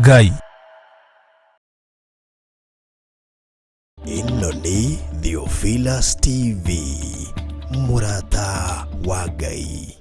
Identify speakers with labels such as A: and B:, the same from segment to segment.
A: Ngai.
B: Ĩno nĩ Theophilus TV, mũrata wa Ngai.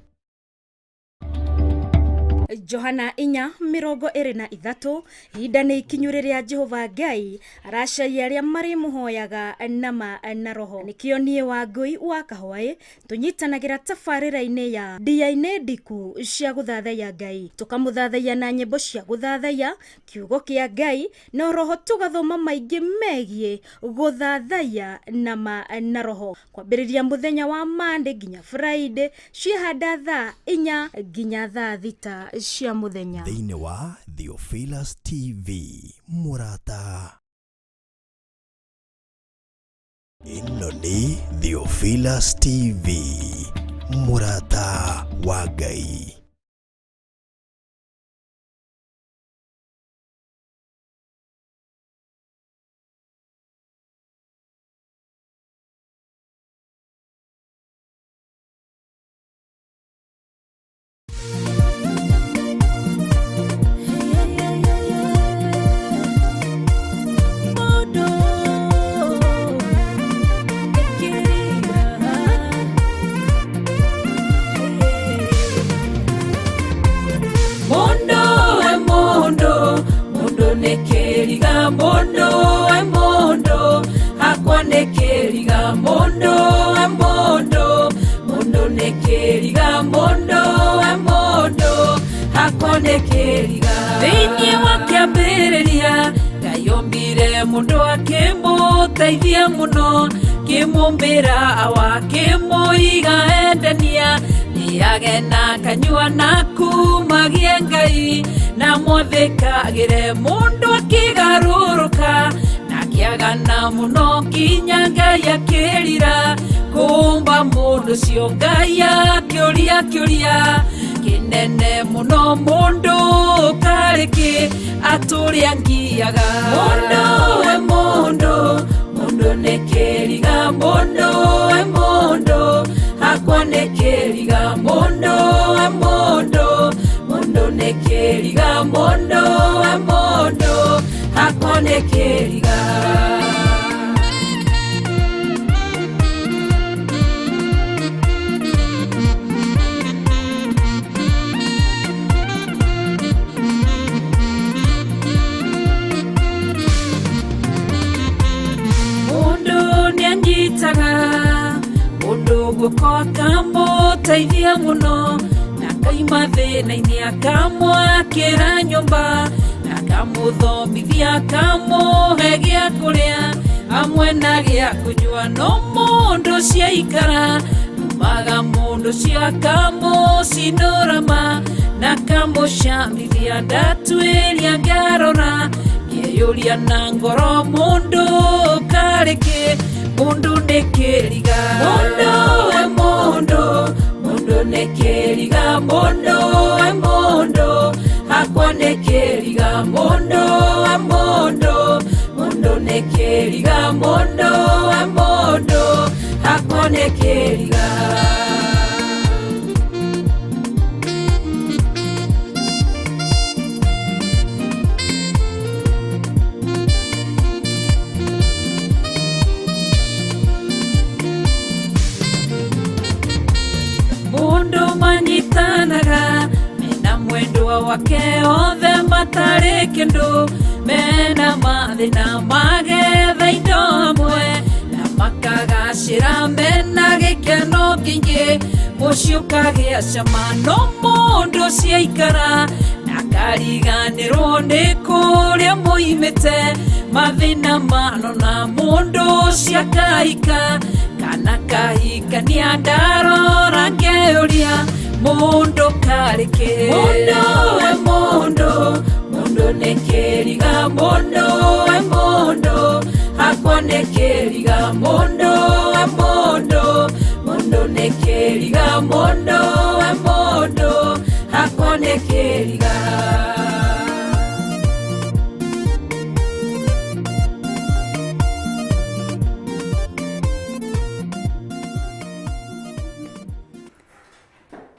C: Johana 4:23. Ihinda nĩ ikinyu rĩrĩa Jehova Ngai aracaria arĩa marĩmũhoyaga nama na roho. Nĩkĩo niĩ Wangũi wa Kahwaĩ tũnyitanagĩra tabarĩra-inĩ ya ndia-inĩ ndiku cia gũthathaiya Ngai, tũkamũthathaiya na nyĩmbo cia gũthathaiya kiugo kĩa Ngai, na roho tũgathoma maingĩ megiĩ gũthathaiya nama na roho, kwambĩrĩria mũthenya wa Monday nginya Friday, ciahanda thaa 4 nginya thaa 6 cia mũthenya.
B: Thĩinĩ wa Theophilus TV, mũrata. Ĩno nĩ Theophilus TV, mũrata wa Ngai.
D: Mundu we mundu, mundu nĩ kĩriga, mundu we mundu, hakwa nĩ kĩriga, mundu we mundu, mundu nĩ kĩriga, mundu we mundu, hakwa nĩ kĩriga. Thĩinĩ wa kĩambĩrĩria Ngai ombire mundu akĩmũteithia mũno, kĩmũmbĩra awa kĩmũiga endania, nĩage na kanyua na kumagie Ngai, na mwathĩkagĩre mũndũ akĩgarũrũka, na akĩagana mũno kinya Ngai akĩrira, kũmba mũndũ ũcio Ngai akĩũria kĩũria kĩnene mũno, mũndũ karĩ kĩ atũrĩa ngiaga. Mũndũ we mũndũ, mũndũ nĩ kĩriga, mũndũ we mũndũ, hakwa nĩ kĩriga, mũndũ we mũndũ, mũndũ nĩ kĩriga, mũndũ we mũndũ, hakwa nĩ kĩriga. Mundu nĩanyitaga mundu guoko akamũteithia mũno, na akaima thĩna-inĩ akamwakĩra nyũmba, na akamũthomithia akamũhe gĩa kũrĩa hamwe na gĩa kũnyua, no mũndũ ciaikara numaga mũndũ ũcio akamũcinũrama na akamũcamithia, ndatuĩria ngarora ngeyũria na ngoro, mũndũ karĩ kĩ, mũndũ nĩ kĩriga. Mũndũ we mũndũ, mũndũ nĩ kĩriga, mũndũ we mũndũ, hakwa nĩ kĩriga, mũndũ we mũndũ, mũndũ nĩ kĩriga, mũndũ we mũndũ, hakwa nĩ kĩriga. Mundu manyitanaga mena mwendwa wake othe matarĩ kĩndũ, mena mathĩna magetha indo hamwe, na makagacĩra mena gĩkeno kĩingĩ, mũciĩ ũkagĩa cama, no mũndũ ciaikara na akariganĩrwo nĩ kũrĩa moimĩte, mathĩna manona mũndũ ciakaika, kana kahikania ndarora ngeyũria, mũndũ karĩ kĩ. Mũndũ we mũndũ, mũndũ nĩ kĩriga, mũndũ we mũndũ, hakwa nĩ kĩriga, mũndũ we mũndũ, mũndũ nĩ kĩriga, mũndũ we mũndũ, hakwa nĩ kĩriga.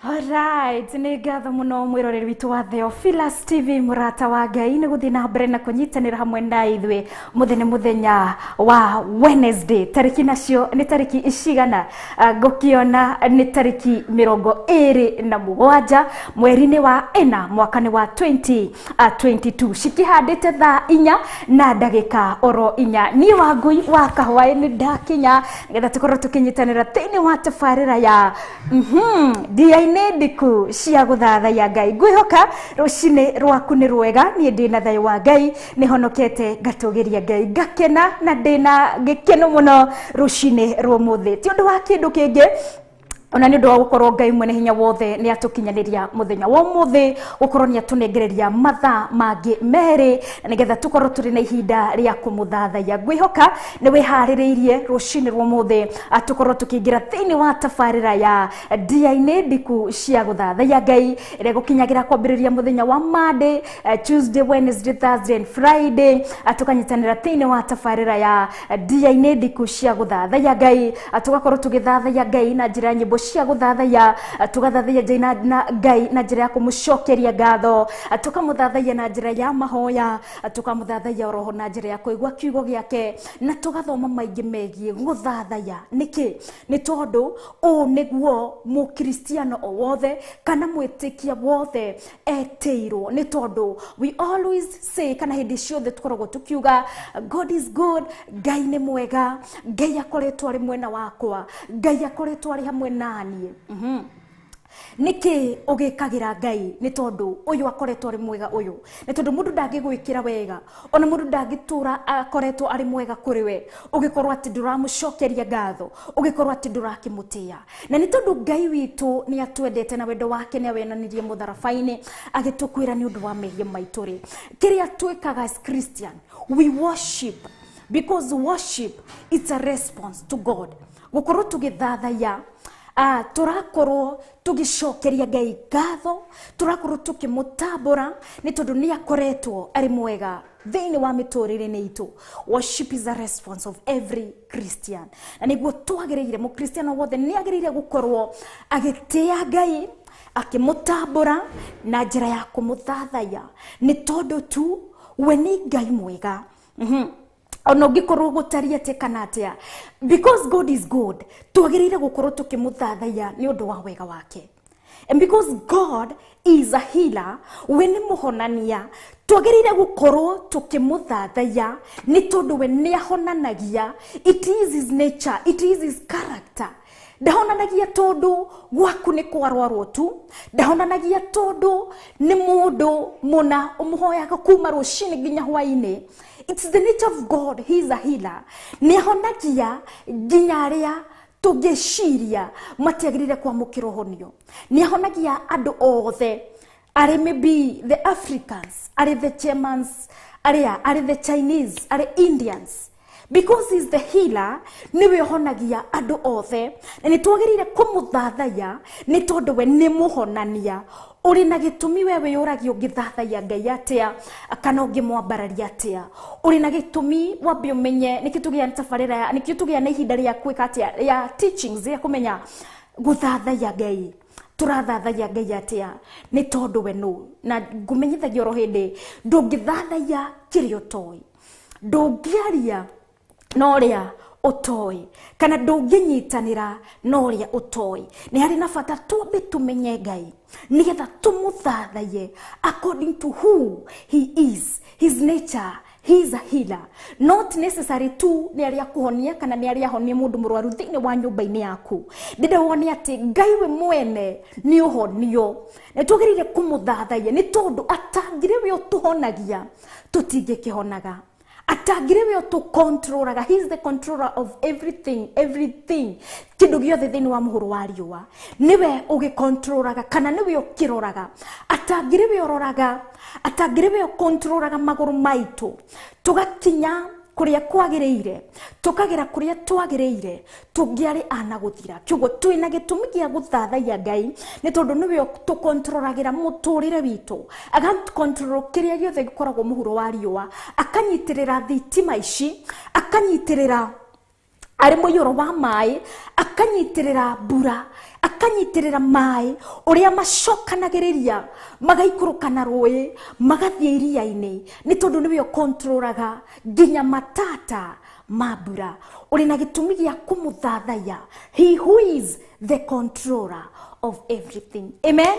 C: Alright. Alright, nĩ ngatho mũno mwĩroreri witũ wa Theophilus TV, mũrata wa Ngai, nĩ gũthiĩ na mbere na kũnyitanĩra hamwe na ithuĩ mũthenya mũthenya wa Wednesday. Tarĩki nacio nĩ tarĩki cigana? Ngũkĩona nĩ tarĩki 27 mweri-inĩ wa 4 mwaka-inĩ wa 2022, cikĩhandĩte thaa 4 na ndagĩka oro 4. Niĩ Wangui wa Kahwaĩ nĩ ndakinya nĩgetha tũkorwo tũkĩnyitanĩra thĩinĩ wa tabarĩra ya ndia-inĩ ndiku cia gũthathaiya Ngai. Ngwĩhoka rũcinĩ rwaku nĩ rwega. Niĩ ndĩna thayũ wa Ngai, nĩ honokete, ngatũgĩria Ngai, ngakena na ndĩna gĩkeno mũno rũcinĩ rwa ũmũthĩ, ti ũndũ wa kĩndũ kĩngĩ ona nĩ ũndũ wa gũkorwo Ngai mwene hinya wothe nĩ atũkinyanĩria mũthenya wa ũmũthĩ, gũkorwo nĩ atũnengereria mathaa mangĩ 2 na nĩgetha tũkorwo tũrĩ na ihinda rĩa kũmũthathaiya. Ngwĩhoka nĩ wĩharĩrĩirie rũcinĩ rwa ũmũthĩ tũkorwo tũkĩingĩra thĩinĩ wa tabarĩra ya ndia-inĩ ndiku cia gũthathaiya Ngai, ĩrĩa gũkinyagĩra kwambĩrĩria mũthenya wa Monday, Tuesday, Wednesday, Thursday and Friday, tũkanyitanĩra thĩinĩ wa tabarĩra ya ndia-inĩ ndiku cia gũthathaiya Ngai, tũgakorwo tũgĩthathaiya Ngai na njĩra ya nyĩmbo cia gũthathaiya, tũgathathaiya na Ngai na njĩra ya kũmũcokeria ngatho, tũkamũthathaiya na njĩra ya mahoya, tũkamũthathaiya oroho na njĩra ya kũigua kiugo gĩake, na tũgathoma maingĩ megiĩ gũthathaiya. Nĩkĩ? Nĩ tondũ ũũ nĩguo mũkristiano o wothe kana mwĩtĩkia wothe etĩirwo. Nĩ tondũ we always say, kana hĩndĩ ciothe tũkoragwo tũkiuga God is good, Ngai nĩ mwega, Ngai akoretwo arĩ mwena wakwa, Ngai akoretwo arĩ hamwe naniĩ. Nĩkĩ ũgĩkagĩra Ngai? Nĩ tondũ ũyũ akoretwo arĩ mwega, ũyũ nĩ tondũ mũndũ ndangĩgwĩkĩra wega, ona mũndũ ndangĩtũra akoretwo arĩ mwega kũrĩ we ũgĩkorwo atĩ ndũramũcokeria ngatho, ũgĩkorwo atĩ ndũrakĩmũtĩa. Na nĩ tondũ Ngai witũ nĩ atwendete na wendo wake nĩ awenanirie mũtharaba-inĩ agĩtũkwĩra nĩ ũndũ wa mehia maitũ rĩ, kĩrĩa twĩkaga as Christian, we worship, because worship it's a response to God. Gũkorwo tũgĩthathaiya, tũrakorwo tũgĩcokeria Ngai ngatho, tũrakorwo tũkĩmũtambũra nĩ tondũ nĩ akoretwo arĩ mwega thĩinĩ wa mĩtũrĩre-inĩ itũ. Worship is a response of every Christian, na nĩguo twagĩrĩire, mũkristiano wothe nĩ agĩrĩire gũkorwo agĩtĩa Ngai, akĩmũtambũra na njĩra ya kũmũthathaiya, nĩ tondũ tu we nĩ Ngai mwega. Ona ũngĩkorwo gũtariĩ atĩa kana atĩa, because God is good, twagĩrĩire gũkorwo tũkĩmũthathaiya nĩ ũndũ wa wega wake. And because God is a healer, we nĩ mũhonania, twagĩrĩire gũkorwo tũkĩmũthathaiya nĩ tondũ we nĩ ahonanagia. It is his nature, it is his character. Ndahonanagia tondũ gwaku nĩ kwarwarwo tu, ndahonanagia tondũ nĩ mũndũ mũna ũmũhoyaga kuma rũcinĩ nginya hwainĩ. It's the nature of God, he is a healer. Nĩ ahonagia nginya arĩa tũngĩciria matiagĩrĩire kwamũkĩra ũhonio. Nĩ ahonagia andũ othe, arĩ maybe the Africans, arĩ the Germans, arĩ the Chinese, arĩ Indians. Because he is the healer, nĩwe ũhonagia andũ othe. Na nĩ twagĩrĩire kũmũthathaiya nĩ tondũ we nĩ mũhonania. Ũrĩ na gĩtũmi we wĩyũragia ũngĩthathaiya Ngai atĩa kana ũngĩmwambararia atĩa. Ũrĩ na gĩtũmi wambe ũmenye nĩkĩo tũgĩa na tabarĩra, nĩkĩo tũgĩa na ihinda rĩa gwĩka atĩa, rĩa teachings, rĩa kũmenya gũthathaiya Ngai. Tũrathathaiya Ngai atĩa? Nĩ tondũ we nũ. Na ngũmenyithagia oro hĩndĩ, ndũngĩthathaiya kĩrĩa ũtoĩ, ndũngĩaria na ũrĩa ũtoĩ, kana ndũngĩnyitanĩra na ũrĩa ũtoĩ. Nĩ harĩ na bata twambe tũmenye Ngai nĩgetha tũmũthathaiye according to who he is, his nature. He is a healer. Not necessary tu nĩ arĩa kũhonia kana nĩ arĩa ahonie mũndũ mũrwaru thĩinĩ wa nyũmba-inĩ yaku. Ndĩrenda wone atĩ Ngai we mwene nĩ ũhonio. Nĩ twagĩrĩire kũmũthathaiya nĩ tondũ atangĩrĩ we ũtũhonagia tũtingĩkĩhonaga. Atangĩrĩ we ũtũcontrolaga. He is the controller of everything, everything. Kĩndũ gĩothe thĩinĩ wa mũhuro wa riũa nĩwe ũgĩcontrolaga kana nĩwe ũkĩroraga. Atangĩrĩ we ũroraga, atangĩrĩ we ũcontrolaga magũrũ maitũ tũgakinya kũrĩa kwagĩrĩire, tũkagera kũrĩa twagĩrĩire, tũngĩarĩ ana gũthira. Kĩoguo twĩna gĩtũmi gĩa gũthathaiya Ngai nĩ tondũ nĩwe tũkontrolagĩra mũtũrĩre witũ, agakontrol kĩrĩa gĩothe gĩkoragwo mũhuro wa riũa, akanyitĩrĩra thitima ici, akanyitĩrĩra Arĩ mũiyũro wa maĩ, akanyitĩrĩra mbura, akanyitĩrĩra maĩ ũrĩa macokanagĩrĩria, magaikũrũka na rũĩ, magathiĩ iria-inĩ, nĩ tondũ nĩwe ũkontrolaga nginya matata ma mbura. Ũrĩ na gĩtũmi gĩa kũmũthathaiya, he who is the controller of everything. Amen.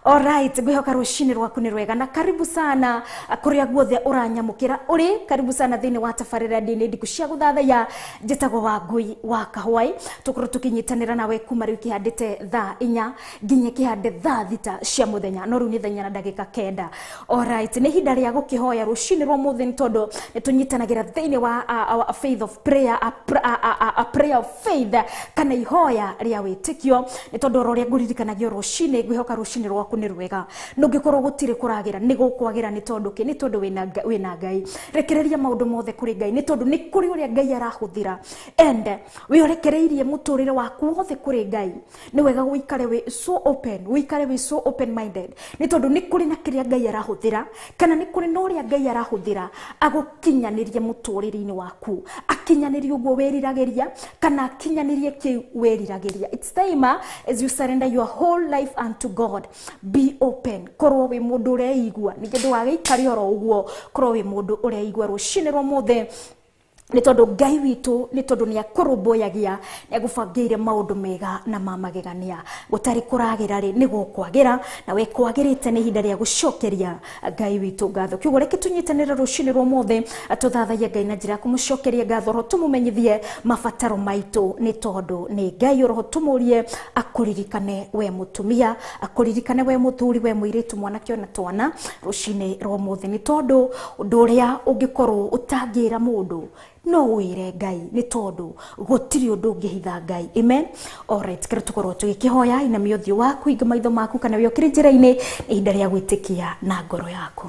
C: Alright, ngwihoka rũcinĩ rwaku nĩ rwega na karibu sana kũrĩa guothe ũranyamũkĩra ũrĩ. Karibu sana thĩinĩ wa tabarĩra ndini ndiku cia gũthathaiya. Njĩtagwo Wangui wa Kahwai. Tũkorwo tũkĩnyitanĩra nawe kuma rĩu kĩhandĩte thaa 4 nginya kĩhande thaa 6 cia mũthenya, no rĩu nĩ 4:09. Alright, nĩ ihinda rĩa gũkĩhoya rũcinĩ rwa mũthĩ, nĩ tondũ nĩ tũnyitanagĩra thĩinĩ wa a faith of prayer, a prayer of faith, kana ihoya rĩa wĩtĩkio, nĩ tondũ oro ũrĩa ngũririkanagia rũcinĩ, ngwĩhoka rũcinĩ rwaku nĩ rwega. Ndũngĩkorwo gũtirĩ kũragĩra, nĩ gũkwagĩra. Nĩ tondũ kĩ? Nĩ tondũ wĩna Ngai. Rekereria maũndũ mothe kũrĩ Ngai, nĩ tondũ nĩ kũrĩ ũrĩa Ngai arahũthĩra, and wĩ ũrekereirie mũtũrĩre waku wothe kũrĩ Ngai. Nĩ wega ũikare wĩ so open, ũikare wĩ so open minded, nĩ tondũ nĩ kũrĩ na kĩrĩa Ngai arahũthĩra, kana nĩ kũrĩ na ũrĩa Ngai arahũthĩra agũkinyanĩrie mũtũrĩre-inĩ waku, akinyanĩrie ũguo wĩriragĩria, kana akinyanĩrie kĩu wĩriragĩria. It's time as you surrender your whole life unto God, be open. Korwo wĩ mũndũ ũreigua, ningĩ ndũgagĩikare oro ũguo, korwo wĩ mũndũ ũreigua rũcinĩ rwa mũthĩ, nĩ tondũ Ngai witũ, nĩ tondũ nĩ akũrũmbũyagia, nĩ agũbangĩire maũndũ mega na ma magegania. Gũtarĩ kũragĩra rĩ, nĩ gũkwagĩra, na we kwagĩrĩte nĩ ihinda rĩa gũcokeria Ngai witũ ngatho. Kiugo reke tũnyitanĩre rũcinĩ rwa ũmũthĩ, tũthathaiye Ngai na njĩra ya kũmũcokeria ngatho, oro tũmũmenyithie mabataro maitũ, nĩ tondũ nĩ Ngai. Oroho tũmũrie akũririkane we mũtumia, akũririkane we mũthuri, we mũirĩtu, mwanake ona twana rũcinĩ rwa ũmũthĩ, nĩ tondũ ũndũ ũrĩa ũngĩkorwo ũtangĩra mũndũ no wĩre Ngai, nĩ tondũ gũtirĩ ũndũ ũngĩhitha Ngai. Amen. Alright, kĩrĩa tũkorwo tũgĩkĩhoya, inamia ũthiũ waku, hinga maitho maku, kana wĩ ũkĩrĩ njĩra-inĩ, nĩ ihinda rĩa gwĩtĩkia na ngoro yaku.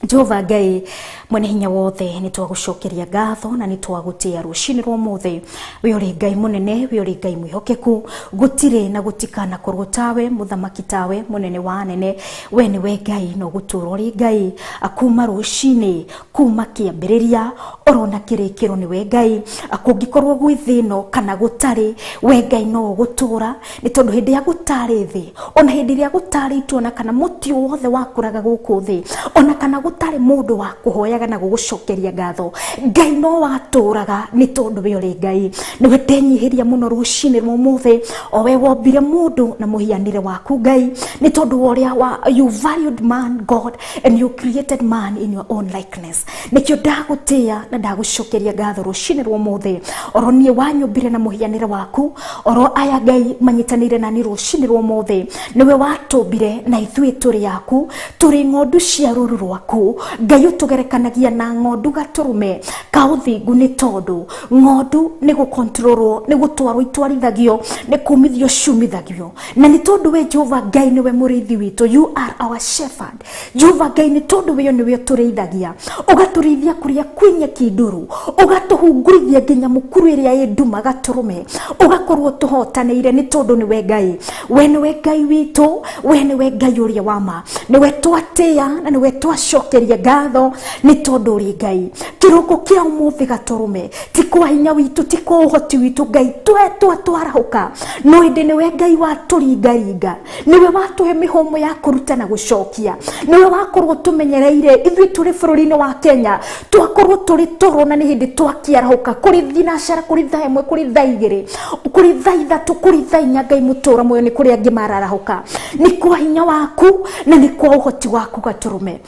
C: Jehova Ngai mwene hinya wothe, nĩ twagũcokeria ngatho na nĩ twagũtĩa rũcinĩ rwa ũmũthĩ. We ũrĩ Ngai mũnene, we ũrĩ Ngai mwĩhokeku, gũtirĩ na gũtikanakorwo tawe, mũthamaki tawe, mũnene wa anene. We nĩwe Ngai na ũgũtũũra ũrĩ Ngai kuma rũcinĩ, kuma kĩambĩrĩria orona kĩrĩkĩro, nĩwe Ngai. Kũngĩkorwo gwĩ thĩ ĩno kana gũtarĩ, we Ngai no ũgũtũũra, nĩ tondũ hĩndĩ ya gũtarĩ thĩ, ona hĩndĩ ĩrĩa gũtarĩ ituona kana mũtĩ o wothe wakũraga gũkũ thĩ, ona kana gũtarĩ mũndũ wa kũhoyaga na gũgũcokeria ngatho, Ngai no watũraga, nĩ tondũ we ũrĩ Ngai. Nĩwe ndenyihĩria mũno rũcinĩ rwa ũmũthĩ, o we wombire mũndũ na mũhianĩre waku, Ngai, nĩ tondũ wa ũrĩa wa you valued man, God, and you created man in your own likeness. Nĩkĩo ndagũtĩa na ndagũcokeria ngatho rũcinĩ rwa ũmũthĩ, oro niĩ wanyũmbire na mũhianĩre waku, oro aya Ngai manyitanĩire nani rũcinĩ rwa ũmũthĩ. Nĩwe watũmbire na ithuĩ tũrĩ aku, tũrĩ ng'ondu cia rũru rwaku. Ngai, ũtũgerekanagia na ng'ondu gatũrũme ka ũthingu, nĩ tondũ ng'ondu nĩ gũkontrolwo, nĩ gũtwarwo itwarithagio, nĩ kumithio ciumithagio, na nĩ tondũ we Jehova Ngai nĩwe mũrĩithi witũ. You are our shepherd, Jehova Ngai, nĩ tondũ weyo nĩwe ũtũrĩithagia, ũgatũrĩithia kũrĩa kwĩ nyeki ndũrũ, ũgatũhungurithia nginya mũkuru ĩrĩa ĩ nduma gatũrũme, ũgakorwo tũhotanĩire, nĩ tondũ nĩwe Ngai. We nĩwe Ngai witũ, we nĩwe Ngai ũrĩa wa ma, nĩwe twatĩa na nĩwe twacokeria ngatho, nĩ tondũ ũrĩ Ngai. Kĩroko kĩa ũmũthĩ gatũrũme, ti kwa hinya witũ, ti kwa ũhoti witũ, Ngai, twetwa twarahũka, no ĩndĩ nĩwe Ngai watũringaringa, nĩwe watũhe mĩhũmũ ya kũruta na gũcokia, nĩwe wakorwo tũmenyereire ithuĩ tũrĩ bũrũri-inĩ wa Kenya. Twakorwo tũrĩ toro na nĩ hĩndĩ twakĩarahũka, kũrĩ thinacara, kũrĩ thaa 1, kũrĩ thaa 2, kũrĩ thaa 3, kũrĩ thaa 4, Ngai mũtũra muoyo, nĩ kũrĩ angĩ mararahũka. Nĩ kwa hinya waku na nĩ kwa ũhoti waku gatũrũme.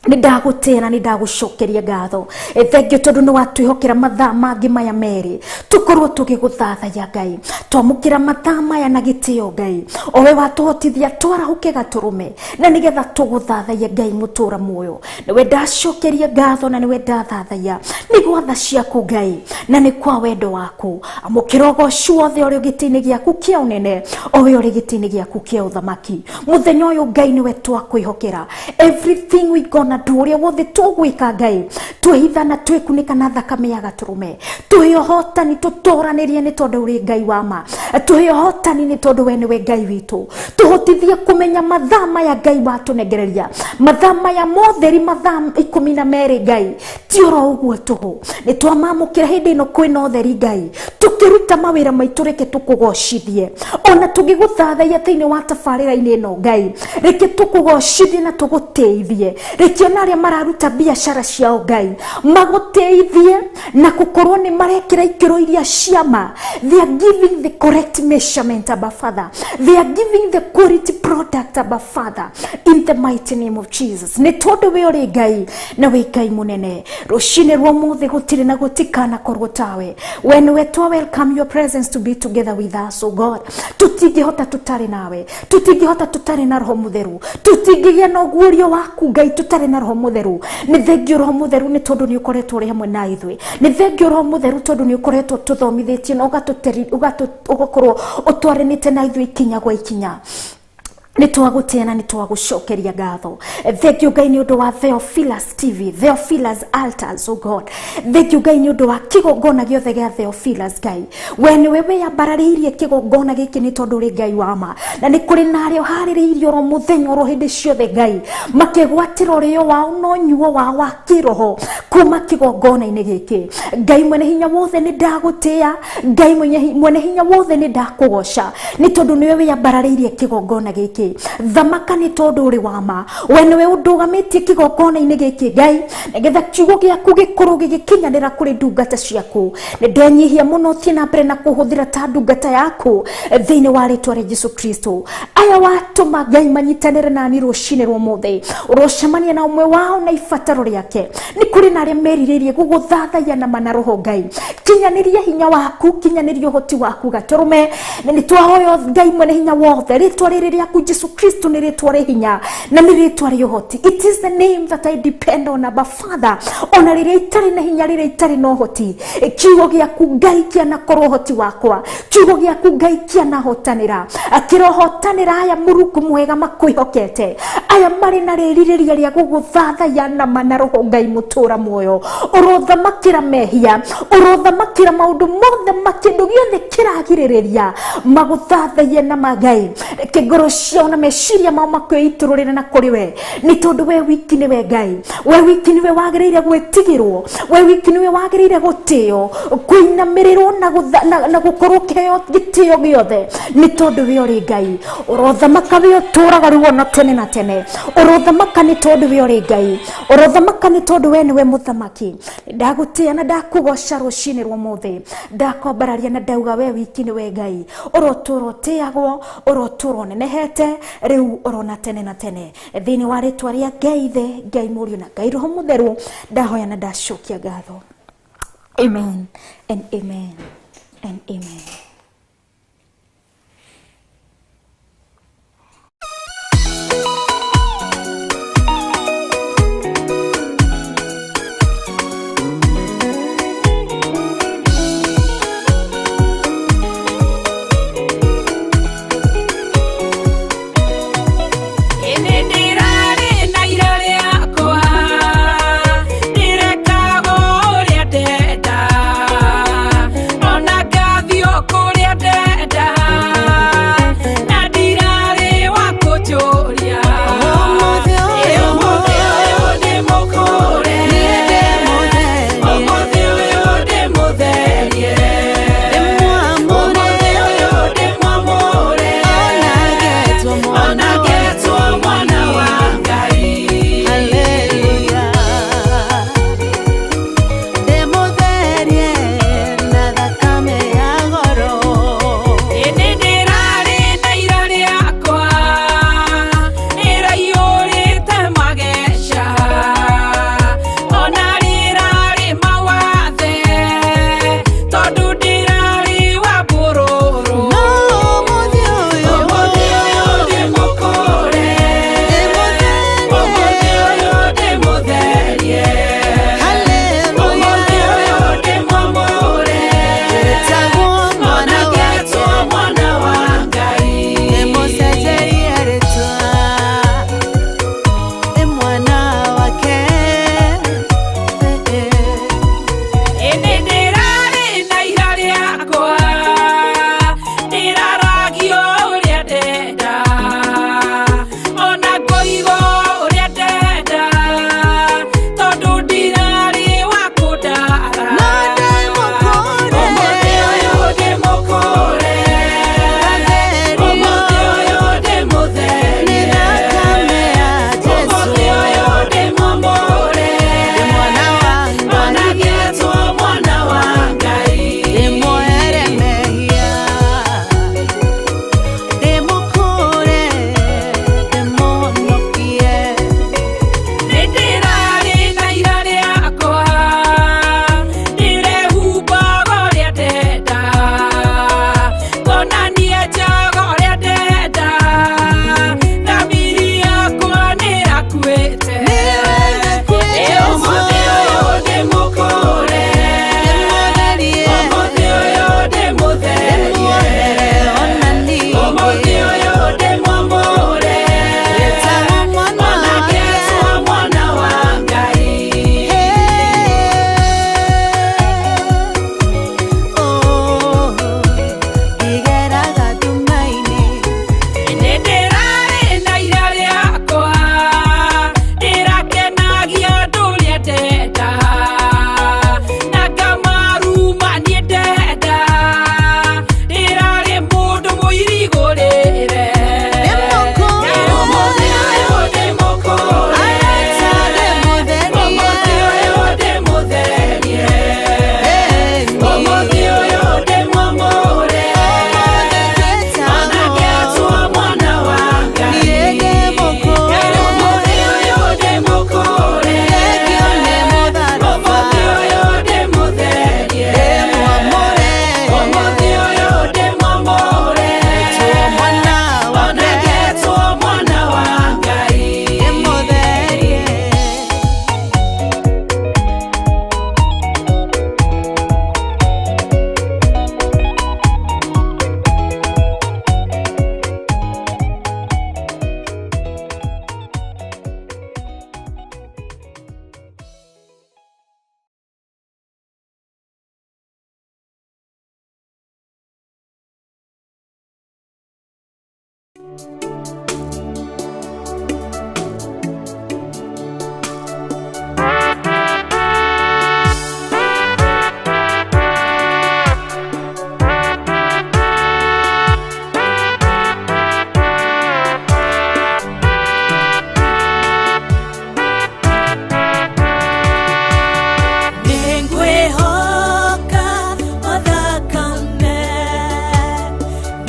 C: Nĩ ndagũtĩra, nĩ ndagũcokeria ngatho. Thengiũ tondũ nĩ watwĩhokera mathaa mangĩ maya merĩ tũkorwo tũgĩgũthathaiya. Ngai, twamũkĩra mathaa maya na gĩtĩo. Ngai, owe watũhotithia twarahũke gatũrũme na nĩgetha tũgũthathaiya, Ngai mũtũra muoyo, nĩwe ndacokeria ngatho na nĩwe ndathathaiya. Nĩ gwa tha ciaku, Ngai, na nĩ kwa wendo waku. Amũkĩra ũgoci wothe ũrĩ gĩtĩ-inĩ gĩaku kĩa ũnene, o we ũrĩ gĩtĩ-inĩ gĩaku kĩa ũthamaki. Mũthenya ũyũ, Ngai, nĩwe twakwĩhokera. Everything we gonna
A: ona ndũ ũrĩa wothe tũgwĩka Ngai, twĩhitha na twĩkunĩka na thakame ya gatũrũme. Tũhe ũhotani tũtũranĩrie nĩ tondũ ũrĩ Ngai wa ma. Tũhe ũhotani nĩ tondũ we nĩwe Ngai witũ. Tũhotithie kũmenya mathaa maya Ngai watũnengereria, mathaa maya motheri, mathaa 12 Ngai, ti oro ũguo tũhũ. Nĩ twamamũkĩra hĩndĩ ĩno kwĩna ũtheri Ngai, tũkĩruta mawĩra maitũ, reke tũkũgocithie ona tũgĩgũthathaiya thĩinĩ wa tabarĩra-inĩ ĩno Ngai, reke tũkũgocithie na tũgũtĩithie. Reke ona arĩa mararuta biacara ciao Ngai magũtĩithie na gũkorwo nĩ marekĩra ikĩro iria ciama. They are giving the correct measurement, Abba Father. They are giving the quality product, Abba Father, in the mighty name of Jesus. Nĩ tondũ we ũrĩ Ngai na wĩ Ngai mũnene. Rũcinĩ rwa ũmũthĩ gũtirĩ na gũtikanakorwo tawe. We nĩwe twa welcome your presence to be together with us, oh God. Tũtingĩhota tũtarĩ nawe, tũtingĩhota tũtarĩ na Roho Mũtheru, tũtingĩgĩa na ũguũrio waku Ngai tũtarĩ na Roho Mũtheru. Nĩ thengio Roho Mũtheru nĩ tondũ nĩ ũkoretwo ũrĩ hamwe na ithuĩ. Nĩ thengio Roho Mũtheru tondũ nĩ ũkoretwo tũthomithĩtie na ũgakorwo ũtwaranĩte na ithuĩ ikinya gwa ikinya. Nĩ twagũtĩa na nĩ twagũcokeria ngatho. Thank you Ngai nĩ ũndũ wa Theophilus TV, Theophilus Altars, oh God. Thank you Ngai nĩ ũndũ wa kĩgongona gĩothe gĩa Theophilus. Ngai, we nĩwe wĩyambararĩirie kĩgongona gĩkĩ nĩ tondũ ũrĩ Ngai wa ma, na nĩ kũrĩ na arĩa ũharĩrĩirie oro mũthenya oro hĩndĩ ciothe Ngai, makĩgwatĩra ũrĩo wao na ũnyuo wao wa kĩroho kuma kĩgongona-inĩ gĩkĩ. Ngai mwene hinya wothe, nĩ ndagũtĩa. Ngai mwene hinya wothe, nĩ ndakũgoca nĩ tondũ nĩwe wĩyambararĩirie kĩgongona gĩkĩ. Thamaka nĩ tondũ ũrĩ wa ma. We nĩwe ũndũgamĩtie kĩgongona-inĩ gĩkĩ Ngai, nĩgetha kiugo gĩaku gĩkorwo gĩgĩkinyanĩra kũrĩ ndungata ciaku. Nĩ ndenyihia mũno, thiĩ na mbere na kũhũthĩra ta ndungata yaku thĩinĩ wa rĩtwa rĩa Jesu Kristo. Aya watũma Ngai manyitanĩre nani rũcinĩ rwa ũmũthĩ, ũrocemania na ũmwe wao na ibataro rĩake. Nĩ kũrĩ na arĩa merirĩirie gũgũthathaiya na mana roho Ngai, kinyanĩria hinya waku, kinyanĩria ũhoti waku gatũrũme. Na nĩ twahoya Ngai mwene hinya wothe, rĩtwa rĩrĩ rĩaku Jesu Kristo nĩ rĩtwa rĩ hinya na nĩ rĩtwa rĩ ũhoti. It is the name that I depend on, Abba Father. Ona rĩrĩa itarĩ na hinya, rĩrĩa itarĩ na ũhoti, kiugo gĩaku Ngai kĩanakorwo ũhoti wakwa. Kiugo gĩaku Ngai kĩanahotanĩra, kĩrohotanĩra aya mũrungu mwega makwĩhokete, aya marĩ na rĩrirĩria rĩa gũgũthathaiya na mana roho. Ngai mũtũra muoyo, ũrothamakĩra mehia, ũrothamakĩra maũndũ mothe ma kĩndũ gĩothe kĩragirĩrĩria magũthathaiye na magai. Reke ngoro ciao na meciria mao makwĩitũrũrĩre na kũrĩ we, nĩ tondũ we wiki nĩwe Ngai, we wiki nĩwe wagĩrĩire gwĩtigĩrwo, we wiki nĩwe wagĩrĩire gũtĩo, kũinamĩrĩrwo na na gũkorwo ũkĩheo gĩtĩo gĩothe, nĩ tondũ we ũrĩ Ngai. Ũrothamaka we ũtũraga rĩu ona tene na tene. Ũrothamaka nĩ tondũ we ũrĩ Ngai. Ũrothamaka nĩ tondũ we nĩwe mũthamaki. Ndagũtĩa na ndakũgoca rũcinĩ rwa ũmũthĩ, ndakwambararia na ndauga we wiki nĩwe Ngai. Ũrotũra ũtĩagwo, ũrotũra ũnenehete rĩu orona tene na tene, thĩinĩ wa rĩtwa rĩa Ngai Ithe, Ngai Mũriũ na Ngai Roho Mũtheru, ndahoya na ndacokia ngatho. Amen and amen and amen.
D: Ĩnĩ ndĩrarĩ na ira rĩakwa, ndĩrekaga ũrĩa ndenda, ona ngathiĩ o. Nĩngwĩhoka o thakame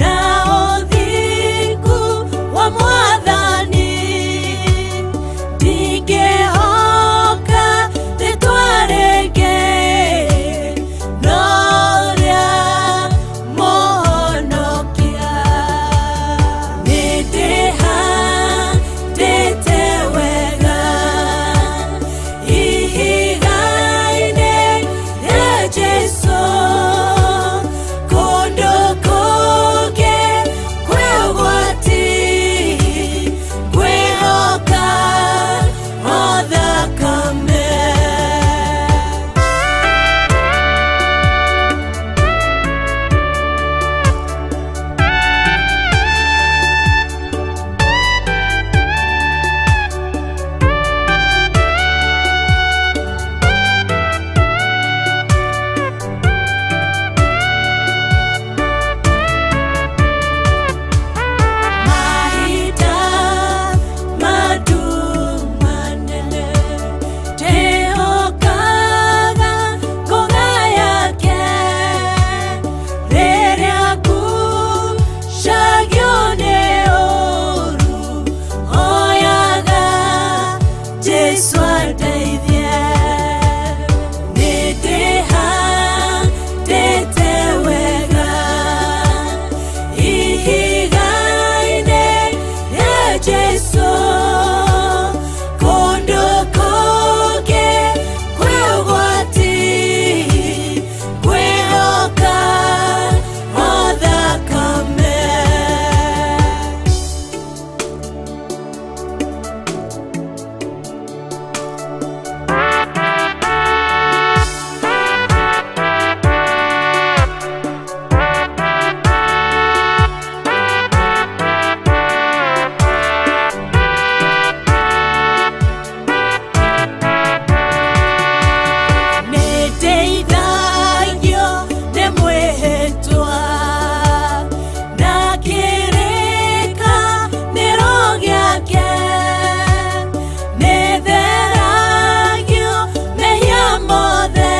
D: na ũthingu wa Mwathani, ndingĩhoka rĩtwa rĩngĩ no rĩa Mũhonokia. Nĩndĩhandĩte wega ihiga-inĩ rĩa Jesũ, kũndũ kũngĩ kwĩ ũgwati, ngwĩhoka o thakame. Mahinda manene ndĩhokaga ngũga yake, rĩrĩa ngucagio nĩ ũũru hoyaga Jesũ andeithie. Nĩndĩhandĩte wega ihiga-inĩ rĩa Jesũ, kũndũ kũngĩ kwĩ ũgwati, ngwĩhoka o thakame. Nĩndeithagio nĩ mwĩhĩtwa na kĩrĩkanĩro gĩake, nĩtheragio mehia mothe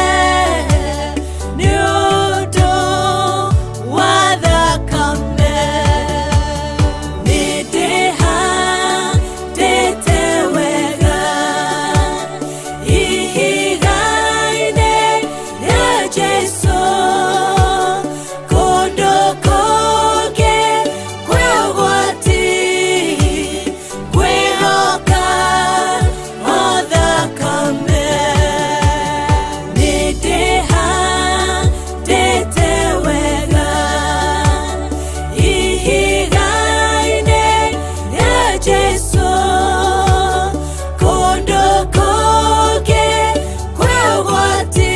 D: nĩ ũndũ wa thakame. Nĩndĩhandĩte wega ihiga-inĩ rĩa Jesũ, kũndũ kũngĩ kwĩ ũgwati, ngwĩhoka o thakame. Nĩndĩhandĩte wega ihiga-inĩ rĩa Jesũ, kũndũ kũngĩ kwĩ ũgwati,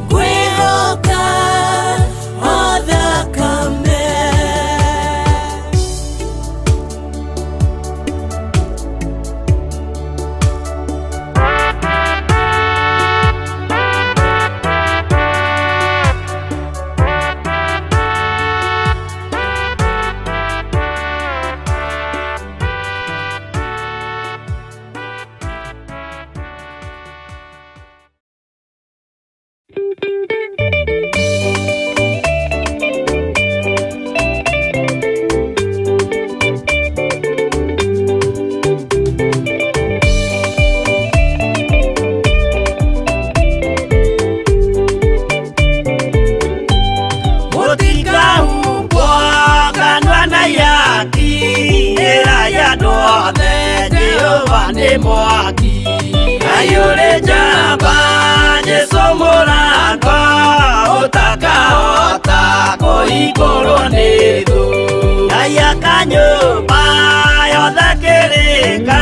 D: ngwĩhoka o thakame.
E: Mũtikahumbwo kanua na ihaki, ĩrai andũ othe Jehova nĩ mwaki. Ngai ũrĩ njamba, Jesũ mũrango, ũtakahota kũhingũrwo nĩ thũ. Ngai aka nyũmba yothe kĩrĩka,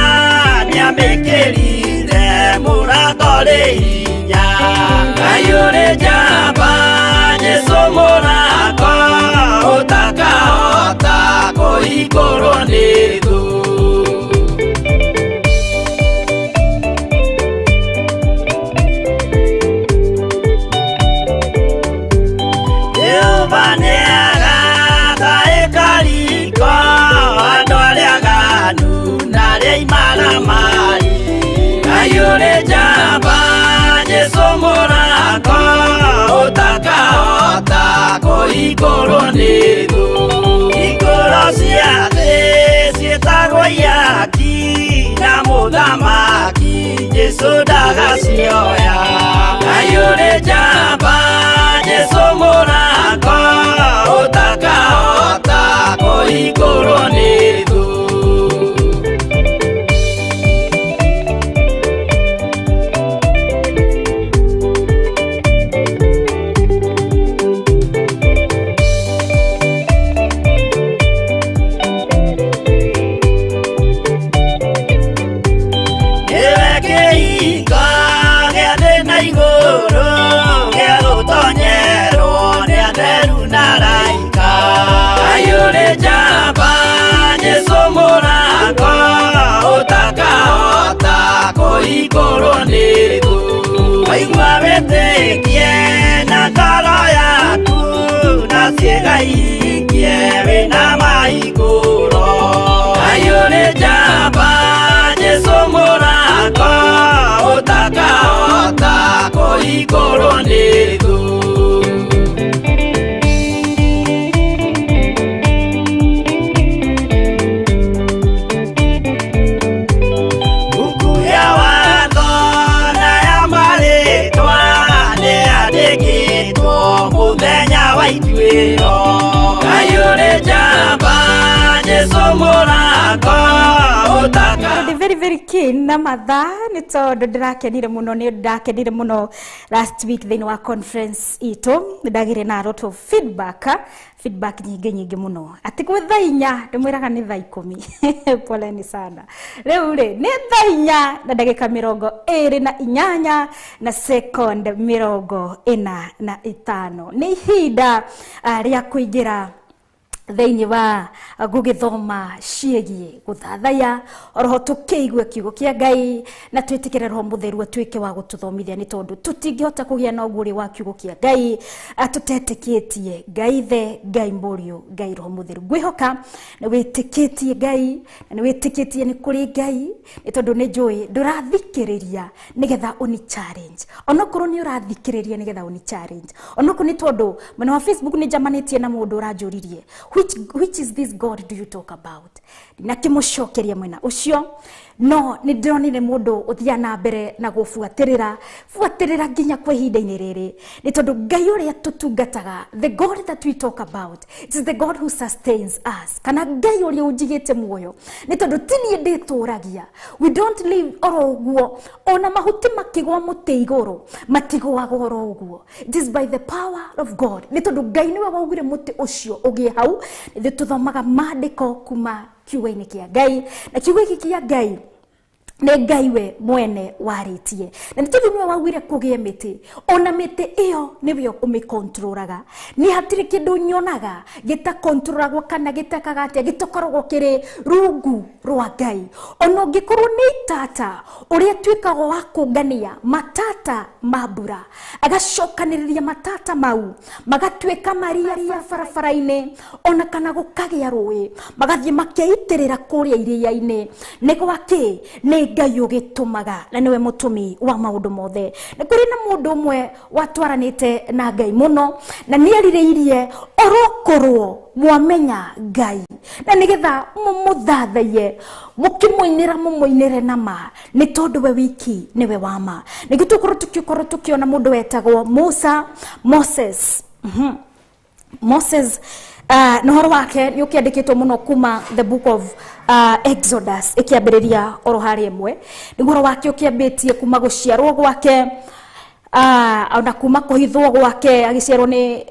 E: nĩamĩkĩrire mũrango rĩ hinya. Ngai ũrĩ njamba, Jesũ mũrango, ũtakahota ũtakahota kũhingũrwo nĩ thũ. Jehova nĩagataĩka riko andũ arĩa aganu na arĩa imaramari. Ngai ũrĩ njamba Jesũ mũrango ũtakahota kũhingũrwo nĩ thũ. Hingũro cia thĩ ciĩtagwo ihaki na mũthamaki Jesũ ndagacioya. Ngai ũrĩ njamba Jesũ mũrango ũtakahota kũhingũrwo nĩ thũ. Nĩwe kĩhingo gĩa thĩ na igũrũ gĩa gũtonyerwo nĩ atheru na araika. Ngai ũrĩ njamba Jesũ mũrango ũtakahota kũhingũrwo nĩ thũ. Waigua wĩtĩkie na ngoro yaku na ciĩga ihingie wĩna mahingũro. Ngai ũrĩ njamba Jesũ mũrango ũtakahota kũhingũrwo nĩ thũ. Buku ya watho na ya marĩtwa nĩyandĩkĩtwo mũthenya wa ituĩro. Ngai ũrĩ njamba Jesũ mũrango ũtaka
A: Ndĩ very very keen na mathaa nĩ tondũ ndĩrakenire mũno nĩ ndakenire mũno last week thĩinĩ wa conference itũ nĩ ndagĩire na a lot of feedback nyingĩ nyingĩ mũno atĩ gwĩ thaa inya ndĩmwĩraga nĩ thaa 10 poleni sana rĩu rĩ nĩ thaa inya na ndagĩka 28 na second 45 nĩ ihinda rĩa kũingĩra thĩinĩ wa gũgĩthoma ciĩgiĩ gũthathaiya oroho tũkĩigue kiugo kĩa Ngai na twĩtĩkĩre Roho Mũtheru atuĩke wa gũtũthomithia nĩ tondũ tũtingĩhota kũgĩa na ũguũrio wa kiugo kĩa Ngai tũtetĩkĩtie Ngai Ithe, Ngai Mũriũ, Ngai Roho Mũtheru. Ngwĩhoka nĩ wĩtĩkĩtie Ngai na nĩ wĩtĩkĩtie nĩ kũrĩ Ngai nĩ tondũ nĩ njũĩ ndũrathikĩrĩria nĩgetha ũni challenge onokorwo nĩ ũrathikĩrĩria nĩgetha ũni challenge onokorwo nĩ tondũ mwena wa Facebook nĩ njamanĩtie na mũndũ ũranjũririe which is this God do you talk about na kĩmũcokeria mwena ũcio no nĩ ndĩronire mũndũ ũthiaga na mbere na gũbuatĩrĩra buatĩrĩra nginya kwa ihinda-inĩ rĩrĩ nĩ tondũ Ngai ũrĩa tũtungataga, the God that we talk about, it is the God who sustains us kana Ngai ũrĩa ũnjigĩte muoyo nĩ tondũ ti niĩ ndĩtũragia. We don't live oro ũguo ona mahuti makĩgwa mũtĩ igũrũ matigũaga oro ũguo. It is by the power of God nĩ tondũ Ngai nĩwe waugire mũtĩ ũcio ũgĩe hau. Ithuĩ tũthomaga maandĩko kuma kiugo-inĩ kĩa Ngai na kiugo gĩkĩ kĩa Ngai nĩ Ngai we mwene warĩtie na nĩ tondũ nĩwe waugire kũgĩe mĩtĩ ona mĩtĩ ĩyo nĩwe ũmĩkontroraga. Nĩ hatirĩ kĩndũ nyonaga gĩtakontroragwo kana gĩtekaga atĩa gĩtakoragwo kĩrĩ rungu rwa Ngai. Ona ũngĩkorwo nĩ itata ũrĩa tuĩkaga wa kũngania matata ma mbura agacokanĩrĩria matata mau magatuĩka maria barabara-inĩ ona kana gũkagĩa rũĩ magathiĩ makeitĩrĩra kũrĩa iria-inĩ nĩ gwakĩ nĩ Ngai ũgĩtũmaga na nĩwe mũtũmi wa maũndũ mothe. Nĩ kũrĩ na mũndũ ũmwe watwaranĩte na Ngai mũno na nĩerirĩirie orokorwo mwamenya Ngai na nĩgetha mũmũthathaiye mũkĩmũinĩra mũmũinĩre na ma nĩ tondũ we wiki nĩwe wa ma. Nĩguo tũkorwo tũgĩkorwo tũkĩona mũndũ wetagwo Musa Moses. Moses na ũhoro wake nĩ ũkĩandĩkĩtwo mũno kuma the book of Exodus ĩkĩambĩrĩria oro harĩa ĩmwe nĩguo ũhoro wake ũkĩambĩtie kuma gũciarwo gwake ona kuma kũhithwo gwake agĩciarwo nĩ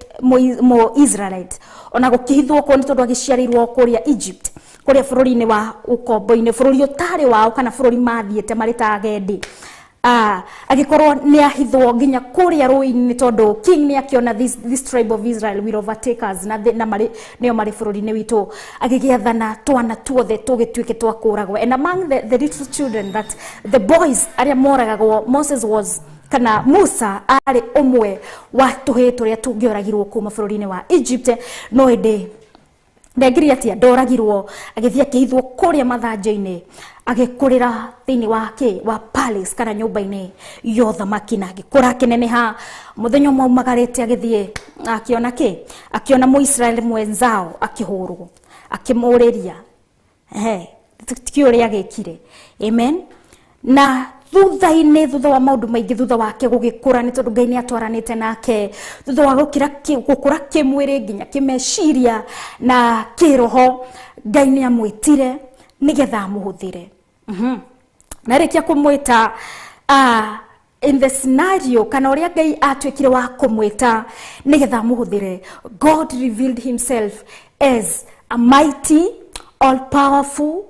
A: mũ Israelite ona gũkĩhithwo kũu nĩ tondũ agĩciarĩirwo kũrĩa Egypt kũrĩa bũrũri-inĩ wa ũkombo-inĩ bũrũri ũtarĩ wao kana bũrũri mathiĩte marĩ ta agendi. Agĩkorwo nĩ ahithwo nginya kũrĩa rũĩ-inĩ tondũ king nĩ akĩona this tribe of Israel will overtake us na marĩ nĩo marĩ bũrũri-inĩ witũ. Agĩgĩathana twana tuothe tũgĩtuĩke twa kũragwo. And among the little children that the boys arĩa moragagwo, Moses was kana Musa arĩ ũmwe wa tũhĩĩ tũrĩa tũngĩoragirwo kuma bũrũri-inĩ wa Egypt. No ĩndĩ ndengiri atia ndoragirwo, agĩthiĩ akĩhithwo kũrĩa mathanjĩ-inĩ, agĩkũrĩra thĩinĩ wa kĩ wa palace kana nyũmba-inĩ ya ũthamaki, na agĩkũra akĩneneha. Mũthenya ũmwe aumagarĩte agĩthiĩ akĩona kĩ, akĩona Mũisraeli mwenzao akĩhũrwo, akĩmũrĩria ti ũrĩa agĩkire. Amen. Na thutha-inĩ, thutha wa maũndũ maingĩ, thutha wake gũgĩkũra, nĩ tondũ Ngai nĩ atwaranĩte nake, thutha wa gũkũra kĩmwĩrĩ nginya kĩmeciria na kĩroho, Ngai nĩ amwĩtire nĩgetha amũhũthĩre. Na rĩkia kũmwĩta in the scenario kana ũrĩa Ngai atuĩkire wa kũmwĩta nĩgetha amũhũthĩre, God revealed himself as a mighty, all powerful,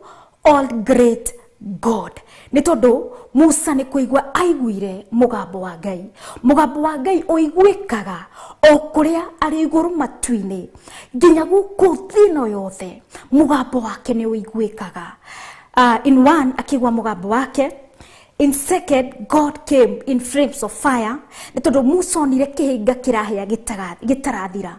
A: all great God. Nĩ tondũ Musa nĩ kũigua aiguire mũgambo wa Ngai. Mũgambo wa Ngai ũiguĩkaga o kũrĩa arĩ igũrũ matu-inĩ nginya gũkũ thĩ ĩno yothe, mũgambo wake nĩ ũiguĩkaga. In one akĩigua mũgambo wake. In second, God came in flames of fire. Nĩ tondũ Musa onire kĩhĩnga kĩrahĩa gĩtarathira.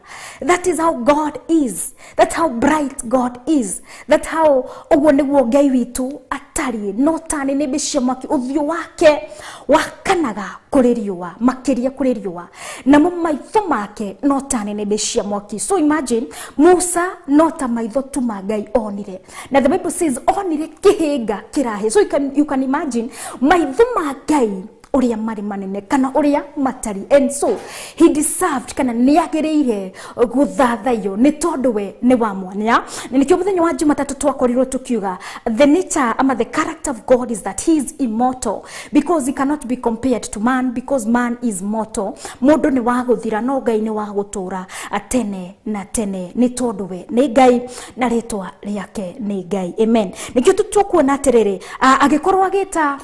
A: That is how God is. That's how bright God is. That's how ũguo nĩguo Ngai witũ atariĩ. No ta nĩnĩmbĩ cia mwaki, ũthiũ wake wakanaga kũrĩ riũa, makĩria kũrĩ riũa, namo maitho make no ta nĩnĩmbĩ cia mwaki. So imagine Musa no ta maitho tu ma Ngai onire. Na the Bible says onire kĩhĩnga kĩrahĩa. So you can imagine maitho ma Ngai ũrĩa marĩ manene kana ũrĩa matari. And so he deserved kana nĩ agĩrĩire gũthathaiyo nĩ tondũ we nĩ wa mwanya. Na nĩkĩo mũthenya wa Jumatatũ twakorirwo tũkiuga the nature ama the character of God is that he is immortal, because he cannot be compared to man, because man is mortal. Mũndũ nĩ wa gũthira no Ngai nĩ wa gũtũũra tene na tene, nĩ tondũ we nĩ Ngai na rĩtwa rĩake nĩ Ngai. Amen. Nĩkĩo tũkuona atĩrĩrĩ, agĩkorwo agĩta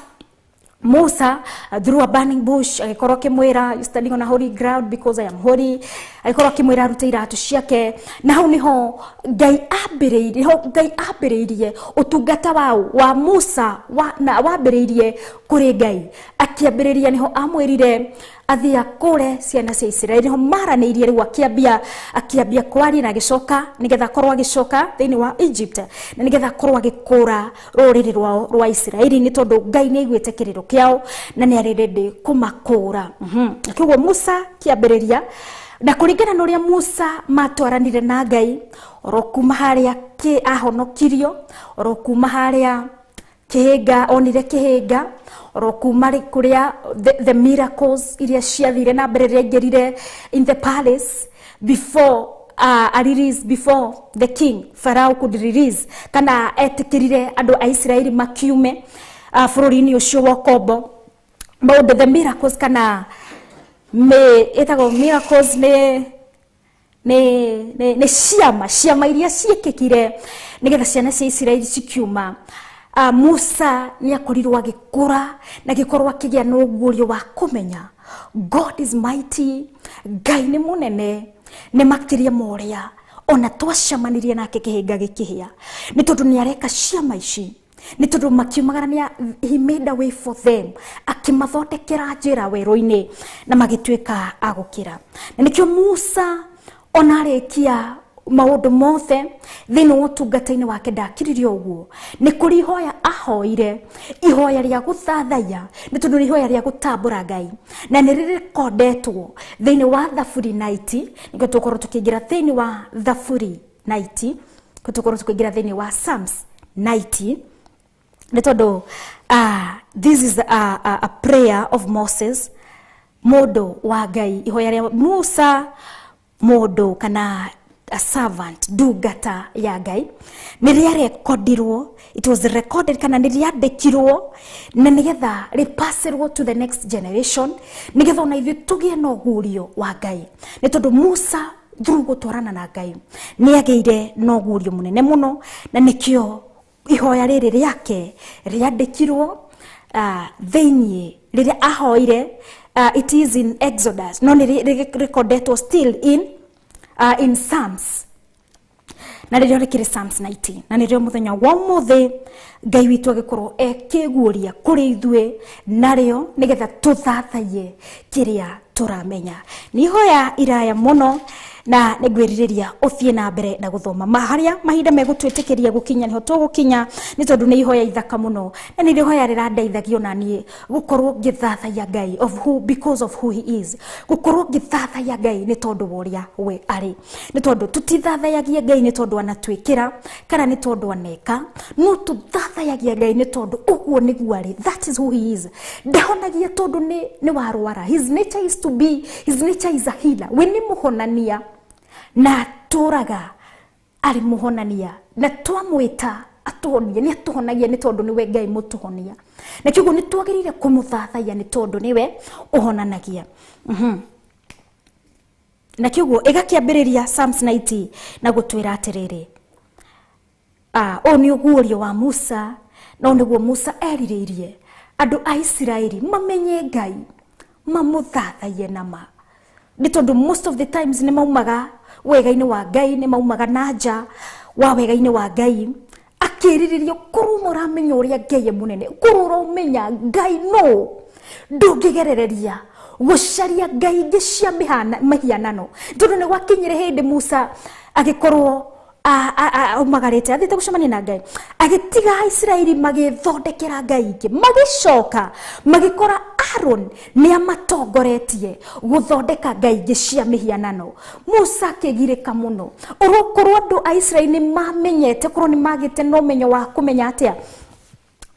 A: Musa through a burning bush, agĩkorwo akĩmwĩra you standing on a holy ground because I am holy. Agĩkorwo akĩmwĩra arute iratũ ciake, na hau nĩho Ngai ambĩrĩirie ũtungata wa Musa na wambĩrĩirie kũrĩ Ngai. Akĩambĩrĩria nĩho amwĩrire athiĩ akũre ciana cia Isiraeli, nĩho maranĩirie rĩu akĩambia kwaria na agĩcoka nĩgetha akorwo agĩcoka thĩinĩ wa Egypt, na nĩgetha akorwo agĩkũra rũrĩrĩ rwao rwa Isiraeli, nĩ tondũ Ngai nĩ aiguĩte kĩrĩro kĩao na nĩ arĩ ready kũmakũra. Kwoguo Musa kĩambĩrĩria na kũringana na ũrĩa Musa matwaranire na Ngai, oro kuma harĩa ahonokirio, oro kuma harĩa kĩhĩnga onire kĩhĩnga, oro kuma kũrĩa the miracles iria ciathire na mbere rĩrĩa aingĩrire in the palace before release before the king Pharaoh could release, kana etĩkĩrire andũ a Isiraeli makiume bũrũri-inĩ ũcio wa ũkombo. Maũndũ the miracles kana ĩtagwo miracles nĩ ciama iria ciĩkĩkire nĩgetha ciana cia Isiraeli cikiuma. Musa nĩ akorirwo agĩkũra na agĩkorwo akĩgĩa na ũguũrio wa kũmenya God is mighty, Ngai nĩ mũnene, nĩ makĩria ma ũrĩa ona twacemanirie nake kĩhĩnga gĩkĩhĩa, nĩ tondũ nĩ areka ciama ici, nĩ tondũ makiumagara nĩ he made a way for them, akĩmathondekera njĩra werũ-inĩ na magĩtuĩka a gũkĩra. Na nĩkĩo Musa ona arĩkia maũndũ mothe thĩinĩ wa ũtungata-inĩ wake ndakiririe ũguo, nĩ kũrĩ ihoya ahoire, ihoya rĩa gũthathaiya, nĩ tondũ nĩ ihoya rĩa gũtambũra Ngai, na nĩ rĩrekondetwo thĩinĩ wa Thaburi 90. Nĩkĩo tũkorwo tũkĩingĩra thĩinĩ wa Thaburi 90, nĩkĩo tũkorwo tũkĩingĩra thĩinĩ wa Psalms 90, nĩ tondũ this is a prayer of Moses, mũndũ wa Ngai, ihoya rĩa Musa, mũndũ kana a servant, ndungata ya Ngai, nĩ rĩarekondirwo, it was recorded kana nĩ rĩandĩkirwo, na nĩgetha rĩpasĩrwo to the next generation, nĩgetha ona ithuĩ tũgĩe na ũguũrio wa Ngai. Nĩ tondũ Musa through gũtwarana na Ngai nĩ agĩire na ũguũrio mũnene mũno, na nĩkĩo ihoya rĩrĩ rĩake rĩandĩkirwo thĩinĩ rĩrĩa ahoire. It is in Exodus, no nĩ recordetwo still in Psalms, na rĩrĩa rĩkĩrĩ Psalms 90, na nĩrĩo mũthenya wa ũmũthĩ Ngai witũ agĩkorwo ekĩguũria kũrĩ ithuĩ narĩo, nĩgetha tũthathaiye kĩrĩa tũramenya. Nĩ ihoya iraya mũno, na nĩngwĩrirĩria ũthiĩ na mbere na gũthoma harĩa mahinda megũtwĩtĩkĩria gũkinya nĩho tũgũkinya, nĩ tondũ nĩ ihoya ithaka mũno, na nĩ ihoya rĩrandeithagia ona niĩ gũkorwo ngĩthathaiya Ngai of who, because of who he is, gũkorwo ngĩthathaiya Ngai nĩ tondũ wa ũrĩa we arĩ, nĩ tondũ tũtithathayagia Ngai nĩ tondũ anatwĩkĩra kana nĩ tondũ aneka, no tũthathayagia Ngai nĩ tondũ ũguo nĩguo arĩ. That is who he is. Ndahonagia tondũ nĩ warwara. His nature is to be, his nature is a healer. We nĩ mũhonania na atũraga arĩ mũhonania, na twamwĩta atũhonie nĩ atũhonagia, nĩ tondũ nĩwe Ngai mũtũhonia, na kĩguo nĩ twagĩrĩire kũmũthathaiya nĩ tondũ nĩwe ũhonanagia. Na kĩguo ĩgakĩambĩrĩria Psalms 90 na gũtwĩra atĩrĩrĩ, ũyũ nĩ ũguũrio wa Musa, na ũyũ nĩguo Musa erirĩirie andũ a Isiraeli mamenye Ngai, mamũthathaiye nama, nĩ tondũ most of the times nĩ maumaga wega-inĩ wa Ngai, nĩ maumaga na nja wa wega-inĩ wa Ngai. Akĩrirĩria korwo mũramenya ũrĩa Ngai e mũnene, korwo ũramenya Ngai no ndũngĩgerereria gũcaria ngai ingĩ cia mĩhianano, tondũ nĩ gwakinyire hĩndĩ Musa agĩkorwo aumagarĩte athiĩte gũcemania na Ngai, agĩtiga Isiraeli magĩthondekera ngai ingĩ, magĩcoka magĩkora Aaron nĩ amatongoretie gũthondeka ngai ingĩ cia mĩhianano. Musa akĩgirĩka mũno, ũrokorwo andũ a Isiraeli nĩ mamenyete, korwo nĩ magĩte na ũmenyo wa kũmenya atĩa,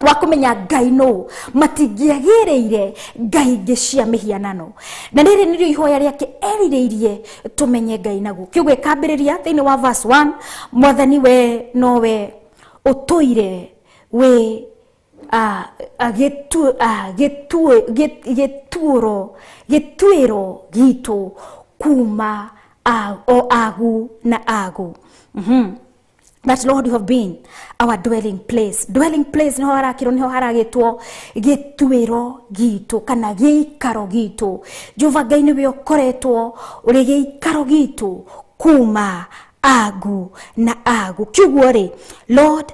A: wa kũmenya Ngai no matingĩagĩrĩire ngai ingĩ cia mĩhianano. Na rĩrĩ nĩrĩo ihoya rĩake erirĩirie tũmenye Ngai naguo. Kĩguo ĩkambĩrĩria thĩinĩ wa verse 1, Mwathani we nowe ũtũire wĩ gĩtuĩro gitũ kuma o agu na agu. That Lord, you have been our dwelling place. Dwelling place niho harakirwo, niho haragĩtwo gĩtuĩro gitũ kana gĩikaro gitũ. Jehova Ngai nĩwe ũkoretwo ũrĩ gĩikaro gitũ kuma agu na agu. Kiuguo rĩ, Lord,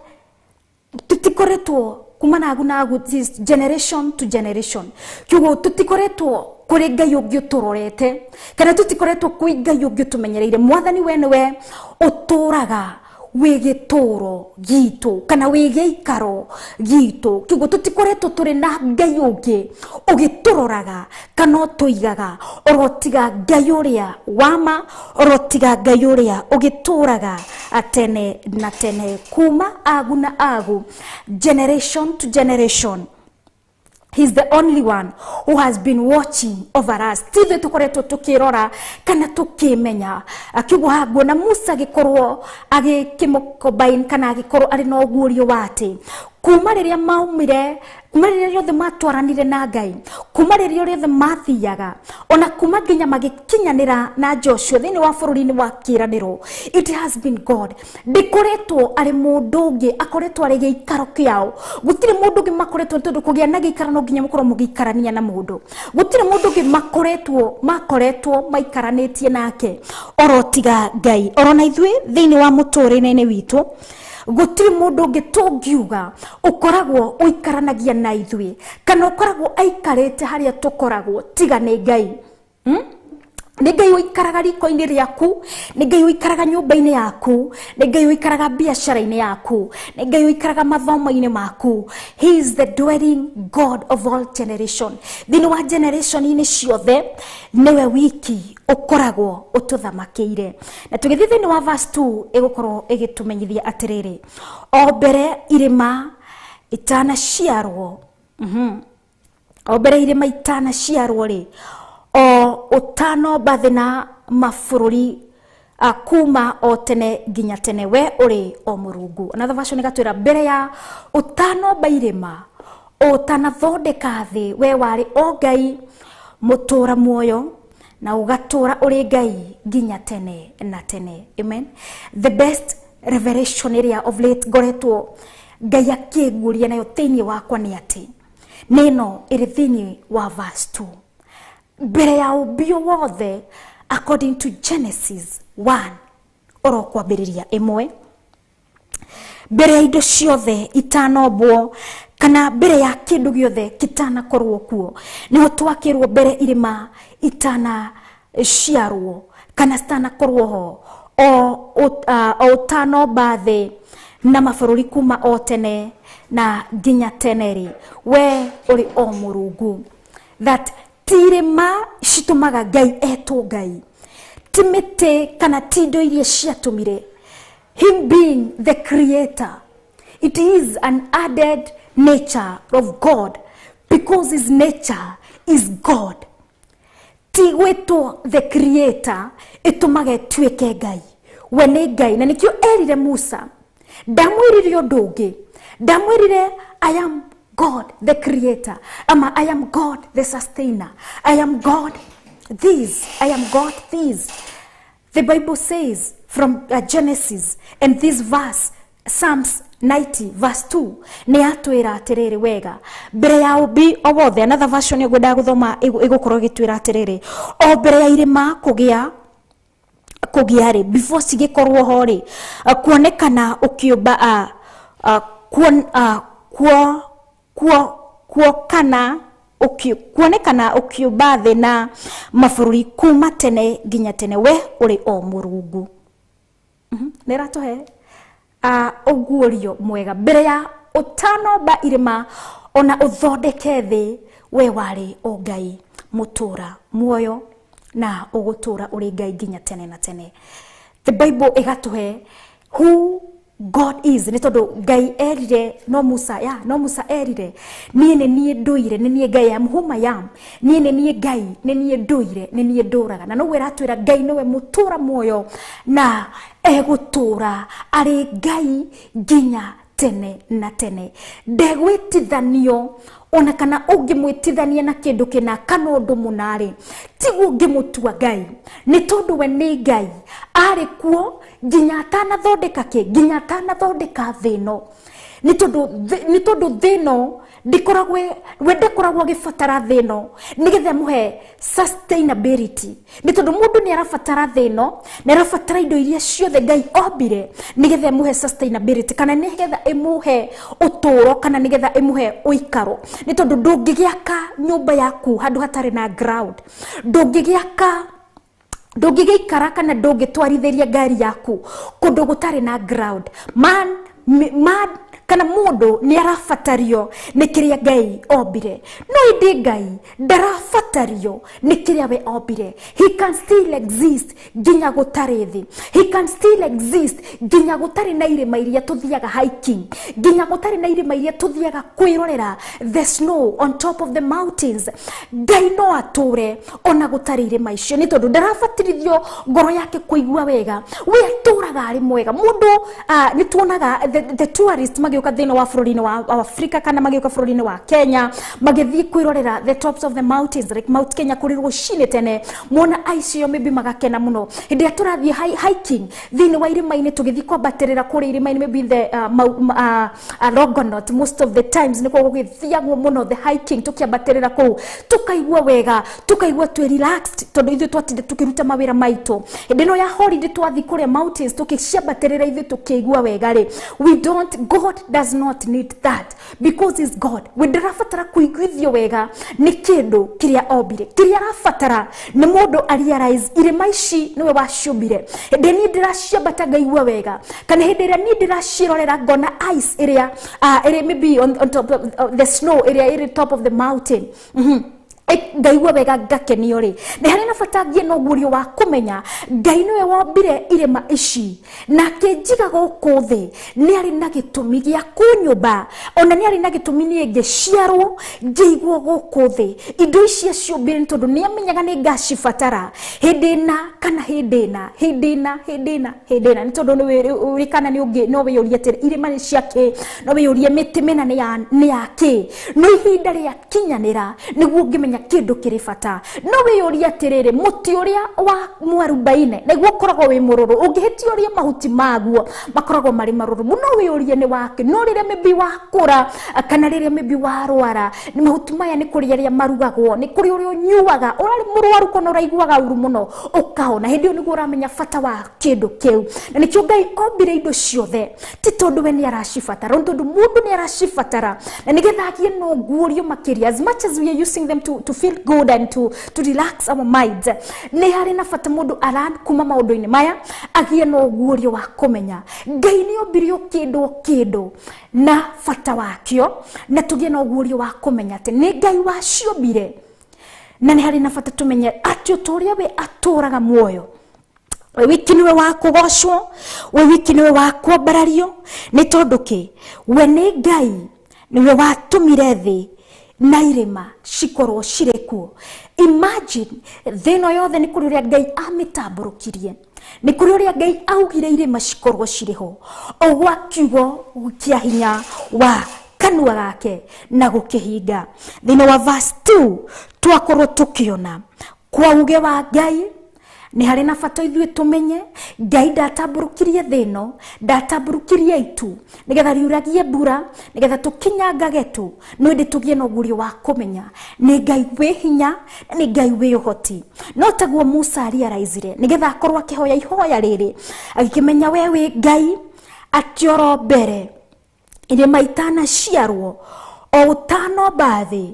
A: tũtikoretwo kuma na agu na agu, this generation to generation. Kiuguo tũtikoretwo kũrĩ Ngai ũngĩ ũtũrorete, kana tũtikoretwo kwĩ Ngai ũngĩ ũtũmenyereire. Mwathani we nĩwe ũtũraga wĩ gĩtũro gitũ kana wĩ gĩikaro gitũ. Kĩguo tũtikoretwo tũrĩ na Ngai ũngĩ ũgĩtũroraga kana ũtũigaga, oro tiga Ngai ũrĩa wama, oro tiga Ngai ũrĩa ũgĩtũraga tene na tene, kuma agu na agu, generation to generation. He's the only one who has been watching over us. Tithe tukoretwo tukirora kana tukimenya. Akiugo haguo na Musa agikorwo agikimocombine kana agikorwo ari na ũguũrio wa atĩ kuma rĩrĩa maumire, kuma rĩrĩa rĩothe matwaranire na Ngai, kuma rĩrĩa rĩothe mathiaga, ona kuma nginya magĩkinyanĩra na Joshua thĩinĩ wa bũrũri-inĩ wa kĩĩranĩro, it has been God. Ndĩkoretwo arĩ mũndũ ũngĩ akoretwo arĩ gĩikaro kĩao. Gũtirĩ mũndũ ũngĩ makoretwo, tondũ kũgĩa na gĩikaro no nginya mũkorwo mũgĩikarania na mũndũ. Gũtirĩ mũndũ ũngĩ makoretwo maikaranĩtie nake oro tiga Ngai. Oro na ithuĩ thĩinĩ wa mũtũrĩre-inĩ witũ gũtirĩ mũndũ ũngĩ tũngiuga ũkoragwo ũikaranagia na ithuĩ kana ũkoragwo aikarĩte harĩa tũkoragwo tiga nĩ Ngai. Nĩ Ngai ũikaraga riko-inĩ rĩaku, nĩ Ngai ũikaraga nyũmba-inĩ yaku, nĩ Ngai ũikaraga biacara-inĩ yaku, nĩ Ngai ũikaraga mathomo-inĩ maku. He is the dwelling God of all generation. Thĩinĩ wa generation-inĩ ciothe nĩwe wiki ũkoragwo ũtũthamakĩire. Na tũgĩthiĩ thĩinĩ wa verse 2 ĩgũkorwo ĩgĩtũmenyithia atĩrĩrĩ, o mbere irĩma itanaciarwo, o mbere irĩma itanaciarwo rĩ, o ũtanomba thĩ na mabũrũri kuma o tene nginya tene, we ũrĩ o Mũrungu. Another version ĩgatwĩra mbere ya ũtanomba irĩma, ũtanathondeka thĩ, we warĩ o Ngai mũtũra muoyo na ũgatũra ũrĩ Ngai nginya tene na tene. Amen. The best revelation ĩrĩa of late ngoretwo Ngai akĩnguũria nayo thĩinĩ wakwa nĩ atĩ Nĩ ĩno ĩrĩ thĩinĩ wa verse 2. Mbere ya ũmbio wothe according to Genesis 1 oro kwambĩrĩria 1, mbere ya indo ciothe itanombwo kana mbere ya kĩndũ gĩothe kĩtanakorwo kuo, nĩho twakĩrwo mbere irĩma itanaciarwo kana citanakorwo ho, o ũtanomba thĩ na mabũrũri kuma o tene na nginya tene rĩ, we ũrĩ o Mũrungu. That ti irĩma citũmaga Ngai etwo Ngai, ti mĩtĩ kana ti indo iria ciatũmire. Him being the creator, it is an added nature of God because his nature is God. Ti gwĩtwo the creator ĩtũmaga ĩtuĩke Ngai. We nĩ Ngai, na nĩkĩo erire Musa, ndamwĩrire ũndũ ũngĩ, ndamwĩrire I am God the creator, ama I am God the sustainer, I am God this, I am God this. The Bible says from Genesis and this verse, Psalms 90 verse 2, nĩ atwĩra atĩrĩrĩ wega mbere ya ũmbi o wothe. Another version ngwendaga gũthoma ĩgũkorwo ĩgĩtwĩra atĩrĩrĩ, o mbere ya irĩma kũgĩa rĩ, before cigĩkorwo ho rĩ, kuonekana ũkĩũmba kuonekana ũkĩũmba thĩ na mabũrũri kuma tene nginya tene, we ũrĩ o Mũrungu. Nĩ ĩratũhe ũguũrio mwega. Mbere ya ũtanomba irĩma ona ũthondeke thĩ, we warĩ o Ngai mũtũra muoyo na ũgũtũra ũrĩ Ngai nginya tene na tene. The Bible ĩgatũhe who God is, nĩ tondũ Ngai erire no Musa, ya no Musa erire niĩ nĩ niĩ ndũire, nĩ niĩ Ngai, am whom I am, niĩ nĩ niĩ Ngai, nĩ niĩ ndũire, nĩ niĩ ndũraga. Na noguo ĩratwĩra Ngai nĩwe mũtũra muoyo na egũtũra arĩ Ngai nginya tene na tene. Ndegwĩtithanio ona kana ũngĩmwĩtithania na kĩndũ kĩna kana ũndũ mũna rĩ, tiguo ũngĩmũtua Ngai, nĩ tondũ we nĩ Ngai, arĩ kuo nginya atanathondeka kĩ, nginya atanathondeka thĩ ĩno. Nĩ tondũ thĩ ĩno ndĩkoragwo, we ndakoragwo agĩbatara thĩ ĩno nĩgetha mũhe sustainability. Nĩ tondũ mũndũ nĩ arabatara thĩ ĩno, nĩ arabatara indo iria ciothe Ngai ombire nĩgetha ĩmũhe sustainability, kana nĩgetha ĩmũhe ũtũũro, kana nĩgetha ĩmũhe ũikaro. Nĩ tondũ ndũngĩgĩaka nyũmba yaku handũ hatarĩ na ground, ndũngĩgĩaka, ndũngĩgĩikara kana ndũngĩtwarithĩria ngari yaku kũndũ gũtarĩ na ground. Man kana mũndũ nĩ arabatario nĩ kĩrĩa Ngai ombire, no ĩndĩ Ngai ndarabatario nĩ kĩrĩa we ombire. He can still exist nginya gũtarĩ thĩ, he can still exist nginya gũtarĩ na irĩma iria tũthiaga hiking, nginya gũtarĩ na irĩma iria tũthiaga kwĩrorera the snow on top of the mountains. Ngai no atũre ona gũtarĩ irĩma icio, nĩ tondũ ndarabatirithio ngoro yake kũigua wega, we atũraga arĩ mwega. Mũndũ nĩ tuonaga the tourist magĩũka thĩinĩ wa bũrũri-inĩ wa Afrika kana magĩũka bũrũri-inĩ wa Kenya magĩthiĩ kwĩrorera the tops of the mountains like Mount Kenya kũrĩ rũcinĩ tene, mona ice ĩyo maybe magakena mũno. Hĩndĩ ĩrĩa tũrathiĩ hiking thĩinĩ wa irĩma-inĩ tũgĩthiĩ kwambatĩrĩra kũrĩa irĩma-inĩ, maybe in the Longonot, most of the times nĩkuo gũgĩthiagwo mũno the hiking, tũkĩambatĩrĩra kũu tũkaigua wega, tũkaigua twĩ relaxed tondũ ithuĩ twatinda tũkĩruta mawĩra maitũ. Hĩndĩ ĩno ya holiday twathiĩ kũrĩa mountains tũkĩciambatĩrĩra ithuĩ tũkĩigua wega rĩ, we don't, God does not need that because he's God. We ndarabatara kũiguithio wega nĩ kĩndũ kĩrĩa ombire. Kĩrĩa arabatara nĩ mũndũ a realize irĩma ici nĩwe waciũmbire. Hĩndĩ niĩ ndĩraciambata ngaigua wega, kana hĩndĩ ĩrĩa niĩ ndĩraciĩrorera ngona ice ĩrĩa ĩrĩ maybe on top of the snow ĩrĩa ĩrĩ top of the mountain, ngaigua wega ngakenio rĩ, nĩ harĩ na bata ngie na ũguũrio wa kũmenya Ngai nĩwe wombire irĩma ici na akĩnjiga gũkũ thĩ, nĩ arĩ na gĩtũmi gĩa kũnyũmba, ona nĩ arĩ na gĩtũmi niĩ ngĩciarwo ngĩigwo gũkũ thĩ. Indo ici aciũmbire nĩ tondũ nĩ amenyaga nĩ ngacibatara hĩndĩ ĩna kana hĩndĩ ĩna, hĩndĩ ĩna, hĩndĩ ĩna, hĩndĩ ĩna. Nĩ tondũ nĩ kana nĩ ũngĩ no wĩyũrie atĩrĩ, irĩma nĩ cia kĩ? No wĩyũrie mĩtĩ mĩna nĩ ya kĩ? No ihinda rĩakinyanĩra nĩguo ũngĩmenya kĩndũ kĩrĩ bata. No wĩyũrie atĩrĩrĩ, mũtĩ ũrĩa wa mwarubaine nĩguo ũkoragwo wĩ mũrũrũ, ũngĩhĩtia ũrĩe mahuti maguo makoragwo marĩ marũrũ mũno, wĩyũrie nĩ wake. No rĩrĩa maybe wakũra kana rĩrĩa maybe warwara, nĩ mahuti maya nĩ kũrĩ arĩa marugagwo, nĩ kũrĩ ũrĩa ũnyuaga, ũrarĩ mũrwaru kana ũraiguaga ũru mũno ũkahona. Hĩndĩ ĩyo nĩguo ũramenya bata wa kĩndũ kĩu. Na nĩkĩo Ngai ombire indo ciothe, ti tondũ we nĩ aracibatara, no tondũ mũndũ nĩ aracibatara, na nĩgetha agĩe na ũguũrio makĩria. As much as we are using them to feel good and to relax our minds, nĩ harĩ na bata mũndũ aran kuma maũndũ-inĩ maya agĩe na ũguũrio wa kũmenya Ngai nĩ ombire o kĩndũ o kĩndũ na bata wakĩo, na tũgĩe na ũguũrio wa kũmenya atĩ nĩ Ngai waciombire. Na nĩ harĩ na bata tũmenye atĩ o ta ũrĩa we atũraga muoyo, we wiki nĩwe wa kũgocwo, we wiki nĩwe wa kwambarario, nĩ tondũ kĩ? We nĩ Ngai, nĩwe watũmire thĩ na irĩma cikorwo cirĩ kuo. Imagine thĩ ĩno yothe nĩ kũrĩ ũrĩa Ngai amĩtambũrũkirie, nĩ kũrĩ ũrĩa Ngai augire irĩma cikorwo cirĩ ho, o gwa kiugo kĩa hinya wa kanua gake na gũkĩhinga. Thĩinĩ wa verse 2 twakorwo tũkĩona kwa uge wa Ngai nĩ harĩ na bata ithuĩ tũmenye Ngai ndatambũrũkirie thĩ ĩno, ndatambũrũkirie itu nĩgetha riuragie mbura, nĩgetha tũkinyangage tu, no ĩndĩ tũgĩe na ũguũrio wa kũmenya nĩ Ngai wĩ hinya, nĩ Ngai wĩ ũhoti. No taguo Musa realizire nĩgetha akorwo akĩhoya ihoya rĩrĩ, agĩkĩmenya we wĩ Ngai atĩ oro mbere irĩma itanaciarwo, o ũtanomba thĩ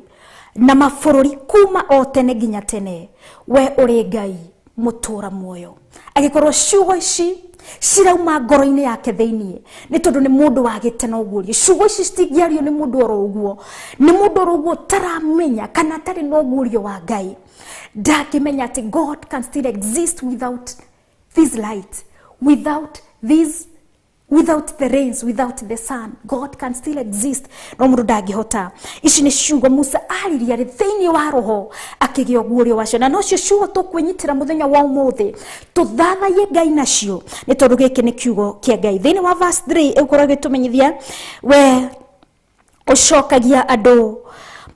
A: na mabũrũri kuma o tene nginya tene, we ũrĩ Ngai mũtũra muoyo. Agĩkorwo ciugo ici cirauma ngoro-inĩ yake thĩiniĩ, nĩ tondũ nĩ mũndũ wagĩte na ũguũrio. Ciugo ici citingĩario nĩ mũndũ oro ũguo, nĩ mũndũ oro ũguo ũtaramenya kana atarĩ na ũguũrio wa Ngai. Ndangĩmenya atĩ God can still exist without this light, without this, without the rains, without the sun. God can still exist. No mũndũ ndangĩhota. Ici nĩ ciugo Musa aririe arĩ thĩinĩ wa roho akĩgĩa ũguũrio wacio. Na nocio ciugo tũkwĩnyitĩra mũthenya wa ũmũthĩ, tũthathaiye Ngai nacio, nĩ tondũ gĩkĩ nĩ kiugo kĩa Ngai. Thĩinĩ wa verse 3 ĩgũkorwo ĩgĩtũmenyithia we ũcokagia andũ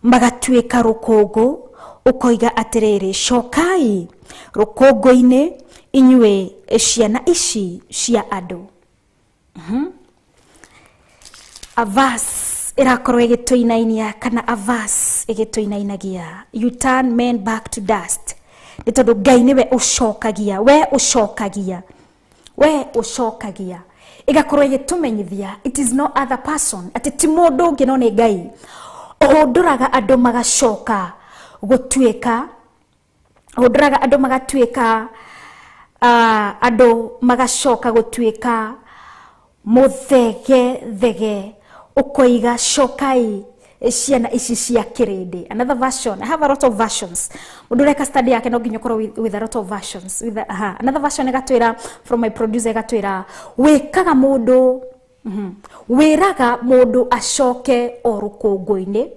A: magatuĩka rũkũngũ, ũkoiga atĩrĩrĩ, cokai rũkũngũ-inĩ inyuĩ ciana ici cia andũ. A verse ĩrakorwo ĩgĩtũinainia kana a verse ĩgĩtũinainagia, you turn men back to dust. Nĩ tondũ Ngai nĩwe ũcokagia, we ũcokagia, we ũcokagia. Ĩgakorwo ĩgĩtũmenyithia it is no other person, atĩ ti mũndũ ũngĩ no nĩ Ngai ũhũndũraga andũ magacoka gũtuĩka, ũhũndũraga andũ magatuĩka, andũ magacoka gũtuĩka mũthegethege, ũkoiga cokai ciana ici cia kĩrĩndĩ. Another version, I have a lot of versions. Mũndũ ũreka study yake no nginya ũkorwo with a lot of versions. With a, aha. Another version ĩgatwĩra from my producer ĩgatwĩra wĩkaga mũndũ, wĩraga mũndũ acoke o rũkũngũ-inĩ,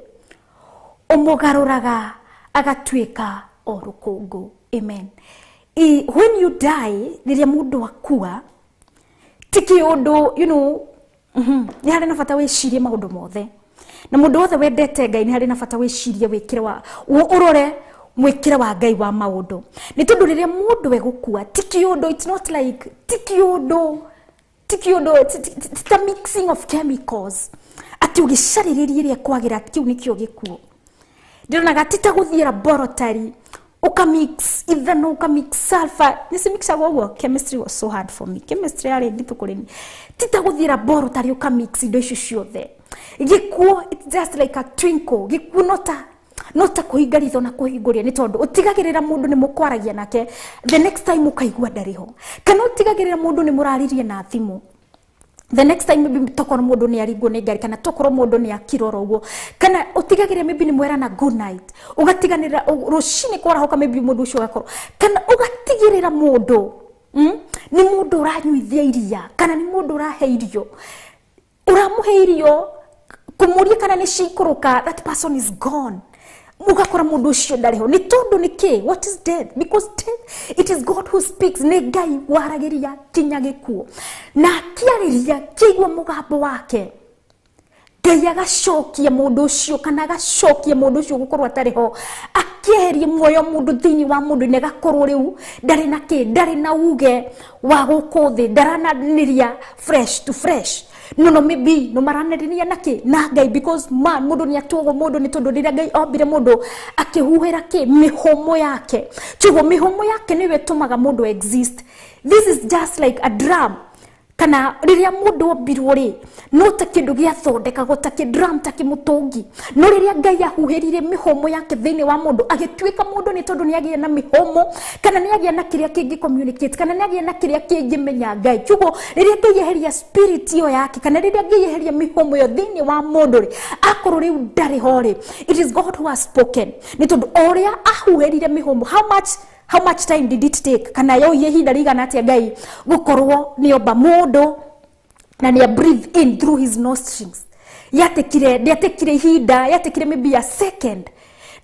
A: ũmũgarũraga agatuĩka o rũkũngũ. Amen. When you die, rĩrĩa mũndũ akua, ti kĩũndũ, you know, nĩ harĩ na bata wĩcirie maũndũ mothe. Na mũndũ wothe wendete Ngai nĩ harĩ na bata wĩcirie wĩkĩre wa, ũrore mwĩkĩre wa Ngai wa maũndũ. Nĩ tondũ rĩrĩa mũndũ egũkua, ti kĩũndũ, it's not like, ti kĩũndũ, ti kĩũndũ, ti ta mixing of chemicals. Atĩ ũgĩcarĩrĩria ĩrĩa kwagĩra, kĩu nĩkĩo gĩkuũ. Ndĩronaga ti ta gũthiĩ laboratory, ukamix ethanol, ukamix sulfur. Nĩ mixagwo ũguo? Chemistry was so hard for me. Chemistry yarĩ nditũ kũrĩ niĩ. Ti ta gũthiĩ laboratory ukamix indo icio ciothe. Gĩkuũ, it's just like a twinkle. Gĩkuũ no ta kũhinga ritho na kũhingũria, nĩ tondũ ũtigagĩrĩra mũndũ nĩ mũkwaragia nake, the next time ũkaigua ndarĩ ho. Kana ũtigagĩrĩra mũndũ nĩ mũraririe na thimũ, the next time maybe tokorwo mũndũ nĩ aringwo nĩ ngari, kana tokorwo mũndũ nĩ akira oro ũguo, kana ũtigagĩrĩra maybe nĩ mwerana good night, ũgatiganĩra rũcinĩ kwarahoka maybe mũndũ ũcio ũgakorwo, kana ũgatigĩrĩra mũndũ, nĩ mũndũ ũranyuithia iria, kana nĩ mũndũ ũrahe irio, ũramũhe irio kũmũria kana nĩ cikũrũka, that person is gone. Ũgakora mũndũ ũcio ndarĩ ho. Nĩ tondũ nĩ kĩ? What is death? Because death, it is God who speaks. Nĩ Ngai waragĩria kinya gĩkuũ, na akĩarĩria kĩigua mũgambo wake, Ngai agacokia mũndũ ũcio, kana agacokia mũndũ ũcio gũkorwo atarĩ ho, akĩeheria muoyo mũndũ thĩinĩ wa mũndũ nĩ gakorwo rĩu ndarĩ na kĩ, ndarĩ na uge wa gũkũ thĩ, ndarananĩria fresh to fresh. No maybe no maranĩria na kĩ na Ngai, because man mũndũ nĩ atuagwo mũndũ nĩ tondũ rĩrĩa Ngai ombire mũndũ akĩhuhĩra kĩ mĩhũmũ yake. Kiugo mĩhũmũ yake nĩyo ĩtũmaga mũndũ exist. This is just like a drum. Kana rĩrĩa mũndũ ombirwo rĩ, no ta kĩndũ gĩathondekagwo ta kĩ drum, ta kĩmũtũngi. No rĩrĩa Ngai ahuhĩrire mĩhũmũ yake thĩinĩ wa mũndũ agĩtuĩka mũndũ nĩ tondũ nĩagĩa na mĩhũmũ, kana nĩagĩa na kĩrĩa kĩngĩ communicate, kana nĩagĩa na kĩrĩa kĩngĩmenya Ngai. Kiugo rĩrĩa Ngai eheria spirit ĩyo yake, kana rĩrĩa Ngai eheria mĩhũmũ ĩyo thĩinĩ wa mũndũ rĩ, akorwo rĩu ndarĩ ho rĩ, it is God who has spoken. Nĩ tondũ o ũrĩa ahuhĩrire mĩhũmũ, how much time did it take? Kana yoiye ihinda rĩigana atĩa Ngai gũkorwo nĩomba mũndũ na nĩ breathe in through his nostrils. Yatekire, ndiatekire ihinda, yatekire maybe a second.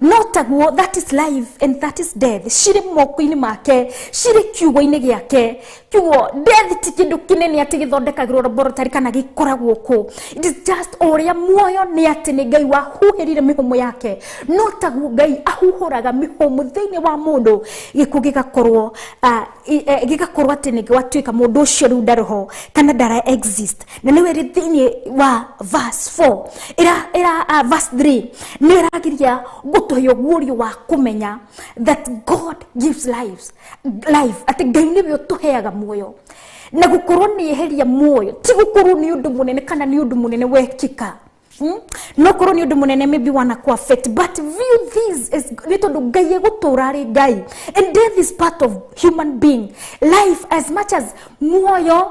A: No taguo, that is life and that is death. Cirĩ moko-inĩ make, cirĩ kiugo-inĩ gĩake. Kiugo death ti kĩndũ kĩnene atĩ gĩthondekagĩrwo laboratory kana gĩkoragwo kũ. It is just ũrĩa muoyo nĩ atĩ nĩ Ngai wahuhĩrire mĩhũmũ yake. No taguo Ngai ahuhũraga mĩhũmũ thĩinĩ wa mũndũ, gĩkuũ gĩgakorwo gĩgakorwo atĩ nĩ gwatuĩka mũndũ ũcio rĩu ndarĩ ho kana ndara exist. Na nĩwe rĩ thĩinĩ wa verse 4 ĩra verse 3 nĩ ĩragiria gũtũhe ũguũrio wa kũmenya that God gives lives, life, atĩ Ngai nĩwe ũtũheaga muoyo. Na gũkorwo nĩ eheria muoyo ti gũkorwo nĩ ũndũ mũnene kana nĩ ũndũ mũnene wekĩka. No korwo nĩ ũndũ mũnene maybe wana ku affect, but view this as nĩ tondũ Ngai egũtũra arĩ Ngai, and death is part of human being life. As much as muoyo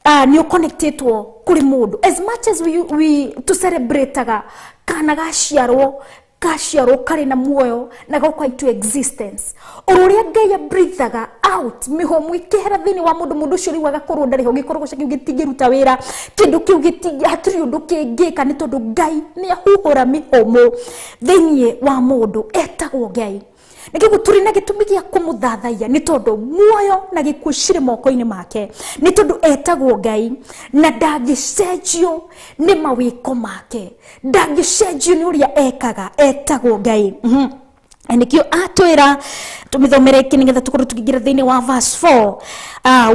A: nĩ ũconnectetwo kũrĩ mũndũ, as much as we to celebrate-aga kana gaciarwo karĩ na muoyo na goka into existence, oro ũrĩa Ngai abreathaga out mĩhũmũ ĩkĩehera thĩinĩ wa mũndũ, mũndũ ũcio rĩu agakorwo ndarĩ ho, gĩkorogocea kĩu gĩtingĩruta wĩra, kĩndũ kĩu hatirĩ ũndũ kĩngĩka, nĩ tondũ Ngai nĩ ahuhũra mĩhũmũ thĩinĩ wa mũndũ etagwo Ngai. Nĩkĩo tũrĩ na gĩtũmi gĩa kũmũthathaiya, nĩ tondũ muoyo na gĩkuũ cirĩ moko-inĩ make, nĩ tondũ etagwo Ngai na ndangĩcenjio nĩ mawĩko make, ndangĩcenjio nĩ ũrĩa ekaga, etagwo Ngai. Na nĩkĩo atwĩra tũmĩthomere ĩngĩ nĩgetha tũkorwo tũkĩingĩra thĩinĩ wa verse 4.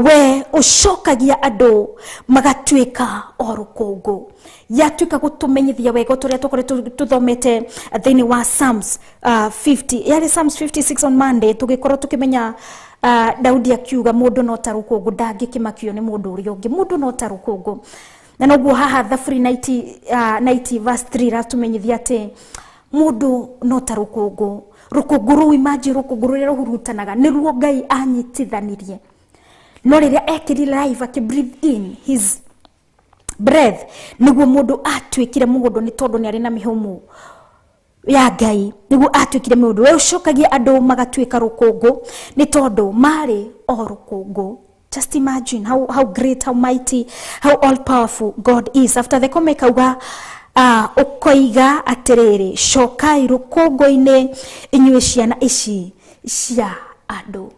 A: We ũcokagia andũ magatuĩka o rũkũngũ. Yatuĩka gũtũmenyithia wega tũrĩa tũkoretwo tũthomete thĩinĩ wa Psalms 50, yarĩ Psalms 56 on Monday, tũgĩkorwo tũkĩmenya Daudi akiuga mũndũ no ta rũkũngũ, ndangĩkĩmakio nĩ mũndũ ũrĩa ũngĩ, mũndũ no ta rũkũngũ. Na noguo haha Thaburi 90 verse 3 ratũmenyithia atĩ mũndũ no ta rũkũngũ. Rũkũngũ rũu, imagine rũkũngũ rũrĩa rũhurutanaga nĩruo Ngai anyitithanirie. No rĩrĩa ekĩrire life, akĩ breathe in his breath, nĩguo mũndũ atuĩkire mũndũ, nĩ tondũ nĩ arĩ na mĩhũmũ ya Ngai, nĩguo atuĩkire mũndũ. We ũcokagia andũ magatuĩka rũkũngũ nĩ tondũ marĩ o rũkũngũ. Just imagine how great, how mighty, how all powerful God is. After the comment kauga ũkoiga atĩrĩrĩ, cokai rũkũngũ-inĩ inyuĩ ciana ici cia andũ.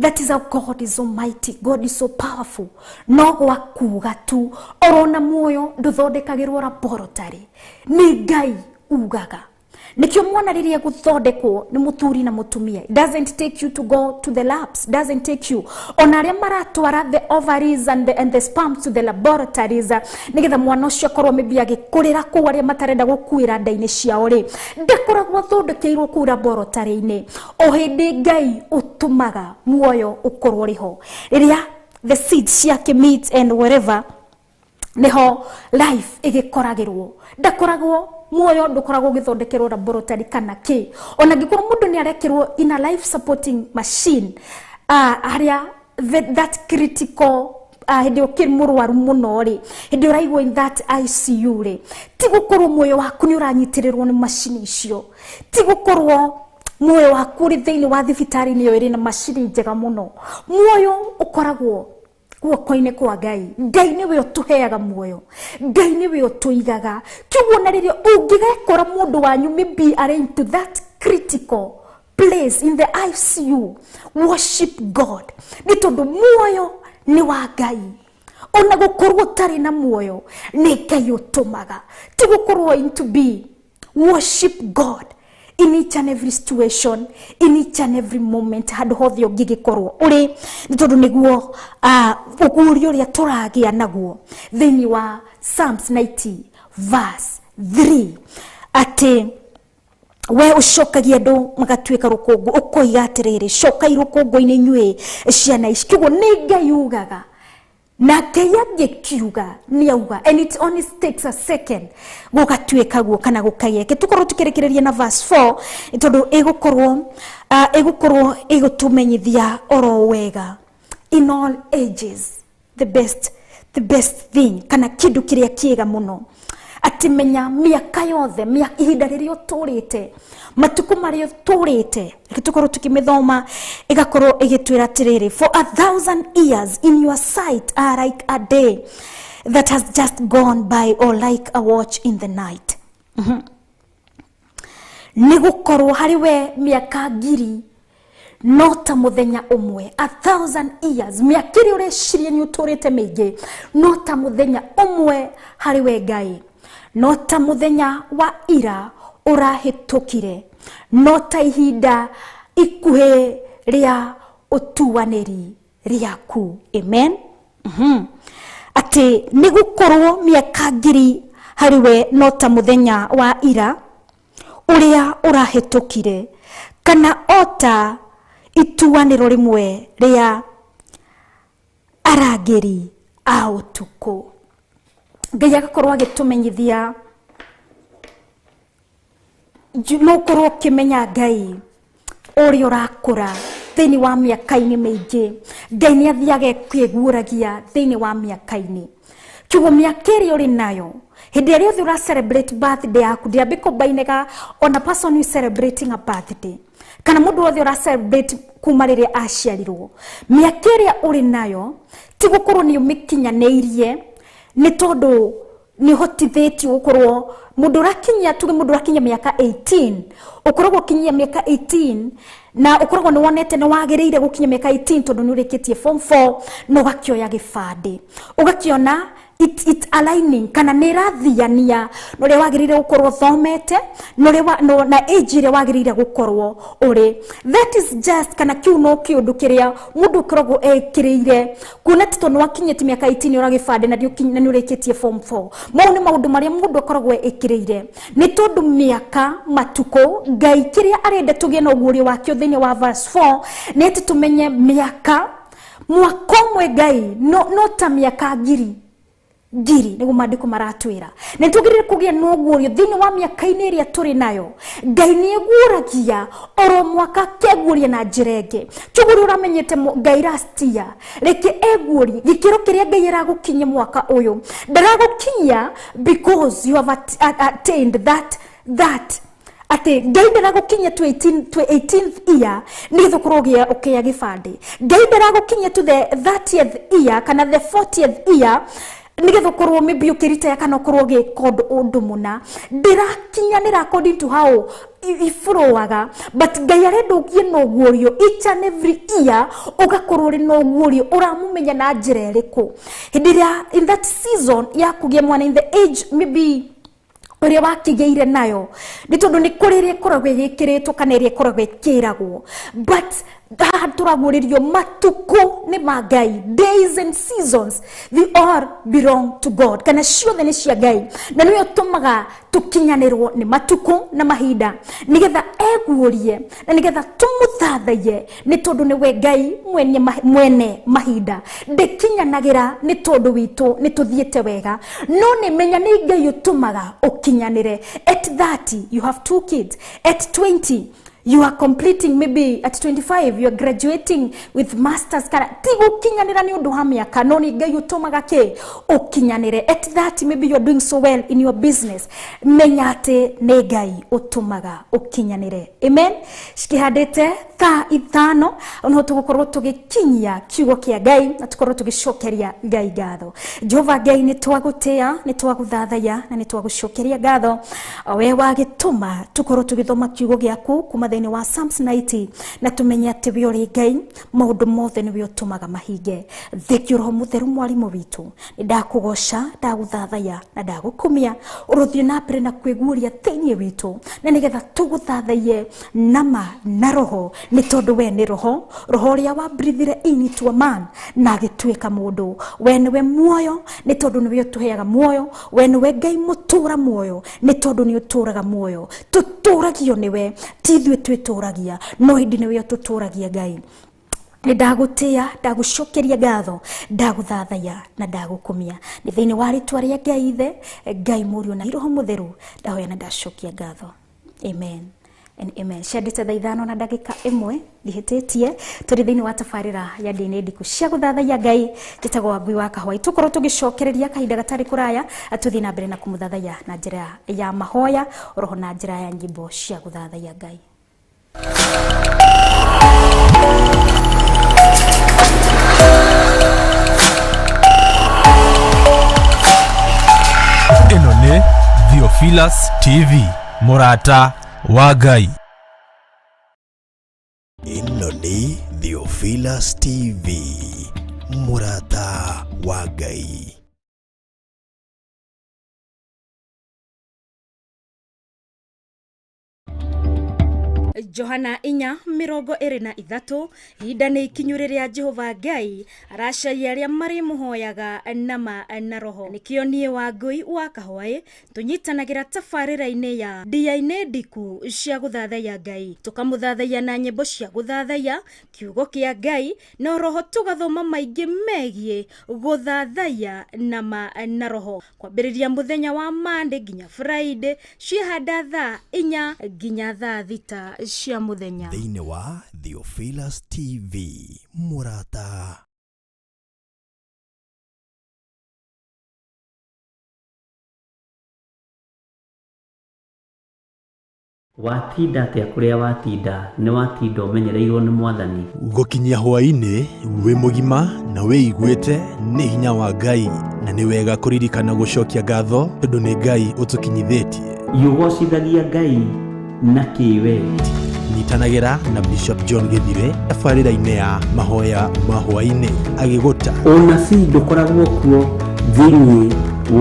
A: That is how God is so mighty, God is so powerful. No gwa kuga tu orona muoyo nduthondekagĩrwo laboratory, nĩ Ngai ugaga. Nĩkĩo mwana rĩrĩa gũthondekwo nĩ mũthuri na mũtumia, it doesn't take you to go to the labs, doesn't take you. Ona arĩa maratwara the ovaries and the sperms to the laboratories nĩgetha mwana ũcio akorwo maybe agĩkũrĩra kũu, arĩa matarenda gũkuĩra nda-inĩ ciao rĩ, ndakoragwo athondekeirwo kũu laboratory-inĩ. O hĩndĩ Ngai ũtũmaga muoyo ũkorwo ũrĩ ho, rĩrĩa the seeds ciake meet and whatever, niho life ĩgĩkoragĩrwo. Ndakoragwo muoyo ndũkoragwo ũgĩthondekerwo laboratory kana kĩ. Ona angĩkorwo mũndũ nĩ arekĩrwo in a life supporting machine, harĩa that critical hĩndĩ ũkĩ mũrwaru mũno rĩ, hĩndĩ ũraigwo in that ICU rĩ, ti gũkorwo muoyo waku nĩ ũranyitĩrĩrwo nĩ macini icio, ti gũkorwo muoyo waku ũrĩ thĩinĩ wa thibitarĩ nĩyo ĩrĩ na macini njega mũno. Muoyo ũkoragwo guoko-inĩ kwa Ngai. Ngai nĩwe ũtũheaga muoyo, Ngai nĩwe ũtũigaga. Kiugo na rĩrĩa ũngĩgekora mũndũ wanyu maybe arĩ into that critical place in the ICU, worship God, nĩ tondũ muoyo nĩ wa Ngai. Ona gũkorwo ũtarĩ na muoyo nĩ Ngai ũtũmaga, ti gũkorwo into be. Worship God. In each and every situation, in each and every moment, handũ hothe ũngĩgĩkorwo ũrĩ, nĩ tondũ nĩguo ũguũrio ũrĩa tũragĩa naguo thĩinĩ wa Psalms 90 verse 3, atĩ we ũcokagia andũ magatuĩka rũkũngũ, ũkoiga atĩrĩrĩ, cokai rũkũngũ-inĩ inyuĩ ciana ici. Kĩguo nĩ Ngai ugaga, na Ngai angĩkiuga nĩ auga, and it only takes a second gũgatuĩka guo kana gũkagĩa. Ke tũkorwo tũkĩrĩkĩrĩria na verse 4, nĩ tondũ ĩgũkorwo ĩgũtũmenyithia oro wega, in all ages the best thing, kana kĩndũ kĩrĩa kĩega mũno, atĩ menya mĩaka yothe, ihinda rĩrĩa ũtũrĩte, matukũ marĩa ũtũrĩte. Reke tũkorwo tũkĩmĩthoma, ĩgakorwo ĩgĩtwĩra atĩrĩrĩ, for 1,000 years in your sight are like a day that has just gone by, or like a watch in the night. Nĩ gũkorwo harĩ we mĩaka 1,000 no ta mũthenya ũmwe. 1,000 years, mĩaka ĩrĩa ũreciria nĩ ũtũrĩte mĩingĩ, no ta mũthenya ũmwe harĩ we Ngai, no ta mũthenya wa ira ũrahĩtũkire, no ta ihinda ikuhĩ rĩa ũtuanĩri rĩaku. Amen. Atĩ nĩ gũkorwo mĩaka 1,000 harĩ we no ta mũthenya wa ira ũrĩa ũrahĩtũkire, kana o ta ituanĩro rĩmwe rĩa arangĩri a ũtukũ. Ngai agakorwo agĩtũmenyithia, no ũkorwo ũkĩmenya Ngai ũrĩa ũrakũra thĩinĩ wa mĩaka-inĩ mĩingĩ. Ngai nĩ athiaga ekĩguũragia thĩinĩ wa mĩaka-inĩ. Kiugo mĩaka ĩrĩa ũrĩ nayo, hĩndĩ ĩrĩa ũthiĩ ũra celebrate birthday yaku, ndĩambe kũmbainĩga on a person who is celebrating a birthday, kana mũndũ wothe ũra celebrate kuma rĩrĩa aciarirwo, mĩaka ĩrĩa ũrĩ nayo ti gũkorwo nĩ ũmĩkinyanĩirie, nĩ tondũ nĩ ũhotithĩtio gũkorwo mũndũ ũrakinyia, tuge mũndũ ũrakinyia mĩaka 18, ũkoragwo ũkinyia mĩaka 18 na ũkoragwo nĩ wonete nĩ wagĩrĩire gũkinyia mĩaka 18 tondũ nĩ ũrĩkĩtie form 4, na ũgakĩoya gĩbandĩ, ũgakĩona it aligning, kana nĩ ĩrathiania na ũrĩa wagĩrĩire gũkorwo ũthomete, na age ĩrĩa wagĩrĩire gũkorwo ũrĩ. That is just, kana kĩu no kĩũndũ kĩrĩa mũndũ ũkoragwo ekĩrĩire, kuona atĩ tondũ nĩwakinyĩtie mĩaka 18 ũra gĩbandĩ na nĩ ũrĩkĩtie form 4. Mau nĩ maũndũ marĩa mũndũ akoragwo ekĩrĩire, nĩ tondũ mĩaka, matukũ, Ngai kĩrĩa arenda tũgĩe na ũguũrio wakĩo thĩinĩ wa verse 4 nĩ atĩ tũmenye mĩaka, mwaka ũmwe Ngai no ta mĩaka 1,000 nĩguo maandĩko maratwĩra. Nĩ tũgĩrĩire kũgĩa na ũguũrio thĩinĩ wa mĩaka-inĩ ĩrĩa tũrĩ nayo. Ngai nĩ eguũragia oro mwaka akeguũria na njĩra ĩngĩ. Kĩguo ũrĩa ũramenyete Ngai last year, reke eguũrie gĩkĩro kĩrĩa Ngai aragũkinyia mwaka ũyũ. Ndaragũkinyia because you have attained that atĩ Ngai ndaragũkinyia to 18th year nĩgetha ũkorwo ũkĩgĩa gĩbandĩ. Ngai ndaragũkinyia to the 30th year kana the 40th year nĩgetha ũkorwo maybe ũkĩritaya kana ũkorwo ũgĩka ũndũ mũna. Ndĩrakinyanĩra according to how iflowaga, but Ngai arenda ũgĩe na ũguũrio each and every year, ũgakorwo ũrĩ na ũguũrio ũramũmenya na njĩra ĩrĩkũ. Hĩndĩ ĩrĩa in that season ya kũgĩa mwana, in the age maybe ũrĩa wakĩgĩire nayo, nĩ tondũ nĩ kũrĩ ĩrĩa ĩkoragwo ĩgĩkĩrĩtwo kana ĩrĩa ĩkoragwo ĩkĩragwo, but haha tũraguũrĩrio matukũ nĩ ma Ngai. Days and seasons, they all belong to God, kana ciothe nĩ cia Ngai, na nĩwe ũtũmaga tũkinyanĩrwo nĩ matukũ na mahinda, nĩgetha eguũrie na nĩgetha tũmũthathaiye, nĩ tondũ nĩwe Ngai mwene mahinda. Ndĩkinyanagĩra nĩ tondũ witũ nĩ tũthiĩte wega, no nĩ menya nĩ Ngai ũtũmaga ũkinyanĩre. At 30 you have 2 kids, at 20 you are completing, maybe at 25 you are graduating with masters. Kana ti gũkinyanĩra nĩ ũndũ wa mĩaka, no nĩ Ngai ũtũmaga kĩ ũkinyanĩre. At 30 maybe you are doing so well in your business, menya atĩ nĩ Ngai ũtũmaga ũkinyanĩre. Amen. Cikĩhandĩte thaa 5 no tũgũkorwo tũgĩkinyia kiugo kĩa Ngai na tũkorwo tũgĩcokeria Ngai ngatho. Jehova Ngai, nĩ twagũtĩa, nĩ twagũthathaiya na nĩ twagũcokeria ngatho, we wagĩtũma tũkorwo tũgĩthoma kiugo gĩaku kuma thĩinĩ wa Psalms 90 na tũmenye atĩ we ũrĩ Ngai, maũndũ mothe nĩwe ũtũmaga mahinge. Thengio Roho Mũtheru mwarimũ witũ, nĩ ndakũgoca, ndagũthathaiya na ndagũkumia, ũrothiĩ na mbere na kwĩguũria thĩinĩ witũ, na nĩgetha tũgũthathaiye nama na roho, nĩ tondũ we nĩ roho, roho ũrĩa wa breathe into a man na agĩtuĩka mũndũ. We nĩwe muoyo, nĩ tondũ nĩwe ũtũheaga muoyo. We nĩwe Ngai mũtũra muoyo, nĩ tondũ nĩ ũtũraga muoyo. Tũtũragio nĩwe, ti ithuĩ twĩtũragia, no ĩndĩ nĩwe ũtũtũragia Ngai. Nĩ ndagũtĩa, ndagũcokeria ngatho, ndagũthathaiya na ndagũkumia. Nĩ thĩinĩ wa rĩtwa rĩa Ngai Ithe, Ngai Mũriũ na Roho Mũtheru, ndahoya na ndacokia ngatho. Amen and amen. Ciandĩte thaa 5 na ndagĩka 1 ndihĩtĩtie, tũrĩ thĩinĩ wa tabarĩra ya ndini ndiku cia gũthathaiya Ngai. Njĩtagwo Wangui wa Kahũa. Tũkorwo tũgĩcokereria kahinda gatarĩ kũraya, tũthiĩ na mbere na kũmũthathaiya na njĩra ya mahoya, oroho na njĩra ya nyĩmbo cia gũthathaiya Ngai.
F: Ĩno nĩ Theophilus TV, mũrata wa Ngai.
B: Ĩno nĩ Theophilus TV, mũrata wa Ngai.
C: Johana 4:23, ihinda nĩ ikinyu rĩrĩa Jehova Ngai aracaria arĩa marĩmũhoyaga nama na roho. Nĩkĩo niĩ Wangui wa Kahũa tũnyitanagĩra tabarĩra-inĩ ya ndia-inĩ ndiku cia gũthathaiya Ngai, tũkamũthathaiya na nyĩmbo cia gũthathaiya kiugo kĩa Ngai, na roho tũgathoma maingĩ megiĩ gũthathaiya nama na roho, kwambĩrĩria mũthenya wa Monday nginya Friday, ciĩhanda thaa 4 nginya thaa 6 cia mũthenya.
B: Thĩinĩ wa Theophilus TV, mũrata.
G: Watinda atĩa kũrĩa watinda, nĩ watinda ũmenyereirwo nĩ Mwathani.
F: Gũkinyia hwaĩ-inĩ wĩ mũgima na wĩiguĩte nĩ hinya wa Ngai, na nĩ wega kũririkana gũcokia ngatho tondũ nĩ Ngai ũtũkinyithĩtie.
G: Yũgocithagia Ngai na kĩwe.
F: Nyitanagĩra na Bishop John Gĩthire tabarĩra-inĩ ya mahoya ma hwaĩ-inĩ agĩgũta.
G: Ũnabii ndũkoragwo kuo thĩinĩ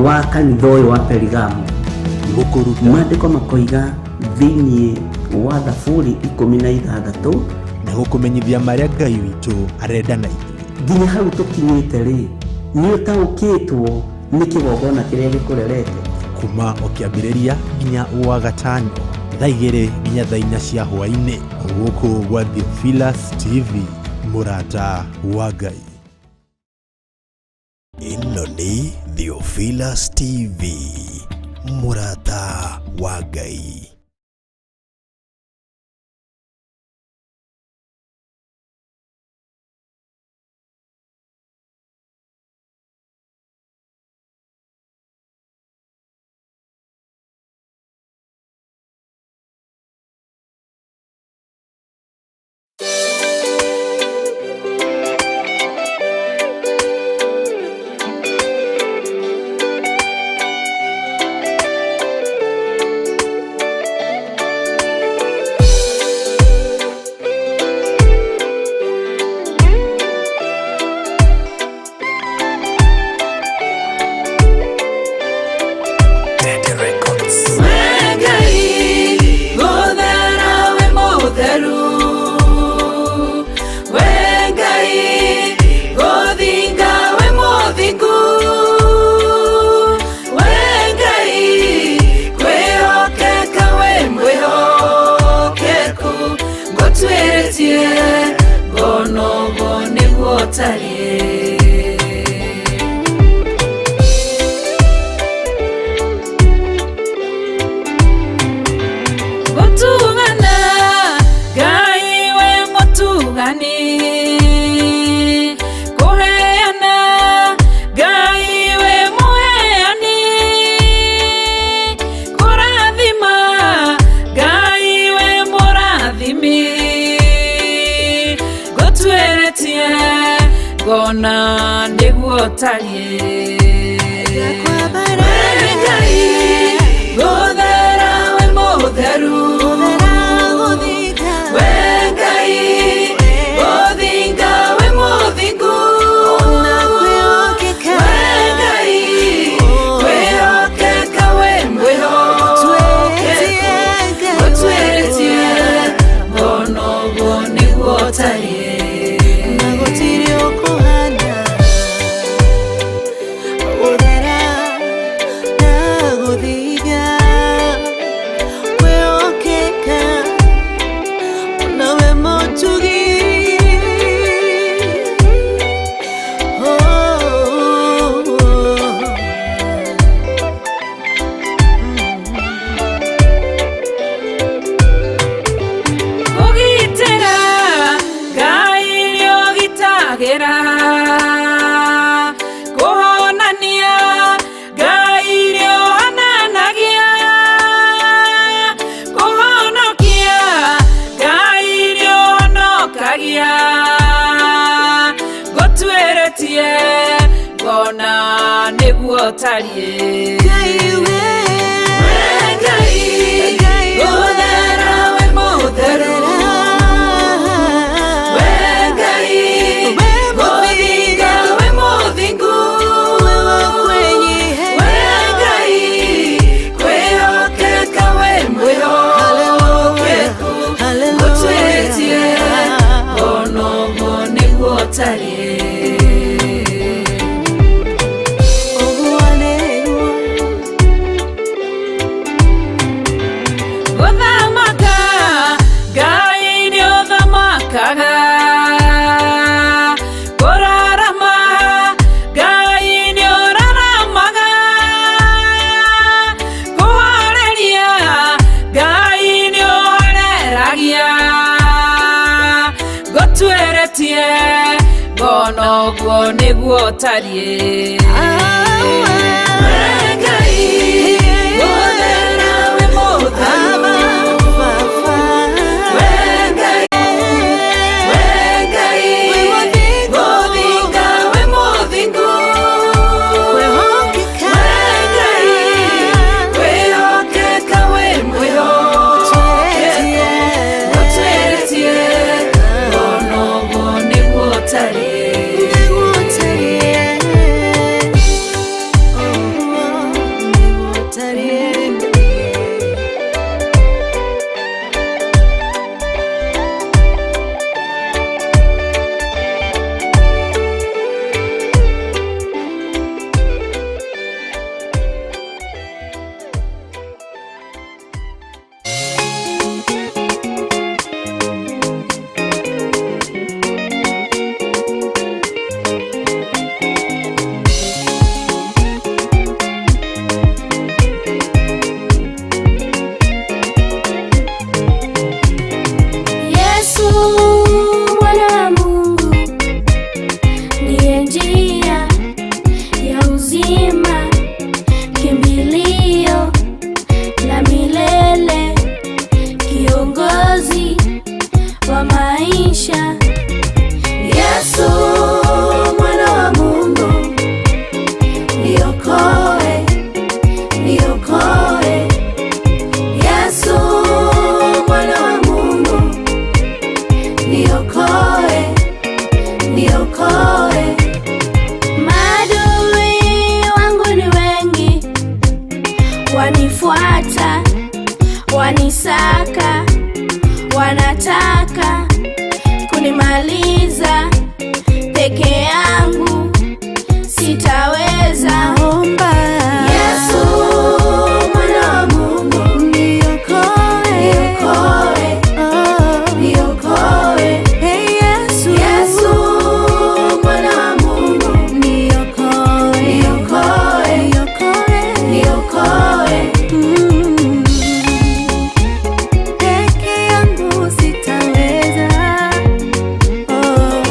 G: wa kanitha ũyũ wa Perigamo.
F: Gũkũruta.
G: Maandĩko makoiga thĩinĩ wa Thaburi 16
F: na gũkũmenyithia marĩa Ngai witũ arenda na ithuĩ.
G: Nginya hau tũkinyĩte rĩ, nĩ ũtaũkĩtwo nĩ kĩgongona kĩrĩa gĩkũrerete.
F: Kuma o kĩambĩrĩria nginya wa gatano thaa 2 nginya thaa 4 cia hwaĩ-inĩ, gũkũ gwa Theophilus TV, mũrata wa Ngai.
B: Ĩno nĩ Theophilus TV, mũrata wa Ngai.
D: Gona nĩguo ũtariĩ. Ngai, gũthera wĩ mũtheru. ũtariĩ. We Ngai, gũthera wĩ mũtheru. We Ngai, gũthinga wĩ mũthingu. We Ngai, kwĩhokeka wĩ mwĩhokeku. Gũtuĩtie onoguo nĩguo ũtariĩ. Gũthamaka, Ngai nĩ ũthamakaga. Kũrarama, Ngai nĩ ũraramaga. Kũhoreria, Ngai nĩ ũhoreragia. Ngũtuĩrĩtie ngona ũguo nĩguo ũtariĩ. We Ngai, gũthera wĩ mũtheru. We Ngai, we Ngai, gũthinga wĩ mũthingu. We Ngai, kwĩhokeka wĩ mwĩhokeku. Gũtuĩrĩtie ngona ũguo nĩguo ũtariĩ.
H: Yesu mwana wa Mungu ndiye njia ya uzima, kimbilio la milele, kiongozi wa maisha. Yesu mwana wa Mungu, niokoe, niokoe. Yesu mwana wa Mungu, niokoe, niokoe. Maadui wangu ni wengi, wanifuata, wanisaka, wanataka kunimaliza. Peke yangu sitaweza. Yesu mwana wa Mungu, niokoe, niokoe. Yesu mwana wa Mungu, niokoe, niokoe.
I: Peke yangu sitaweza, oh,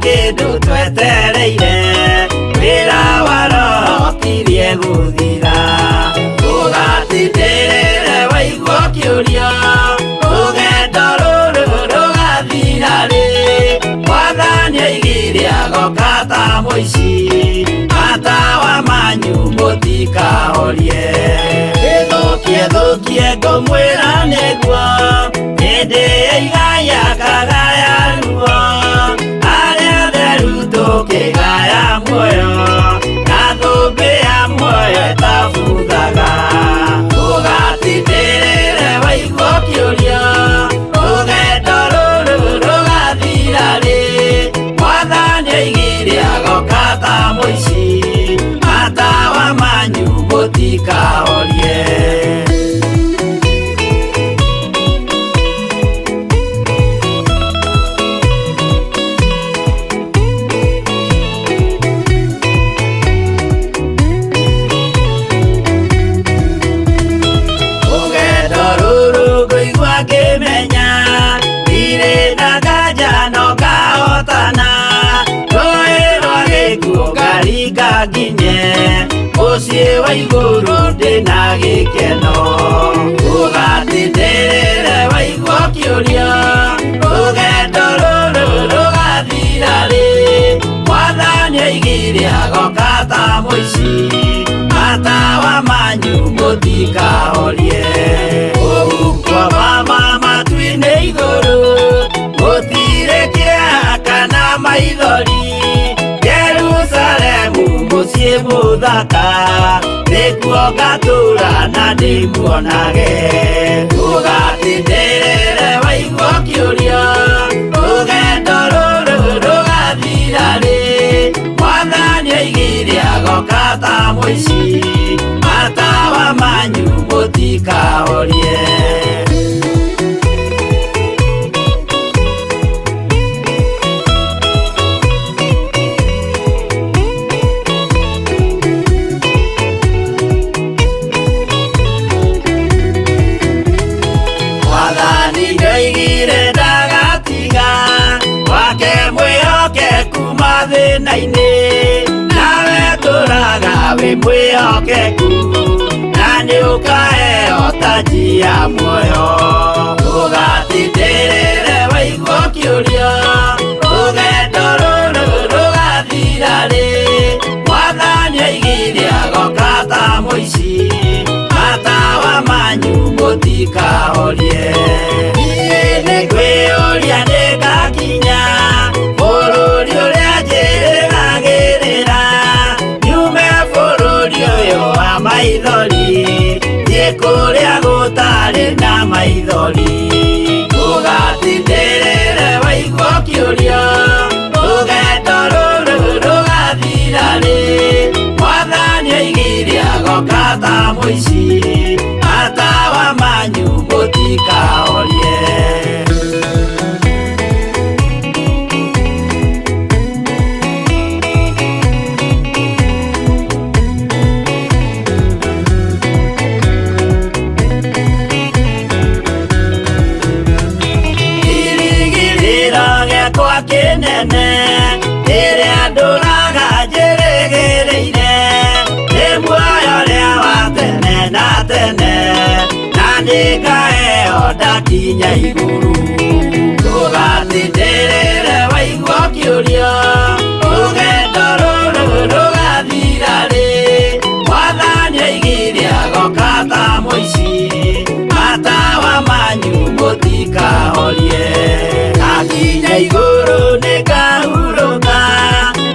E: kĩndũ twetereire wĩra wa roho kirie gũthira ũgatindĩrĩre waigua kĩũria rũgendo rũrũ rũgathira rĩ mwathani aigire agoka ta mũici matawa manyu mũtikahorie ĩthũkie thũkie ngũmwĩra nĩguo hĩndĩ ĩigaya kagaya ruo arĩa theru tũkĩgaya muoyo na thũmbĩ ya muoyo ĩtabuthaga ũgatindĩrĩre waigua kĩũria rũgendo rũrũ rũgathira rĩ mwathani aigire agoka ta mũici matawa manyu mũtikahorie. Rũgendo rũrũ ngũigua ngĩmenya ndirĩ na nganja no ngahotana rũĩ rwa gĩkuũ ngaringa nginye mũciĩ wa igũrũ ndĩna gĩkeno ũgatindĩrĩre waigua kĩũria rũgendo rũrũ rũgathira rĩ mwathani aigire agoka ta mũici matawa manyu mũtikahorie ũhuko mama matu-inĩ igũrũ gũtirĩ kĩeha kana maithori Jerusalemu mũciĩ mũthaka nĩkuo ngatũũra na ndĩmuonage ũgatindĩrĩre waigua kĩũria rũgendo rũrũ rũgathira rĩ mwathani aigire agoka ta mũici matawa manyu mũtikahorie. Mwathani nĩoigire ndagatiga wake mwĩhokeku mathĩna-inĩ nawe tũraga wĩ mwĩhokeku na nĩũkaheo taji ya muoyo ũgatindĩrĩre waigua kĩũria rũgendo rũrũ rũgathira rĩ mwathani aigire agoka ta mũici matawa manyu mũtikahorie niĩ nĩngwĩyũria nĩngakinya bũrũri ũrĩa njĩrĩgagĩrĩra nyume bũrũri ũyũ wa maithori thiĩ kũrĩa gũtarĩ na maithori ũgatindĩrĩre waigua kĩũria rũgendo rũrũ rũgathira rĩ mwathani aigire agoka ta mũici matawa manyu mũtikahorie. Kĩrĩgĩrĩro gĩakwa kĩnene rĩrĩa ndũraga njĩrĩgĩrĩire nĩ muoyo ũrĩa wa tene na tene na nĩngaheo ndakinya igũrũ ũgatindĩrĩre waigua kĩũria rũgendo rũrũ rũgathira rĩ mwathani aigire agoka ta mũici matawa manyu mũtikahorie ndakinya igũrũ nĩngahurũka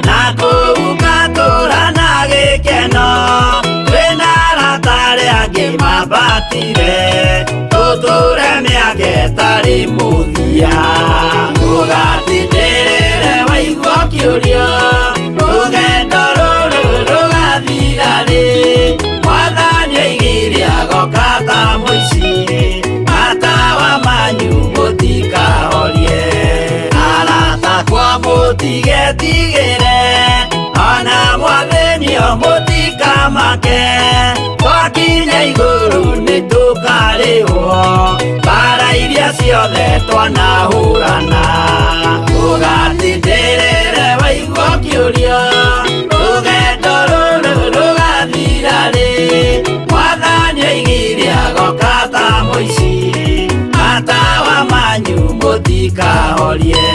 E: na kũu ngatũũra na gĩkeno twĩna arata arĩa angĩ mambatire tũtũũre mĩaka ĩtarĩ mũthia ũgatindĩrĩre waigua kĩũria rũgendo rũrũ rũgathira rĩ mwathani aigire agoka ta mũici matawa manyu mũtikahorie arata kwa mũtigetigĩre ona mwathĩnio mũtikamake twakinya igũrũ nĩtũkarĩhwo mbara iria ciothe twanahũrana ũgatindĩrĩre ũkĩũria rũgendo rũrũ rũgathira rĩ Mwathani oigire agoka ta mũici matawa manyu mũtikahorie.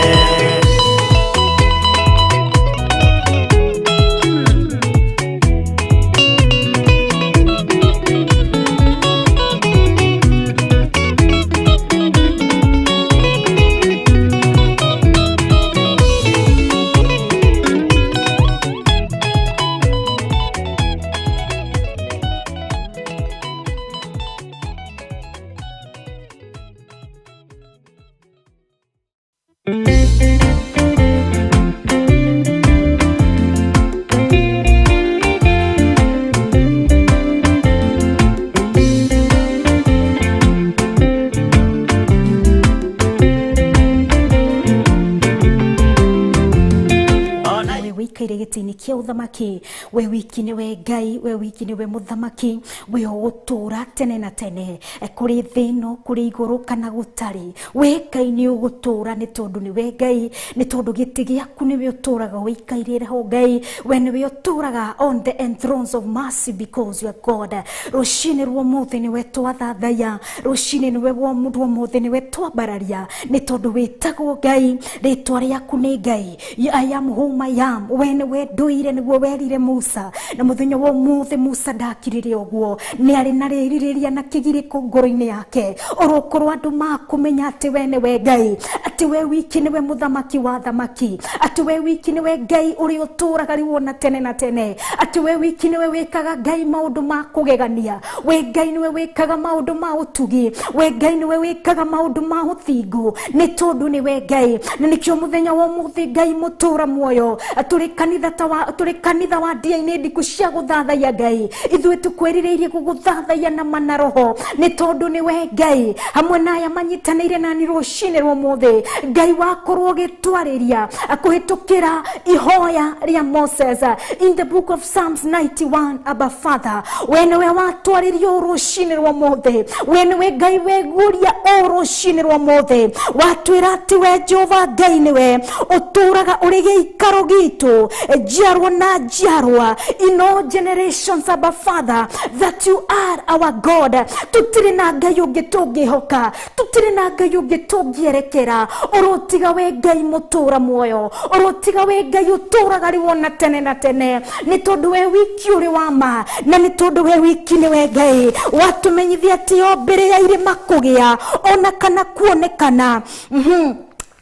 A: Kia uthamaki we wiki niwe Ngai we wiki niwe muthamaki we ugutura tene na tene kuri thino kuri iguru kana gutari we Ngai ni ugutura ni tondu niwe Ngai ni tondu giti giaku niwe uturaga wikairire ho Ngai we niwe uturaga on the thrones of mercy because you are God. Rucini rwa muthi niwe twathathaya rucini niwe rwa muthi niwe twambararia ni tondu witagwo Ngai ritwa riaku ni Ngai. I am whom I am. We niwe nduire niguo werire Musa na muthenya wa muthi Musa ndakirire uguo ni ari na riririria na kigiriko ngoro-ini yake orokorwo andu makumenya ati we niwe Ngai ati we wiki niwe muthamaki wa thamaki ati we wiki niwe Ngai uri uturaga riwo na tene na tene ati we wiki niwe wikaga Ngai maundu ma kugegania we Ngai niwe wikaga maundu ma utugi we Ngai niwe wikaga maundu ma uthingu ni tondu niwe Ngai na nikio muthenya wa muthi Ngai mutura muoyo turi kanitha tawa turi kanitha wa ndia-inĩ ndiku cia gũthathaiya Ngai ithuĩ tũkwĩrirĩirie gũgũthathaiya na mana roho nĩ tondũ nĩwe Ngai hamwe na aya manyitanĩire nani rũcinĩ rwa ũmũthĩ Ngai wakorwo ũgĩtwarĩria kũhĩtũkĩra ihoya rĩa Moses in the book of Psalms 91. Abba Father, we nĩwe watwarĩria rũcinĩ rwa ũmũthĩ we nĩwe Ngai weguria rũcinĩ rwa ũmũthĩ watwĩra atĩ we Jehova Ngai nĩwe ũtũraga ũrĩ gĩikaro gitũ njiarwa na njiarwa in all generations. Abba Father, that you are our God. Tutire na Ngai ũngĩ tũngĩhoka tutire na Ngai ũngĩ tũngĩerekera ũrotiga we Ngai mũtũra muoyo ũrotiga we Ngai ũtũraga rĩu ona tene na tene nĩ tondũ we wiki ũrĩ wa ma na nĩ tondũ we wiki nĩwe Ngai watũmenyithia atĩ o mbere ya irĩma kũgĩa ona kana kuonekana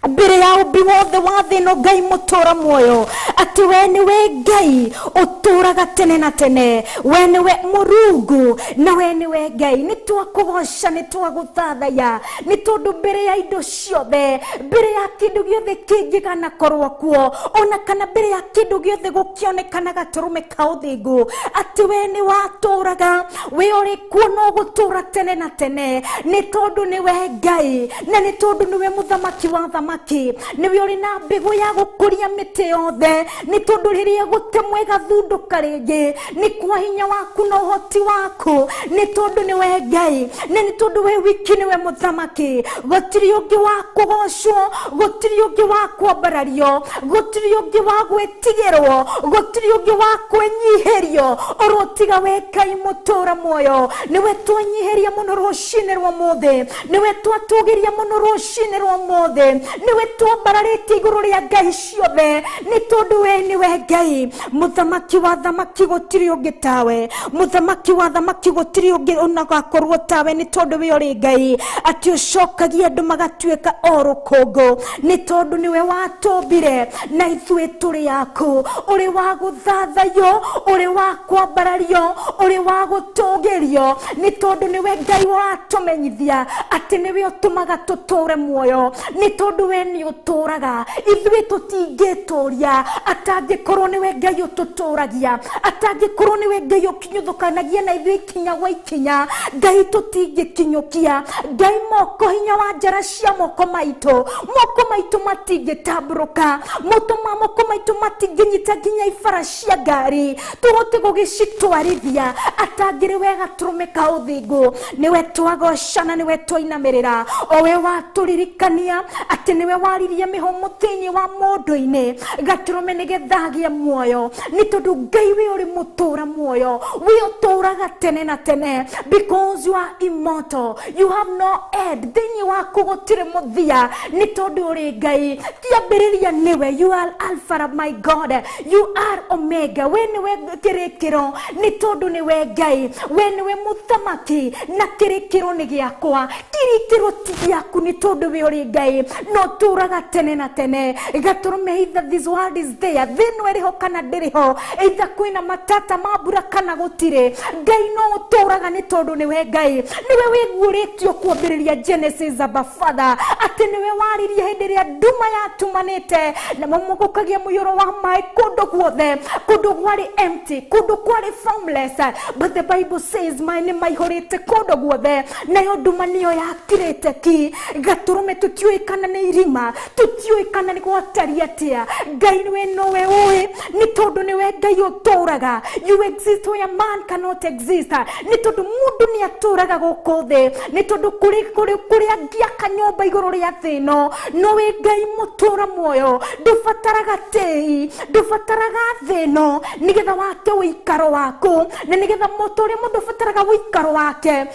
A: mbere ya ũmbi wothe wa thĩ ĩno Ngai mũtũra muoyo atĩ we nĩwe Ngai ũtũraga tene na tene we nĩwe Mũrungu na we nĩwe Ngai. Nĩ twakũgoca nĩ twagũthathaiya nĩ tondũ mbere ya indo ciothe mbere ya kĩndũ gĩothe kĩngĩganakorwo kuo ona kana mbere ya kĩndũ gĩothe gũkĩonekana gatũrũme ka ũthingu atĩ we nĩ watũraga we ũrĩ kuo no gũtũra tene na tene nĩ tondũ nĩwe Ngai na nĩ tondũ nĩwe mũthamaki wa thamaki niwe uri na mbegu ya gukuria miti yothe ni tondu riria gutemwo igathunduka ringi ni kwa hinya waku na uhoti waku ni tondu niwe Ngai na ni tondu we wiki niwe muthamaki gutiri ungi wa kugocwo gutiri ungi wa kwambarario gutiri ungi wa gwitigirwo gutiri ungi wa kwinyihirio urotiga we Ngai mutura muoyo niwe twanyihiria muno rucini rwa muthi niwe twatugiria muno rucini rwa muthi niwe twambararĩtie igũrũ rĩa ngai ciothe nĩ tondũ we nĩwe Ngai mũthamaki wa thamaki gũtirĩ ũngĩ tawe mũthamaki wa thamaki gũtirĩ ũngĩ onagakorwo tawe nĩ tondũ we ũrĩ Ngai atĩ ũcokagia andũ magatuĩka o rũkũngũ nĩ tondũ nĩwe watũmbire na ithuĩ tũrĩ aku ũrĩ wa gũthathaiyo ũrĩ wa kwambarario ũrĩ wa gũtũgĩrio nĩ tondũ nĩwe Ngai watũmenyithia atĩ nĩwe ũtũmaga tũtũre muoyo nĩ tondũ we nĩ ũtũraga ithuĩ tũtingĩtũria atangĩkorwo nĩwe Ngai ũtũtũragia. Atangĩkorwo nĩwe Ngai ũkinyũthũkanagia na ithuĩ ikinya gwa ikinya, Ngai tũtingĩkinyũkia. Ngai moko hinya wa njara cia moko maitũ, moko maitũ matingĩtambũrũka, moko maitũ matingĩnyita nginya ibara cia ngari tũhote gũgĩcitwarithia. Atangĩrĩ we gatũrũme ka ũthingu, nĩwe twagocana, nĩwe twainamĩrĩra, o we watũririkania atĩ nĩwe waririe mĩhũmũ thĩinĩ wa mũndũ-inĩ gatũrũme nĩgetha agĩe muoyo. Nĩ tondũ Ngai we ũrĩ mũtũra muoyo, we ũtũraga tene na tene, because you are immortal, you have no end. Thĩinĩ waku gũtirĩ mũthia, nĩ tondũ ũrĩ Ngai. Kĩambĩrĩria nĩwe, you are Alpha, my God, you are Omega. We nĩwe kĩrĩkĩro, nĩ tondũ nĩwe Ngai, we nĩwe mũthamaki, na kĩrĩkĩro nĩ gĩakwa, kĩrĩkĩro ti gĩaku, nĩ tondũ we ũrĩ Ngai no tũraga tene na tene. Gatũrũme, either this world is there, thĩ ĩno ĩrĩ ho kana ndĩrĩ ho, either kwĩna matata ma mbura kana gũtirĩ, Ngai no ũtũraga nĩ tondũ nĩwe Ngai. Nĩwe wĩguũrĩtio kwambĩrĩria Genesis, Abba Father, atĩ nĩwe waririe hĩndĩ ĩrĩa nduma yatumanĩte, namo gũkagĩa mũiyũro wa maĩ kũndũ guothe, kũndũ kwarĩ empty, kũndũ kwarĩ formless, but the Bible says maĩ nĩ maihũrĩte kũndũ guothe, nayo nduma nĩyo yakirĩte ki. Gatũrũme tũtiũĩ kana nĩ irima, tũtiũĩ kana nĩ gwatariĩ atĩa, Ngai nĩwe nowe ũĩ, nĩ tondũ nĩwe Ngai ũtũraga. You exist where man cannot exist, nĩ tondũ mũndũ nĩ atũraga gũkũ thĩ, nĩ tondũ kũrĩ angĩaka nyũmba igũrũ rĩa thĩ ĩno, nowe Ngai mũtũra muoyo. Ndũbataraga tĩi, ndũbataraga thĩ ĩno nĩgetha wake ũikaro waku, na nĩgetha mũtũ ũrĩa mũndũ ũbataraga ũikaro wake,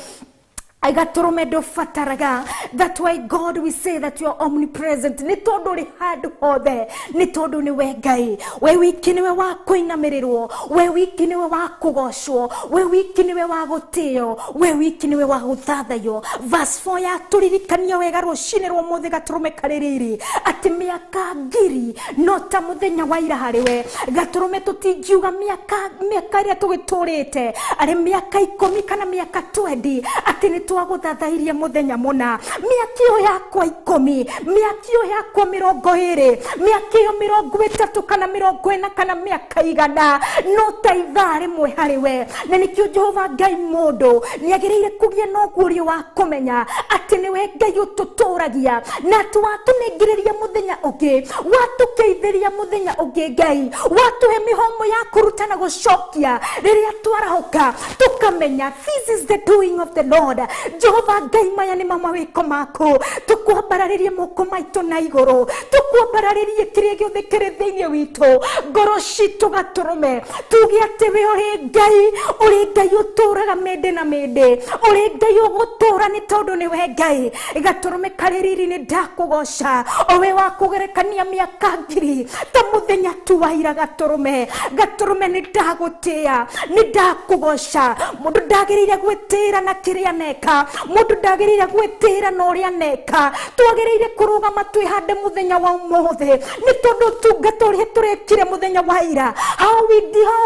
A: gatũrũme ndũbataraga. That why God, we say that you are omnipresent, nĩ tondũ ũrĩ handũ hothe, nĩ tondũ nĩwe Ngai. We wiki nĩwe wa kũinamĩrĩrwo, we wiki nĩwe wa kũgocwo, we wiki nĩwe wa gũtĩo, we wiki nĩwe wa gũthathaiyo. Verse 4 yatũririkania wega rũcinĩ rwa ũmũthĩ gatũrũme karĩ riri, atĩ mĩaka ngiri no ta mũthenya wa ira harĩ we. Gatũrũme tũtingiuga mĩaka ĩrĩa tũgĩtũrĩte, arĩ mĩaka 10 kana mĩaka 20, atĩ nĩ twagũthathairie mũthenya mũna. Mĩaka ĩyo yakwa 10, mĩaka ĩyo yakwa 20, mĩaka ĩyo 30 kana 40 kana mĩaka 100, no ta ithaa rĩmwe harĩ we. Na nĩkĩo Jehova Ngai mũndũ nĩagĩrĩire kũgĩa na ũguũrio wa kũmenya atĩ nĩwe Ngai ũtũtũragia, na atĩ watũnengereria mũthenya ũngĩ, watũkeithĩria mũthenya ũngĩ Ngai, watũhe mĩhũmũ ya kũruta na gũcokia rĩrĩa twarahũka, tũkamenya this is the doing of the Lord. Jehova Ngai, maya nĩ mawĩko maku, tũkwambararĩrie moko maitũ na igũrũ, tũkwambararĩrie kĩrĩa gĩothe kĩrĩ thĩinĩ witũ, ngoro citũ gatũrũme, tuge atĩ we ũrĩ Ngai, ũrĩ Ngai ũtũraga mĩndĩ na mĩndĩ, ũrĩ Ngai ũgũtũra nĩ tondũ nĩwe Ngai. Gatũrũme karĩ riri, nĩ ndakũgoca, o we wa kũgerekania mĩaka ngiri ta mũthenya tu wa ira. Gatũrũme, gatũrũme nĩ ndagũtĩĩa, nĩ ndakũgoca. Mũndũ ndagĩrĩire gwĩtĩĩra na kĩrĩa aneka, mũndũ ndagĩrĩire gwĩtĩĩra na ũrĩa aneka. Twagĩrĩire kũrũgama twĩhande mũthenya wa ũmũthĩ, nĩ tondũ ũtungata ũrĩa tũrekire mũthenya wa ira, how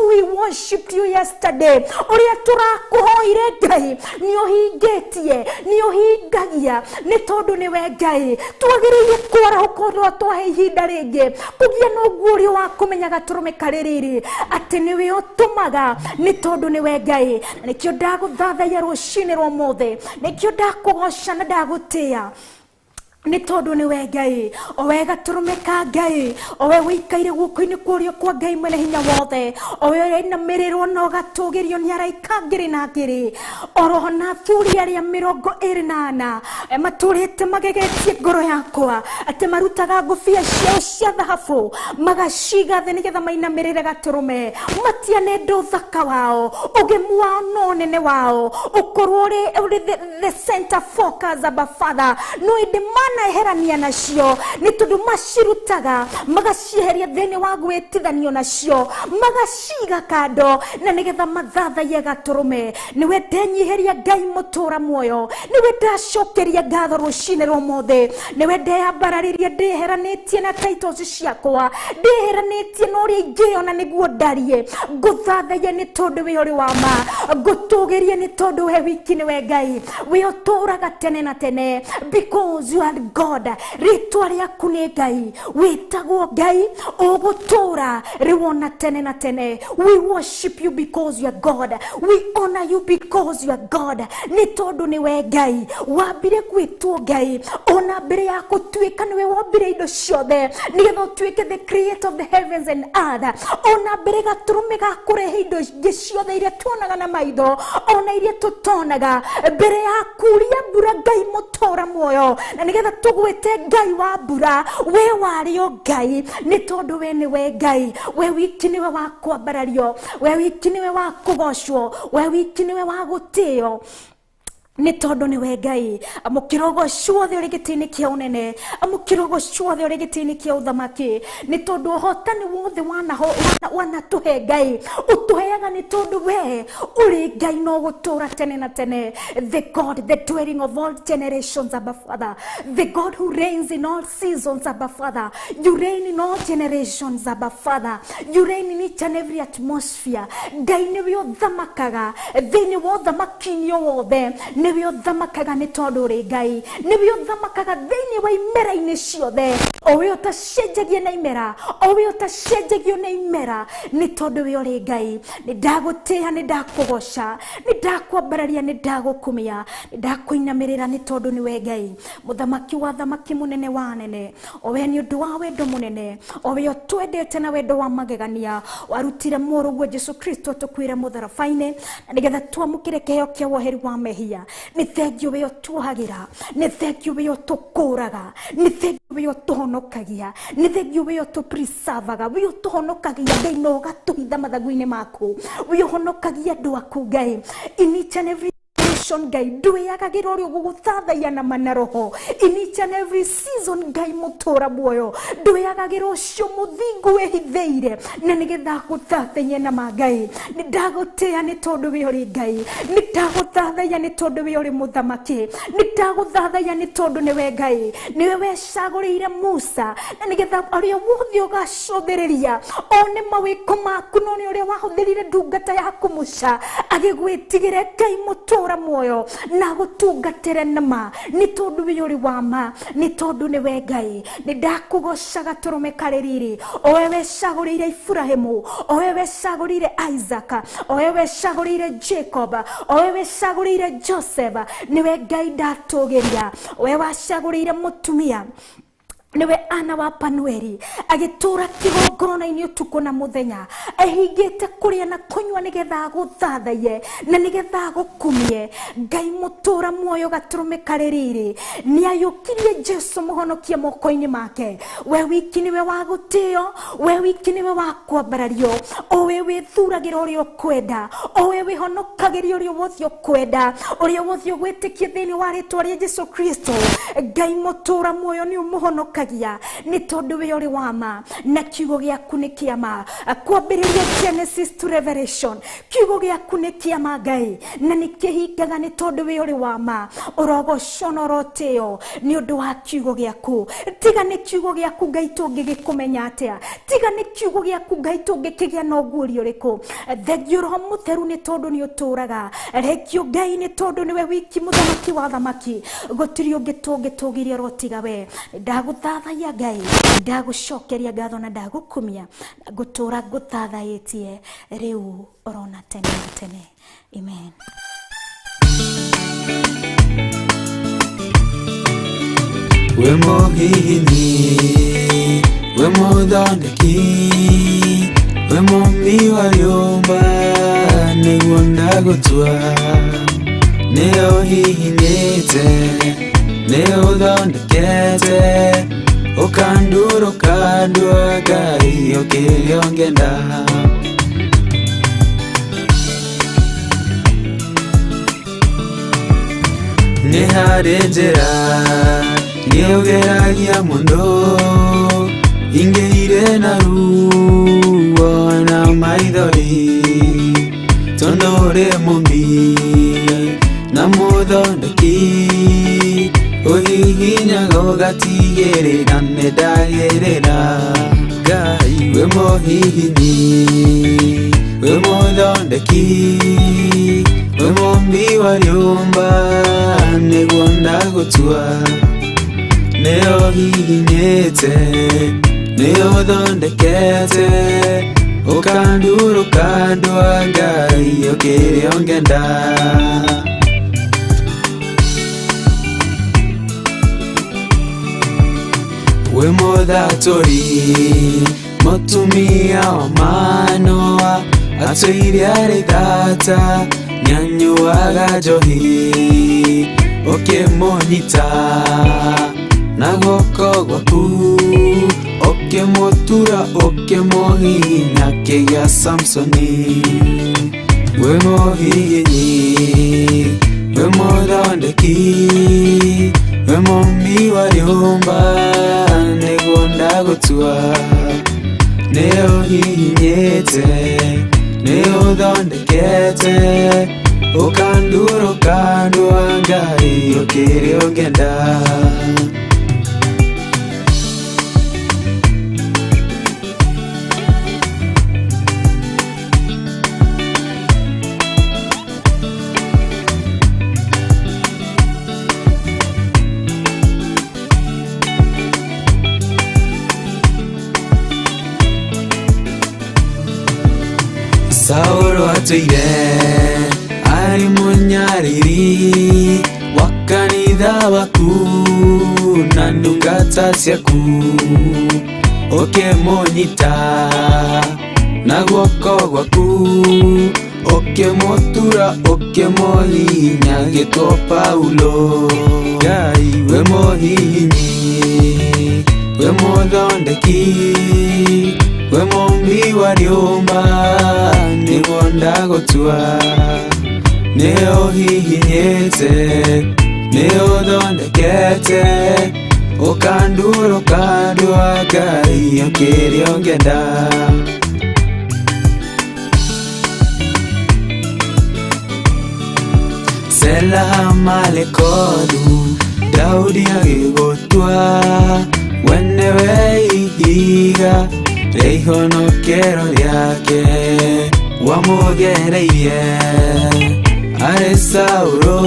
A: we worshipped you yesterday, ũrĩa tũrakũhoire Ngai, nĩ ũhingĩtie, nĩ ũhingagia, nĩ tondũ nĩwe Ngai. Twagĩrĩire kwarahũka ũrĩa twahe ihinda rĩngĩ kũgĩa na ũguũrio wa kũmenya gatũrũme karĩ riri, atĩ nĩwe ũtũmaga, nĩ tondũ nĩwe Ngai. Nĩkĩo ndagũthathaiya rũcinĩ rwa ũmũthĩ, nĩkĩo ndakũgoca na ndagũtĩĩa, nĩ tondũ nĩwe Ngai. O we gatũrũme ka Ngai, o we wĩikaire guoko-inĩ kwa ũrĩo kwa Ngai mwene hinya wothe, o we ũrainamĩrĩrwo na ũgatũgĩrio nĩ araika ngiri na ngiri, oroho na athuri arĩa 24 matũrĩte magegetie ngoro yakwa, atĩ marutaga ngũbia ciao cia thahabu magaciga thĩ nĩgetha mainamĩrĩre gatũrũme. Matianenda ũthaka wao, ũgemu wao na ũnene wao ũkorwo ũrĩ the center focus, Abba Father, no ĩndĩ manaeherania nacio, nĩ tondũ macirutaga magacieheria thĩinĩ wa gwĩtithanio nacio, magaciga kando, na nĩgetha mathathaiye gatũrũme. Nĩwe ndenyiheria Ngai mũtũra muoyo, nĩwe ndacokeria ngatho rũcinĩ rwa ũmũthĩ, nĩwe ndeyambararĩria, ndĩyeheranĩtie na titles ciakwa, ndĩyeheranĩtie na ũrĩa ingĩona nĩguo ndarie. Ngũthathaiye nĩ tondũ we ũrĩ wa ma, ngũtũgĩrie nĩ tondũ we wiki nĩwe Ngai, we ũtũraga tene na tene, because you are God. Rĩtwa rĩaku nĩ Ngai, wĩtagwo Ngai ũgũtũũra rĩu ona tene na tene. We worship you because you are God. We honor you because you are God. Nĩ tondũ nĩwe Ngai, wambire gwĩtwo Ngai ona mbere ya gũtuĩka nĩwe wombire indo ciothe, nĩgetha ũtuĩke the creator of the heavens and earth. Ona mbere gatũrũme ga kũrehe indo ingĩ ciothe iria tuonaga na maitho ona iria tũtonaga, mbere ya kuria mbura Ngai mũtũũra muoyo, na nĩgetha tũgwĩte Ngai wa mbura, we warĩ o Ngai, nĩ tondũ we nĩwe Ngai. We wiki nĩwe wa kwambarario, we wiki nĩwe wa kũgocwo, we wiki nĩwe wa gũtĩo, nĩ tondũ nĩwe Ngai. Amũkĩra ũgoci wothe ũrĩ gĩtĩ-inĩ kĩa ũnene, amũkĩra ũgoci wothe ũrĩ gĩtĩ-inĩ kĩa ũthamaki, nĩ tondũ ũhotani wothe wanatũhe Ngai, ũtũheaga nĩ tondũ we ũrĩ Ngai no gũtũũra tene na tene. The God, the dwelling of all generations, Abba Father, the God who reigns in all seasons, Abba Father, you reign in all generations, Abba Father, you reign in each and every atmosphere. Ngai nĩwe ũthamakaga thĩinĩ wa ũthamaki-inĩ o wothe, nĩwe ũthamakaga nĩ tondũ ũrĩ Ngai, nĩwe ũthamakaga thĩinĩ wa imera-inĩ ciothe, o we ũtacenjagia na imera, o we ũtacenjagio na imera, nĩ tondũ we ũrĩ Ngai. Nĩ ndagũtĩĩa, nĩ ndakũgoca, nĩ ndakwambararia, nĩ ndagũkumia, nĩ ndakũinamĩrĩra, nĩ tondũ nĩwe Ngai, mũthamaki wa thamaki, mũnene wa anene, o we nĩ ũndũ wa wendo mũnene, o we ũtwendete na wendo wa magegania, warutire mũrũguo Jesu Kristo tũkuĩre mũtharaba-inĩ, na nĩgetha twamũkĩre kĩheo kĩa woheri wa mehia. Nĩ thengio we ũtuohagĩra, nĩ thengio we ũtũkũraga, nĩ thengio we ũtũhonokagia, nĩ thengio we ũtũpreservaga, we ũtũhonokagia Ngai na ũgatũhitha mathagu-inĩ maku, we ũhonokagia andũ aku Ngai in each and every generation. Ngai ndwĩyagagĩra ũrĩa ũgũgũthathaiya na ma na roho in each and every season. Ngai mũtũra muoyo, ndwĩyagagĩra ũcio mũthingu wĩhithĩire na nĩgetha gũthathaiye na ma. Ngai, nĩ ndagũtĩĩa nĩ tondũ we ũrĩ Ngai, nĩ ndagũthathaiya nĩ tondũ we ũrĩ mũthamaki, nĩ ndagũthathaiya nĩ tondũ nĩwe Ngai, nĩwe wecagũrĩire Musa na nĩgetha ũrĩa wothe ũgacũthĩrĩria one mawĩko maku, no nĩ ũrĩa wahũthĩrire ndungata yaku Musa agĩgwĩtigĩre Ngai mũtũra muoyo na gũtungatĩre na ma, nĩ tondũ we ũrĩ wa ma, nĩ tondũ nĩwe Ngai. Nĩ ndakũgoca gatũrũme karĩ riri, o we wecagũrĩire Iburahĩmu, o we wecagũrĩire Isaac, o we wecagũrĩire Jacob, o we wecagũrĩire Joseph, nĩwe Ngai ndatũgĩria. We wacagũrĩire mũtumia niwe Ana wa Panueli, agĩtũra kĩgongona-inĩ ũtukũ na mũthenya, ehingĩte kũrĩa na kũnyua nĩgetha agũthathaiye na nĩgetha agũkumie. Ngai mũtũra muoyo gatũrũme karĩ riri, nĩ ayũkirie Jesu mũhonokia moko-inĩ make. We wiki nĩwe wa gũtĩo, we wiki nĩwe wa kwambarario, o we wĩthuragĩra ũrĩa ũkwenda, o we wĩhonokagĩria ũrĩa wothe ũkwenda, ũrĩa wothe ũgwĩtĩkia thĩinĩ wa rĩtwa rĩa Jesu Kristo. Ngai mũtũra muoyo nĩ ũmũhonokagia nĩ tondũ we ũrĩ wa ma na kiugo gĩaku nĩ kĩa ma. Kwambĩrĩria Genesis to Revelation, kiugo gĩaku nĩ kĩa ma Ngai, na nĩ kĩhingaga nĩ tondũ we ũrĩ wa ma. Ũrogocwo na ũrotĩo nĩ ũndũ wa kiugo gĩaku. Tiga nĩ kiugo gĩaku Ngai tũngĩgĩkũmenya atĩa? Tiga nĩ kiugo gĩaku Ngai tũngĩkĩgĩa na ũguũrio ũrĩkũ? Thengio Roho Mũtheru nĩ tondũ nĩ ũtũũraga. Rengio Ngai nĩ tondũ nĩwe wiki mũthamaki wa thamaki, gũtirĩ ũngĩ tũngĩtũgĩria rotiga we. Ndagũthathaiya Ngai, ndagũcokeria ngatho na ndagũkumia, ngũtũũra ngũthathaĩtie rĩu orona tene na tene. Amen.
I: We mũhihinyi, we mũthondeki, we mũmbi wa rĩũmba, nĩguo ndagũtua. Nĩ ũhihinyĩte, nĩ ũthondekete, ũkandura ũkandua Ngai ũkĩrĩa ũngĩenda. Nĩ harĩ njĩra nĩũgeragia mũno, ingĩire na ruo na maithori, tondũ ũrĩ mũmbi na mũthondeki, ũhihinyaga ũgatigĩrĩra nĩndagĩrĩra. Ngai wĩ mũhihinyi, wĩ mũthondeki, wĩ mũmbi wa rĩũmba, nĩguo ndagũtua. Nĩũhihinyĩte, nĩũthondekete, ũkandura ũkandua Ngai ũkĩrĩa ũngenda. Wĩ mũthatũri mũtumia wa Manoa, atũire arĩ thata, nĩanyuaga njohi, ũkĩmũnyita na guoko gwaku, ũkĩmũtura ũkĩmũhihinya kĩgĩa Samsoni. Wĩ mũhihinyi, wĩ mũthondeki, wĩ mũmbi wa rĩũmba, nĩguo ndagũtua. Nĩũhihinyĩte, nĩũthondekete, ũkandura ũkandua Ngai ũkĩrĩa ũngenda. Saũlũ atũire arĩ mũnyariri wa kanitha waku na ndungata ciaku, ũkĩmũnyita na guoko gwaku, ũkĩmũtura ũkĩmũhihinya agĩtwo Paulo. Ngai wĩ mũhihinyi, wĩ mũthondeki, wĩ mũmbi wa rĩũmba, nĩguo ndagũtua. Nĩũhihinyĩte, nĩũthondekete, ũkandura ũkandua Ngai ũkĩrĩa ũngenda. Sela Malekothu, Daudi agĩgũtua, we nĩwe ihiga rĩa ihonokero rĩake, wamũgereirie arĩ Saũlũ,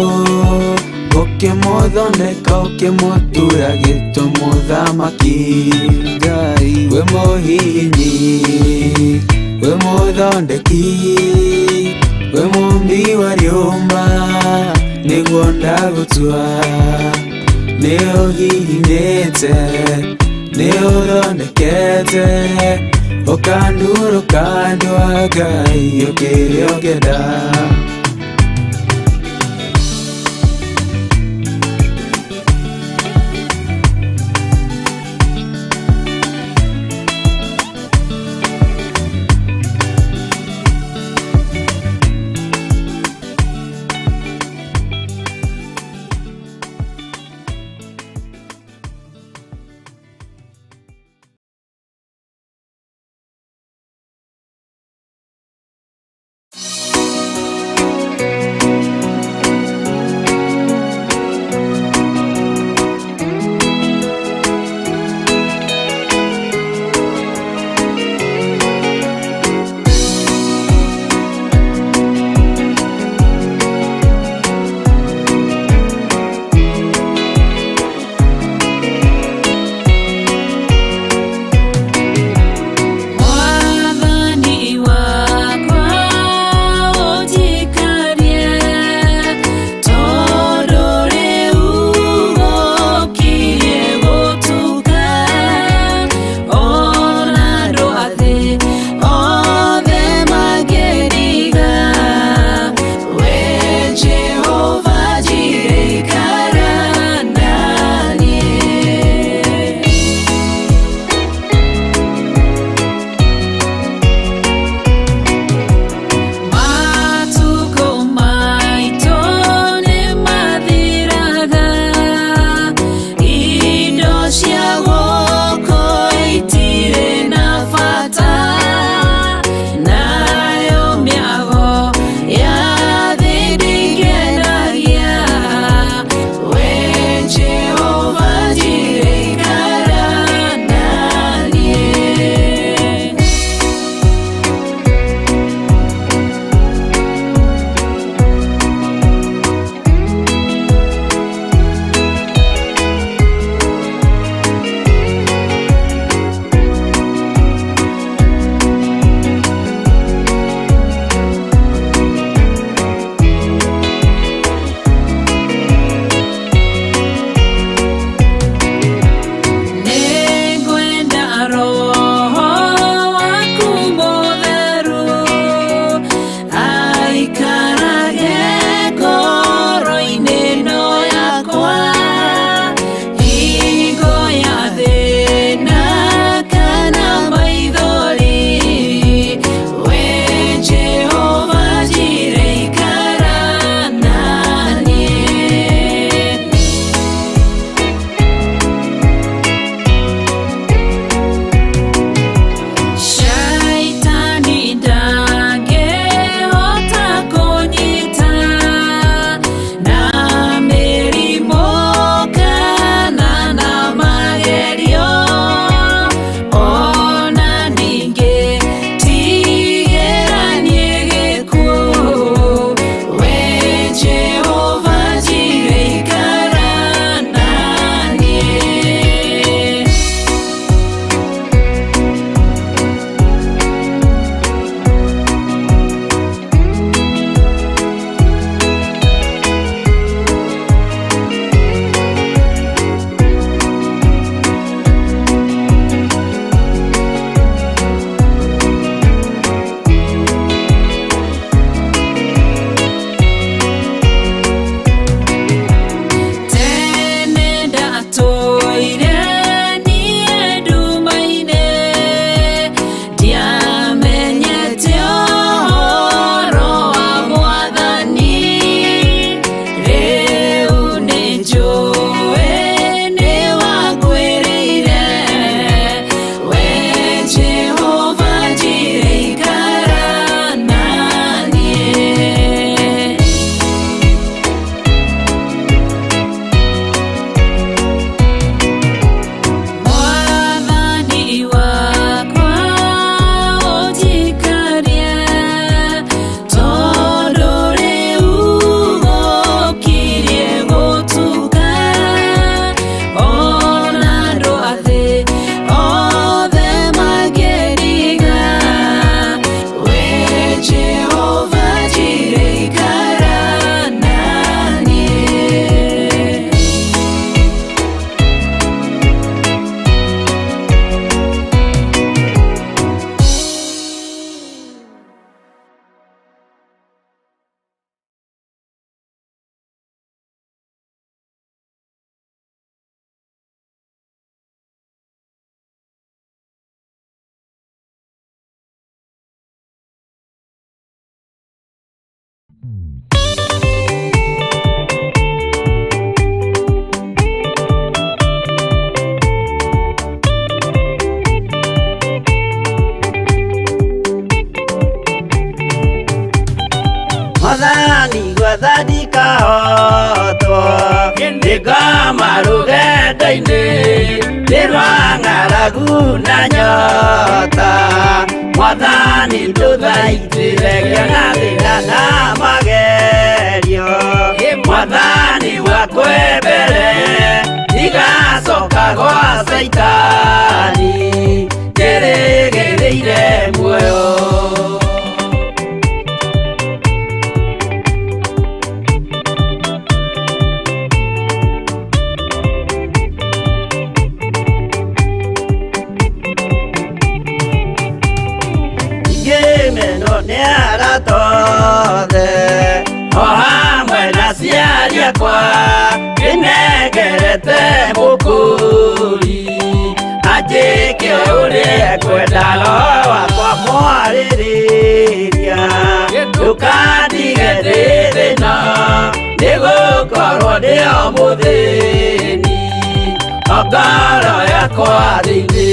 I: ũkĩmũthondeka ũkĩmũtura gĩtwo mũthamaki. Ngai wĩ mũhihinyi, wĩ mũthondeki, wĩ mũmbi wa rĩũmba, nĩguo ndagũtua. Nĩũhihinyĩte, nĩũthondekete, ũkandura ũkandua Ngai ũkĩrĩa ũngenda.
E: Mwathani gwathani kahotwo nĩngoma rũgendo-inĩ nĩ rwa ng'aragu na nyota Mwathani ndũthaitĩre ngĩona thĩna na magerio Mwathani wakwembere ndigacoka gwa Caitani njĩrĩgĩrĩire muoyo. O hamwe na aciari akwa nĩnengerete mũkũri anjĩke ũrĩa ekwenda roho wakwa mwarĩrĩria ndũkandige ndĩ thĩna nĩgũkorwo ndĩ o mũthĩni o ngoro yakwa thĩinĩ.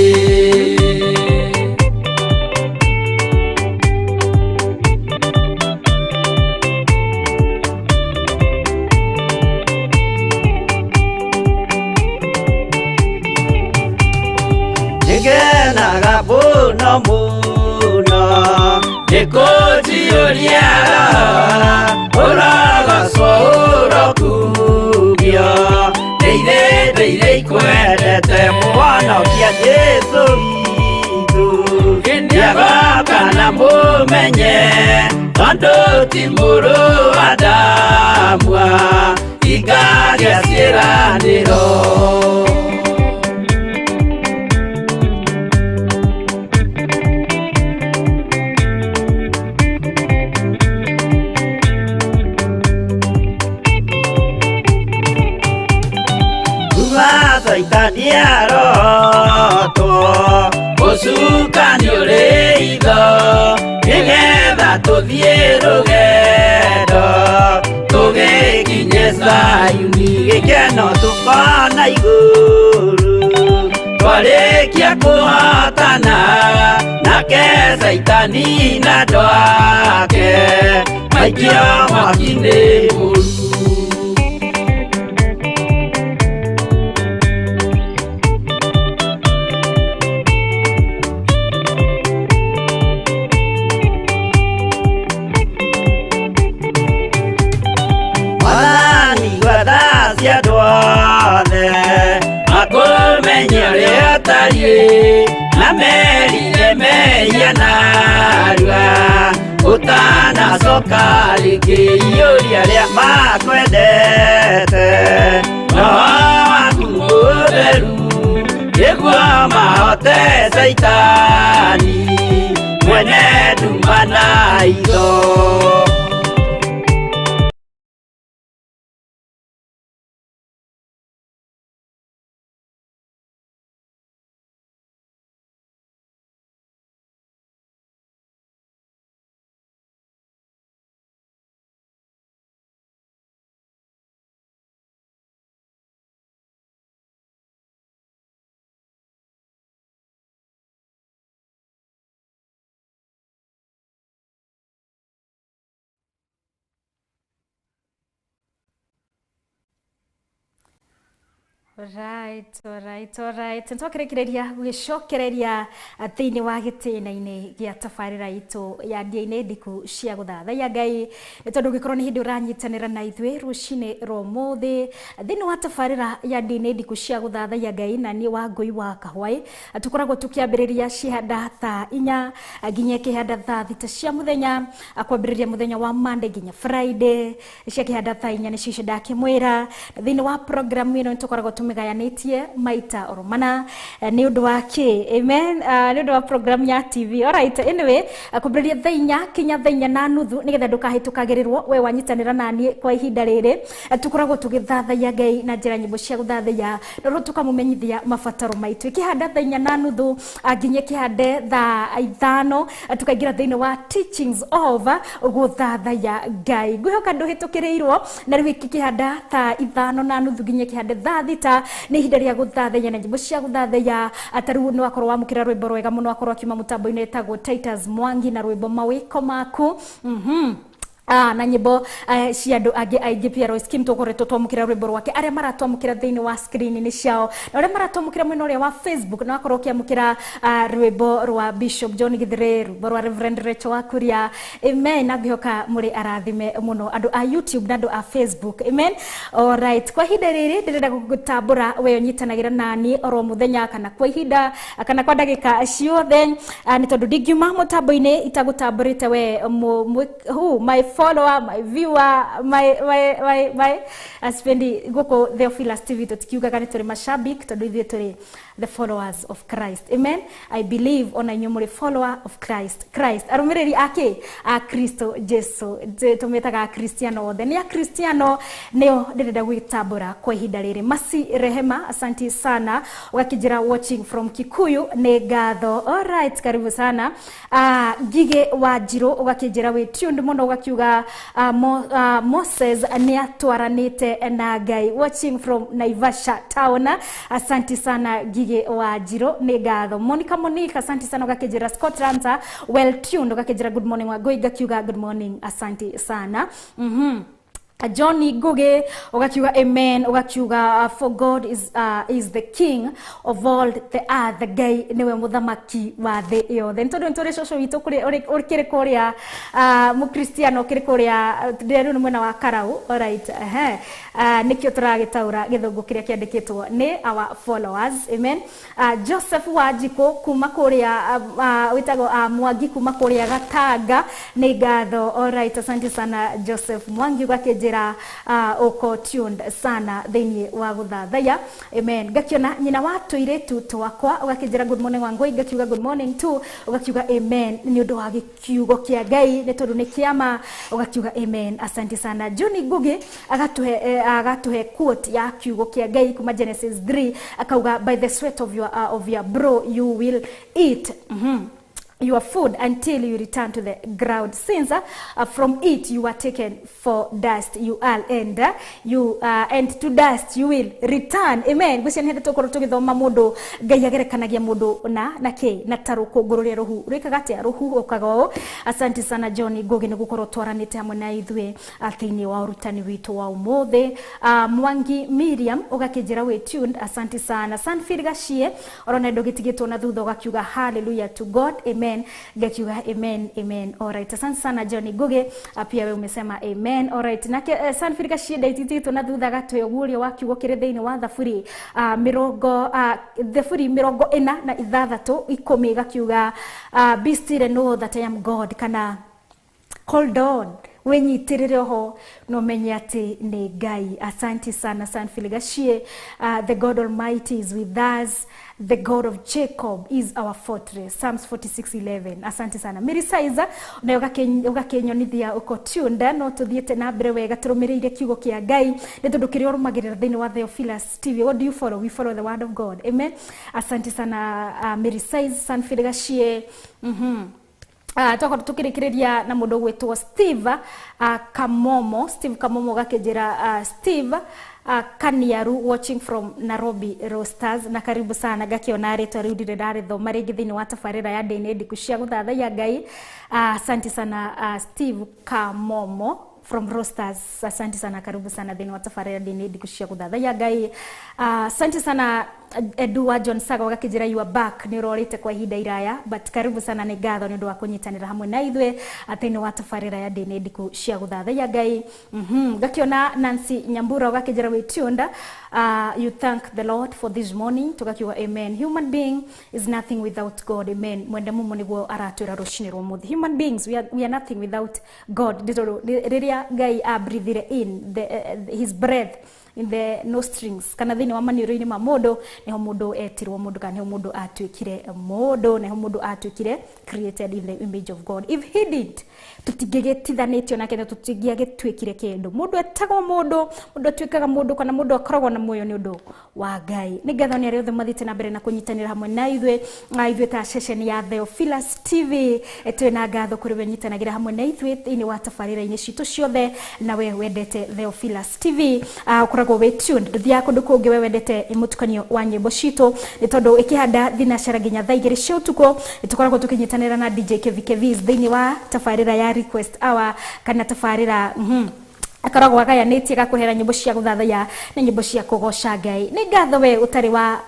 E: Nĩngenaga mũno mũno nĩkũnjiyũria roho ũrogocwo ũrokugio ndĩire ndĩire ikwendete mũhonokia Jesũ witũ nĩagoka na mũmenye tondũ ti mũrũ wa Adamu ikagĩa ciĩranĩro. Caitani arotwo ũcukani ũrĩ itho nĩgetha tũthiĩ rũgendo tũgĩkinye Zayuni gĩkeno tũkona igũrũ twarĩkia kũhotana nake Caitani na andũ ake maikio mwaki-inĩ mũru. Akũmenye ũrĩa ũtariĩ na merire mehia narua ũtanacoka rĩngĩ iyũria arĩa makwendete roho waku mũtheru nĩguo mahote Caitani mwene nduma na itho.
C: Right, alright, alright. Ntwakirekereria gwicokereria thiini wa gitina-ini gia tabarira itu ya ndia-ini ndiku cia guthathaiya Ngai ni tondu ngikorwo ni hindi uranyitanira na ithuĩ rucini rwa umuthi thiini wa tabarira ya ndia-ini ndiku cia guthathaiya Ngai na ni wa Ngũi wa Kahwaĩ tukoragwo tukiambiriria cihanda thaa 4 nginya kihanda thaa 6 cia muthenya kwambiriria muthenya wa Monday nginya Friday cia kihanda thaa 4 nicio icio ndakimwira thiini wa program ino tukoragwo
A: tũmĩgayanĩtie maita oro mana nĩ ũndũ wa kĩ. Amen. Nĩ ũndũ wa program ya TV. Alright, anyway, kwambĩrĩria thaa 4 kinya thaa 4:30 nĩgetha ndũkahĩtũkagĩrĩrwo we wanyitanĩra naniĩ kwa ihinda rĩrĩ. Tũkoragwo tũgĩthathaiya Ngai na njĩra nyĩmbo cia gũthathaiya na rĩu tũkamũmenyithia mabataro maitũ. Ĩkĩhanda thaa 4:30 nginya ĩkĩhande thaa 5 tukaingira thĩinĩ wa teachings of gũthathaiya Ngai. Ngwĩhoka ndũhĩtũkĩrĩirwo na rĩu ĩkĩhanda thaa 5:30 nginya ĩkĩhande thaa 6 nĩ ihinda rĩa gũthathaiya na nyĩmbo cia gũthathaiya. Ta rĩu nĩ wakorwo wamũkĩra rwĩmbo rwega mũno akorwo akiuma mũtambo-inĩ wĩtagwo Titus Mwangi na rwĩmbo Mawĩko Maku. Na nyimbo cia andũ angĩ aingĩ pia Royce Kim tũkoretwo twamũkĩra rwĩmbo rwake. Arĩa maratwamũkĩra thĩinĩ wa screen-inĩ ciao na arĩa maratwamũkĩra mwena ũrĩa wa Facebook na wakorwo ũkĩamũkĩra rwĩmbo rwa Bishop John Githure, rwĩmbo rwa Reverend Rachel Wakuria. Amen. Na ngĩhoka mũrĩ arathime mũno andũ a YouTube na andũ a Facebook. Amen. Alright, kwa ihinda rĩrĩ ndĩrenda gũgũtambũra we ũnyitanagĩra nani oro mũthenya kana kwa ihinda kana kwa ndagĩka ciothe, nĩ tondũ ndingiuma mũtambo-inĩ itagũtambũrĩte we who my follower, my viewer, my aspendi goko Theophilus TV tutikiugaga nĩ tũrĩ mashabik tondũ ithuĩ tũrĩ the followers of Christ. Amen. I believe ona inyuĩ mũrĩ follower of Christ. Christ arũmĩrĩri ake a Kristo Jesu tũmetaga Akristiano othe nĩ Akristiano nĩo ndĩrenda gwĩtambũra kwa ihinda rĩrĩ. Masi Rehema, asanti sana ũgakĩnjĩra watching from Kikuyu, nĩ ngatho. Alright, karibu sana. Ngige wa Njirũ ũgakĩnjĩra wĩ tuned mũno ũgakiuga Moses nĩ atwaranĩte na Ngai, watching from Naivasha town. Asanti sana Ngige wa Njirũ, nĩ ngatho. Monica Monica, asanti sana ũgakĩnjĩra Scotland well tuned, ũgakĩnjĩra good morning Wangũi, ngakiuga good morning, asanti sana. Johnny Ngugi ugakiuga amen, ugakiuga for God is the king of all the earth, Ngai niwe muthamaki wa thĩ yothe. Nĩ tondũ nĩ tũrĩ cũcũ witũ ũkĩrĩ kũrĩa mũkristiano ũkĩrĩ kũrĩa rĩu nĩ mwena wa Karau. Alright, nĩkĩo tũragĩtaũra gĩthũngũ kĩrĩa kĩandĩkĩtwo nĩ our followers. Amen. Joseph Wanjikũ kuma kũrĩa wĩtagwo Mwangi kuma kũrĩa Gatanga, nĩ ngatho. Alright, asante sana Joseph Mwangi ũgakĩnjĩra uko tuned sana thĩinĩ wa gũthathaiya. Amen. Ngakiona nyina wa tũirĩtu twakwa ũgakĩnjĩra good morning Wangũi, ngakiuga good morning too, ũgakiuga amen nĩ ũndũ wa gĩkiugo kĩa Ngai nĩ tondũ nĩ kĩama, ũgakiuga amen, asante sana. Johnny Ngugi agatuhe quote ya kiugo kĩa Ngai kuma Genesis 3 akauga by the sweat of your brow you will eat your food until you return to the ground, since from it you were taken, for dust you are, and and to dust you will return. Amen. Gwĩciria nĩ hĩndĩ tũkorwo tũgĩthoma mũndũ Ngai agerekanagia mũndũ na kĩ na ta rũkũngũ rũrĩa rwĩkaga atĩa, rũhuhũkaga ũũ. Asante sana John Ngugi nĩ gũkorwo twaranĩte hamwe na ithuĩ thĩinĩ wa ũrutani witũ wa ũmũthĩ. Mwangi Miriam ũgakĩnjĩra wĩ tuned, asante sana. Sanford Gachie orona ndũgĩtigĩtwo na thutha ũgakiuga hallelujah to God. Amen. Ngakiuga amen, amen. Alright, asante sana John Ngugi, pia we umesema amen. Alright, nake Sanford Gachie ndaitititwo na thutha gatwe ũguũrio wa kiugo kĩrĩ thĩinĩ wa Thaburi Thaburi 46:10 gakiuga be still and know that I am God, kana hold on, wenyitirire oho no menye atĩ nĩ Ngai. Asante sana Sanford Gachie. The God Almighty is with us, the God of Jacob is our fortress, Psalms 46:11. Asante sana Mary Saiza nayo ũgakĩnyonithia uko tuned no tũthiĩte na mbere wega tũrũmĩrĩire kiugo kĩa Ngai nĩ tondũ kĩrĩa ũrũmagĩrĩra thĩinĩ wa Theophilus TV. What do you follow? We follow the word of God. Amen. Asante sana Mary Saiza, Sanford Gachie. Twakorwo tukĩrĩkĩrĩria na mũndũ ũgwĩtwo Steve Kamomo. Steve Kamomo gakĩnjĩra Steve Kaniaru watching from Nairobi Roasters, na karibu sana. Gakiona rĩtwa rĩu ndirĩ ndarĩthoma rĩngĩ thĩinĩ wa tabarĩra ya ndĩ ndiku cia gũthathaiya Ngai. Asante sana Steve Kamomo from Roasters, asante sana, karibu sana thĩinĩ wa tabarĩra ndĩ ndiku cia gũthathaiya Ngai. Asante sana Edua John Saga ũgakĩnjĩra you are back, nĩ ũrorĩte kwa ihinda iraya but karibu sana, nĩ ngatho nĩ ũndũ wa kũnyitanĩra hamwe na ithuĩ thĩinĩ wa tabarĩra ya ndĩ ndiku cia gũthathaiya Ngai. Ngakiona Nancy Nyambura ũgakĩnjĩra wĩ tuned, you thank the Lord for this morning, tugakiuga amen. Human being is nothing without God. Amen. Mwende mumo nĩguo aratwĩra rũcinĩ rwa ũmũthĩ. Human beings we are nothing without God. Rĩrĩa Ngai abreathire in his breath in the nostrils kana thĩinĩ wa maniũrũ-inĩ ma mũndũ nĩho mũndũ etirwo mũndũ kana nĩho mũndũ atuĩkire mũndũ, nĩho mũndũ atuĩkire created in the image of God. If he did, tũtingĩgĩtithanĩtio nake na tũtingĩagĩtuĩkire kĩndũ. Mũndũ etagwo mũndũ, mũndũ atuĩkaga mũndũ kana mũndũ akoragwo na muoyo nĩ ũndũ wa Ngai. Nĩ ngatho nĩ arĩa othe mathiĩte na mbere na kũnyitanĩra hamwe na ithuĩ, na ithuĩ ta ceceni ya Theophilus TV twĩna ngatho kũrĩ we nyitanagĩra hamwe na ithuĩ thĩinĩ wa tabarĩra-inĩ citũ ciothe, na we wendete Theophilus TV ũkoragwo wĩ tuned, ndũthiaga kũndũ kũngĩ, we wendete mũtukanio wa nyĩmbo citũ nĩ tondũ ĩkĩhanda thinacara nginya thaa 2 cia ũtukũ nĩ tũkoragwo tũkĩnyitanĩra na DJ Kevi thĩinĩ wa tabarĩra ya Request Hour kana tabarĩra akoragwo agayanĩtie gakũhera nyĩmbo cia gũthathaiya na nyĩmbo cia kũgoca Ngai. Nĩ ngatho we ũtarĩ wa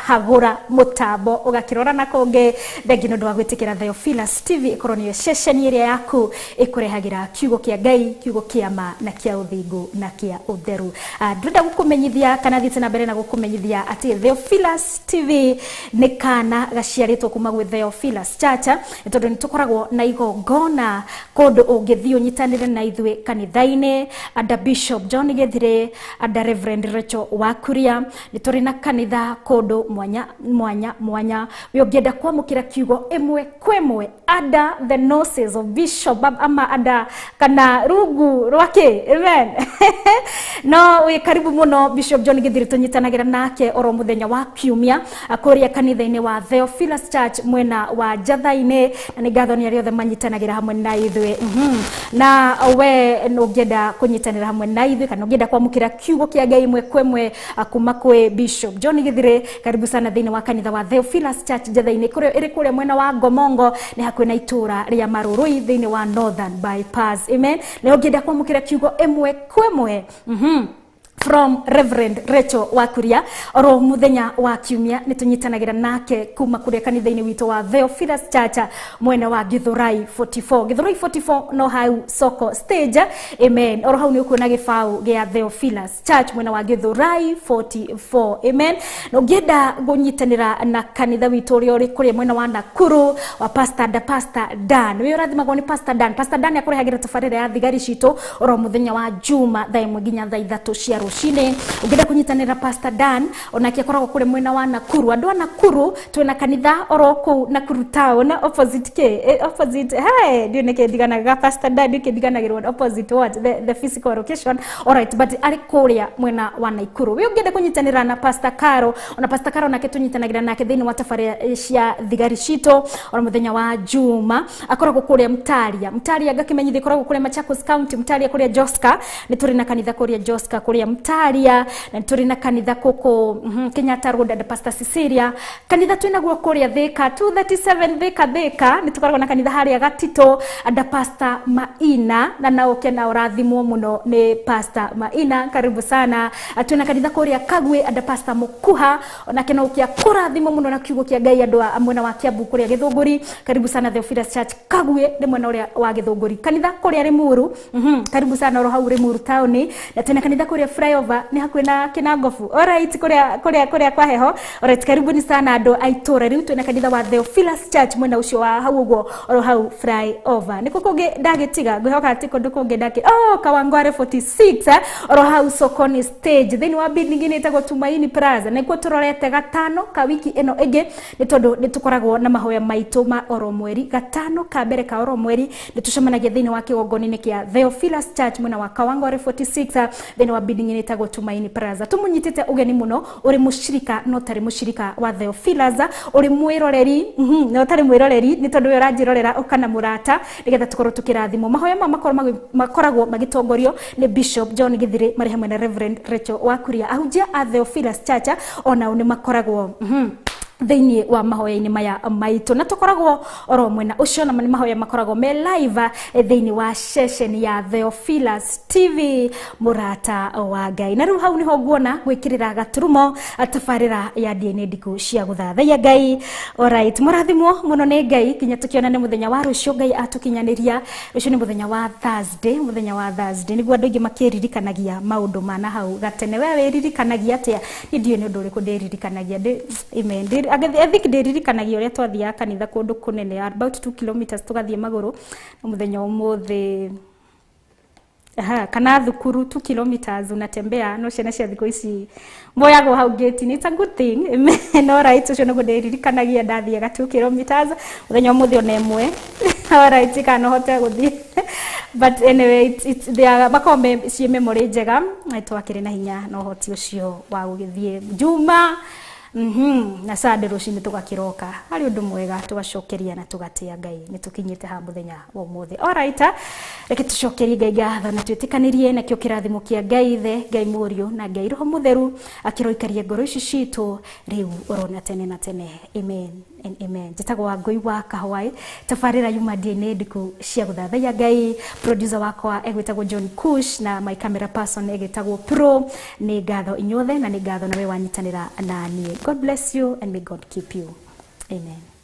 A: hagũra mũtambo ũgakĩrora na kũngĩ, thengi nĩ ũndũ wa gwĩtĩkĩra Theophilus TV ĩkorwo nĩyo ceceni ĩrĩa yaku ĩkũrehagĩra kiugo kĩa Ngai, kiugo kĩa ma na kĩa ũthingu na kĩa ũtheru. Ndĩrenda gũkũmenyithia kana thiĩte na mbere na gũkũmenyithia atĩ Theophilus TV nĩ kana gaciarĩtwo kuma gwĩ Theophilus Church, nĩ tondũ nĩ tũkoragwo na igongona kũndũ ũngĩthiĩ ũnyitanĩre na ithuĩ kanitha-inĩ, under Bishop John Githire, under Reverend Rachel Wakuria. Nĩ tũrĩ na kanitha kũndũ mwanya mwanya mwanya, we ũngĩenda kwamũkĩra kiugo ĩmwe kwa ĩmwe under the noses of Bishop ama under kana rungu rwake, amen. No wĩ karibu mũno Bishop John Githire, tũnyitanagĩra nake oro mũthenya wa kiumia kũrĩa kanitha-inĩ wa Theophilus Church mwena wa Njatha-inĩ, na nĩ ngatho nĩ arĩa othe manyitanagĩra hamwe na ithuĩ. Na we ũngĩenda kũnyitanĩra hamwe na ithuĩ kana ũngĩenda kwamũkĩra kiugo kĩa Ngai ĩmwe kwa ĩmwe kuma kwĩ Bishop John Githire, karibu sana thĩinĩ wa kanitha wa Theophilus Church Njatha-inĩ, kũrĩa ĩrĩ kũrĩa mwena wa Ngomongo, nĩ hakuhĩ na itũra rĩa Marũrũi thĩinĩ wa Northern Bypass, amen. Na ũngĩenda kwamũkĩra kiugo ĩmwe kwa ĩmwe from Reverend Rachel Wakuria oro muthenya wa kiumia nĩ tũnyitanagĩra nake kuma kũrĩa kanitha-inĩ witũ wa Theophilus Church mwena wa Githurai 44, Githurai 44 no hau soko stage, amen. Oro hau nĩ ũkuona gĩbaũ gĩa Theophilus Church mwena wa Githurai 44, amen. Na ũngĩenda kũnyitanĩra na kanitha witũ ũrĩa ũrĩ kũrĩa mwena wa Nakuru wa Pastor da Pastor Dan, wĩ ũrathimagwo nĩ Pastor Dan. Pastor Dan akũrehagĩra tabarĩra ya thigari citũ oro muthenya wa Juma thaa 1 nginya thaa 3 cia rũcinĩ. Ũngĩenda kũnyitanĩra Pastor Dan onake akoragwo kũrĩa mwena wa Nakuru. Andũ a Nakuru twĩna kanitha oro kũu Nakuru town opposite k opposite, hey, ndiũ nĩkĩ ndiganaga Pastor Dan, ndiũ ndiganagĩrwo opposite what the physical location, alright, but arĩ kũrĩa mwena wa Nakuru. We ũngĩenda kũnyitanĩra na Pastor Caro, ona Pastor Caro nake tũnyitanagĩra nake thĩinĩ wa tabarĩra cia thigari citũ oro mũthenya wa Juma, akoragwo kũrĩa Mtaria. Mtaria ngakĩmenyithia ĩkoragwo kũrĩa Machakos County, Mtaria kũrĩa Joska, nĩ tũrĩ na kanitha kũrĩa Joska kũrĩa Mtaria, na tũrĩ na kanitha kũkũ Kenyatta Road and Pastor Cecilia. Kanitha twĩnaguo kũrĩa Thika 237 Thika Thika, nĩ tũkoragwo na kanitha harĩa Gatito and Pastor Maina, na nao kena ũrathimwo mũno nĩ Pastor Maina, karibu sana. Twĩna kanitha kũrĩa Kagwe and Pastor Mukuha, onake no ũkĩa kũrathimwo mũno na kiugo kĩa Ngai andũ a mwena wa Kiambu kũrĩa Gĩthũngũri, karibu sana Theophilus Church Kagwe nĩ mwena ũrĩa wa Gĩthũngũri. Kanitha kũrĩa Limuru, karibu sana oro hau Limuru town, na twĩna kanitha kũrĩa Flyover nĩ hakuhĩ na Kinangofu, alright, kũrĩa kũrĩa kũrĩa kwa heho, alright, karibuni sana andũ a itũra rĩu. Twĩna kanitha wa Theophilus Church mwena ũcio wa hau ũguo oro hau Flyover. Nĩkũ kũngĩ ndagĩtiga, ngwĩhoka atĩ kũndũ kũngĩ ndakĩ, oh, Kawangware 46 oro hau Sokoni stage thĩinĩ wa building ĩno ĩtagwo Tumaini Plaza, nĩkuo tũrorete gatano ka wiki ĩno ĩngĩ, nĩ tondũ nĩ tũkoragwo na mahoya maitũ ma oro mweri gatano ka mbere ka oro mweri, nĩ tũcemanagia thĩinĩ wa kĩgongona-inĩ kĩa Theophilus Church mwena wa Kawangware 46 thĩinĩ wa building ĩno ĩtagwo Tumaini Plaza. Tũmũnyitĩte ũgeni mũno, ũrĩ mũcirika no tarĩ mũcirika wa Theophilus, ũrĩ mwĩroreri no tarĩ mwĩroreri, nĩ tondũ we ũranjĩrorera ũkana mũrata, nĩgetha tũkorwo tũkĩrathimwo. Mahoya maya makoragwo magĩtongorio nĩ Bishop John Githire marĩ hamwe na Reverend Rachel Wakuria. Ahunjia a Theophilus Church onao nĩ makoragwo thĩinĩ wa mahoya-inĩ maya maitũ, na tũkoragwo oro mwena ũcio, na nĩ mahoya makoragwo me live thĩinĩ wa session ya Theophilus TV mũrata wa Ngai. Na rĩu hau nĩho nguona gwĩkĩrĩra gaturumo tabarĩra ya DNA ndiku cia gũthathaiya Ngai. Alright, mũrathimwo mũno nĩ Ngai nginya tũkĩonane mũthenya wa rũciũ. Ngai atũkinyanĩria rũciũ nĩ mũthenya wa Thursday, mũthenya wa Thursday nĩguo andũ aingĩ makĩririkanagia maũndũ ma na hau gatene. We wĩririkanagia atĩa? Niĩ ndiũĩ nĩ ũndũ ũrĩkũ ndĩririkanagia. Amen. I think ndĩririkanagia ũrĩa twathiaga kanitha kũndũ kũnene about 2 kilometers tũgathiĩ magũrũ, na mũthenya ũmũthĩ Aha, kana thukuru 2 kilometers unatembea no ciana cia thikũ ici moyagwo hau gate-inĩ. It's a good thing. Amen. Alright, ũcio nĩguo ndĩririkanagia ndathiaga 2 kilometers mũthenya ũmũthĩ ona ĩmwe. Alright, kana no hote gũthiĩ. But anyway, it's they are makoragwo me ciĩ memory njega. Twakĩrĩ na hinya na ũhoti ũcio wa gũgĩthiĩ Juma na Sunday rũcinĩ tũgakĩroka harĩ ũndũ mwega tũgacokeria na tũgatĩa Ngai nĩ tũkinyĩte haha mũthenya wa ũmũthĩ. Alright, reke tũcokerie Ngai ngatho na twĩtĩkanĩrie nakĩo kĩrathimo kĩa Ngai Ithe, Ngai Mũriũ na Ngai Roho Mũtheru akĩroikaria ngoro ici citũ rĩu orona tene na tene. Amen and amen. Njĩtagwo Wangũi wa Kahwaĩ, tabarĩra yuma ndĩ ndiku cia gũthathaiya Ngai. Producer wakwa egwĩtagwo John Kush na my camera person egwĩtagwo Pro. Nĩ ngatho inyuothe na nĩ ngatho nawe wanyitanĩra na niĩ. God bless you and may God keep you. Amen.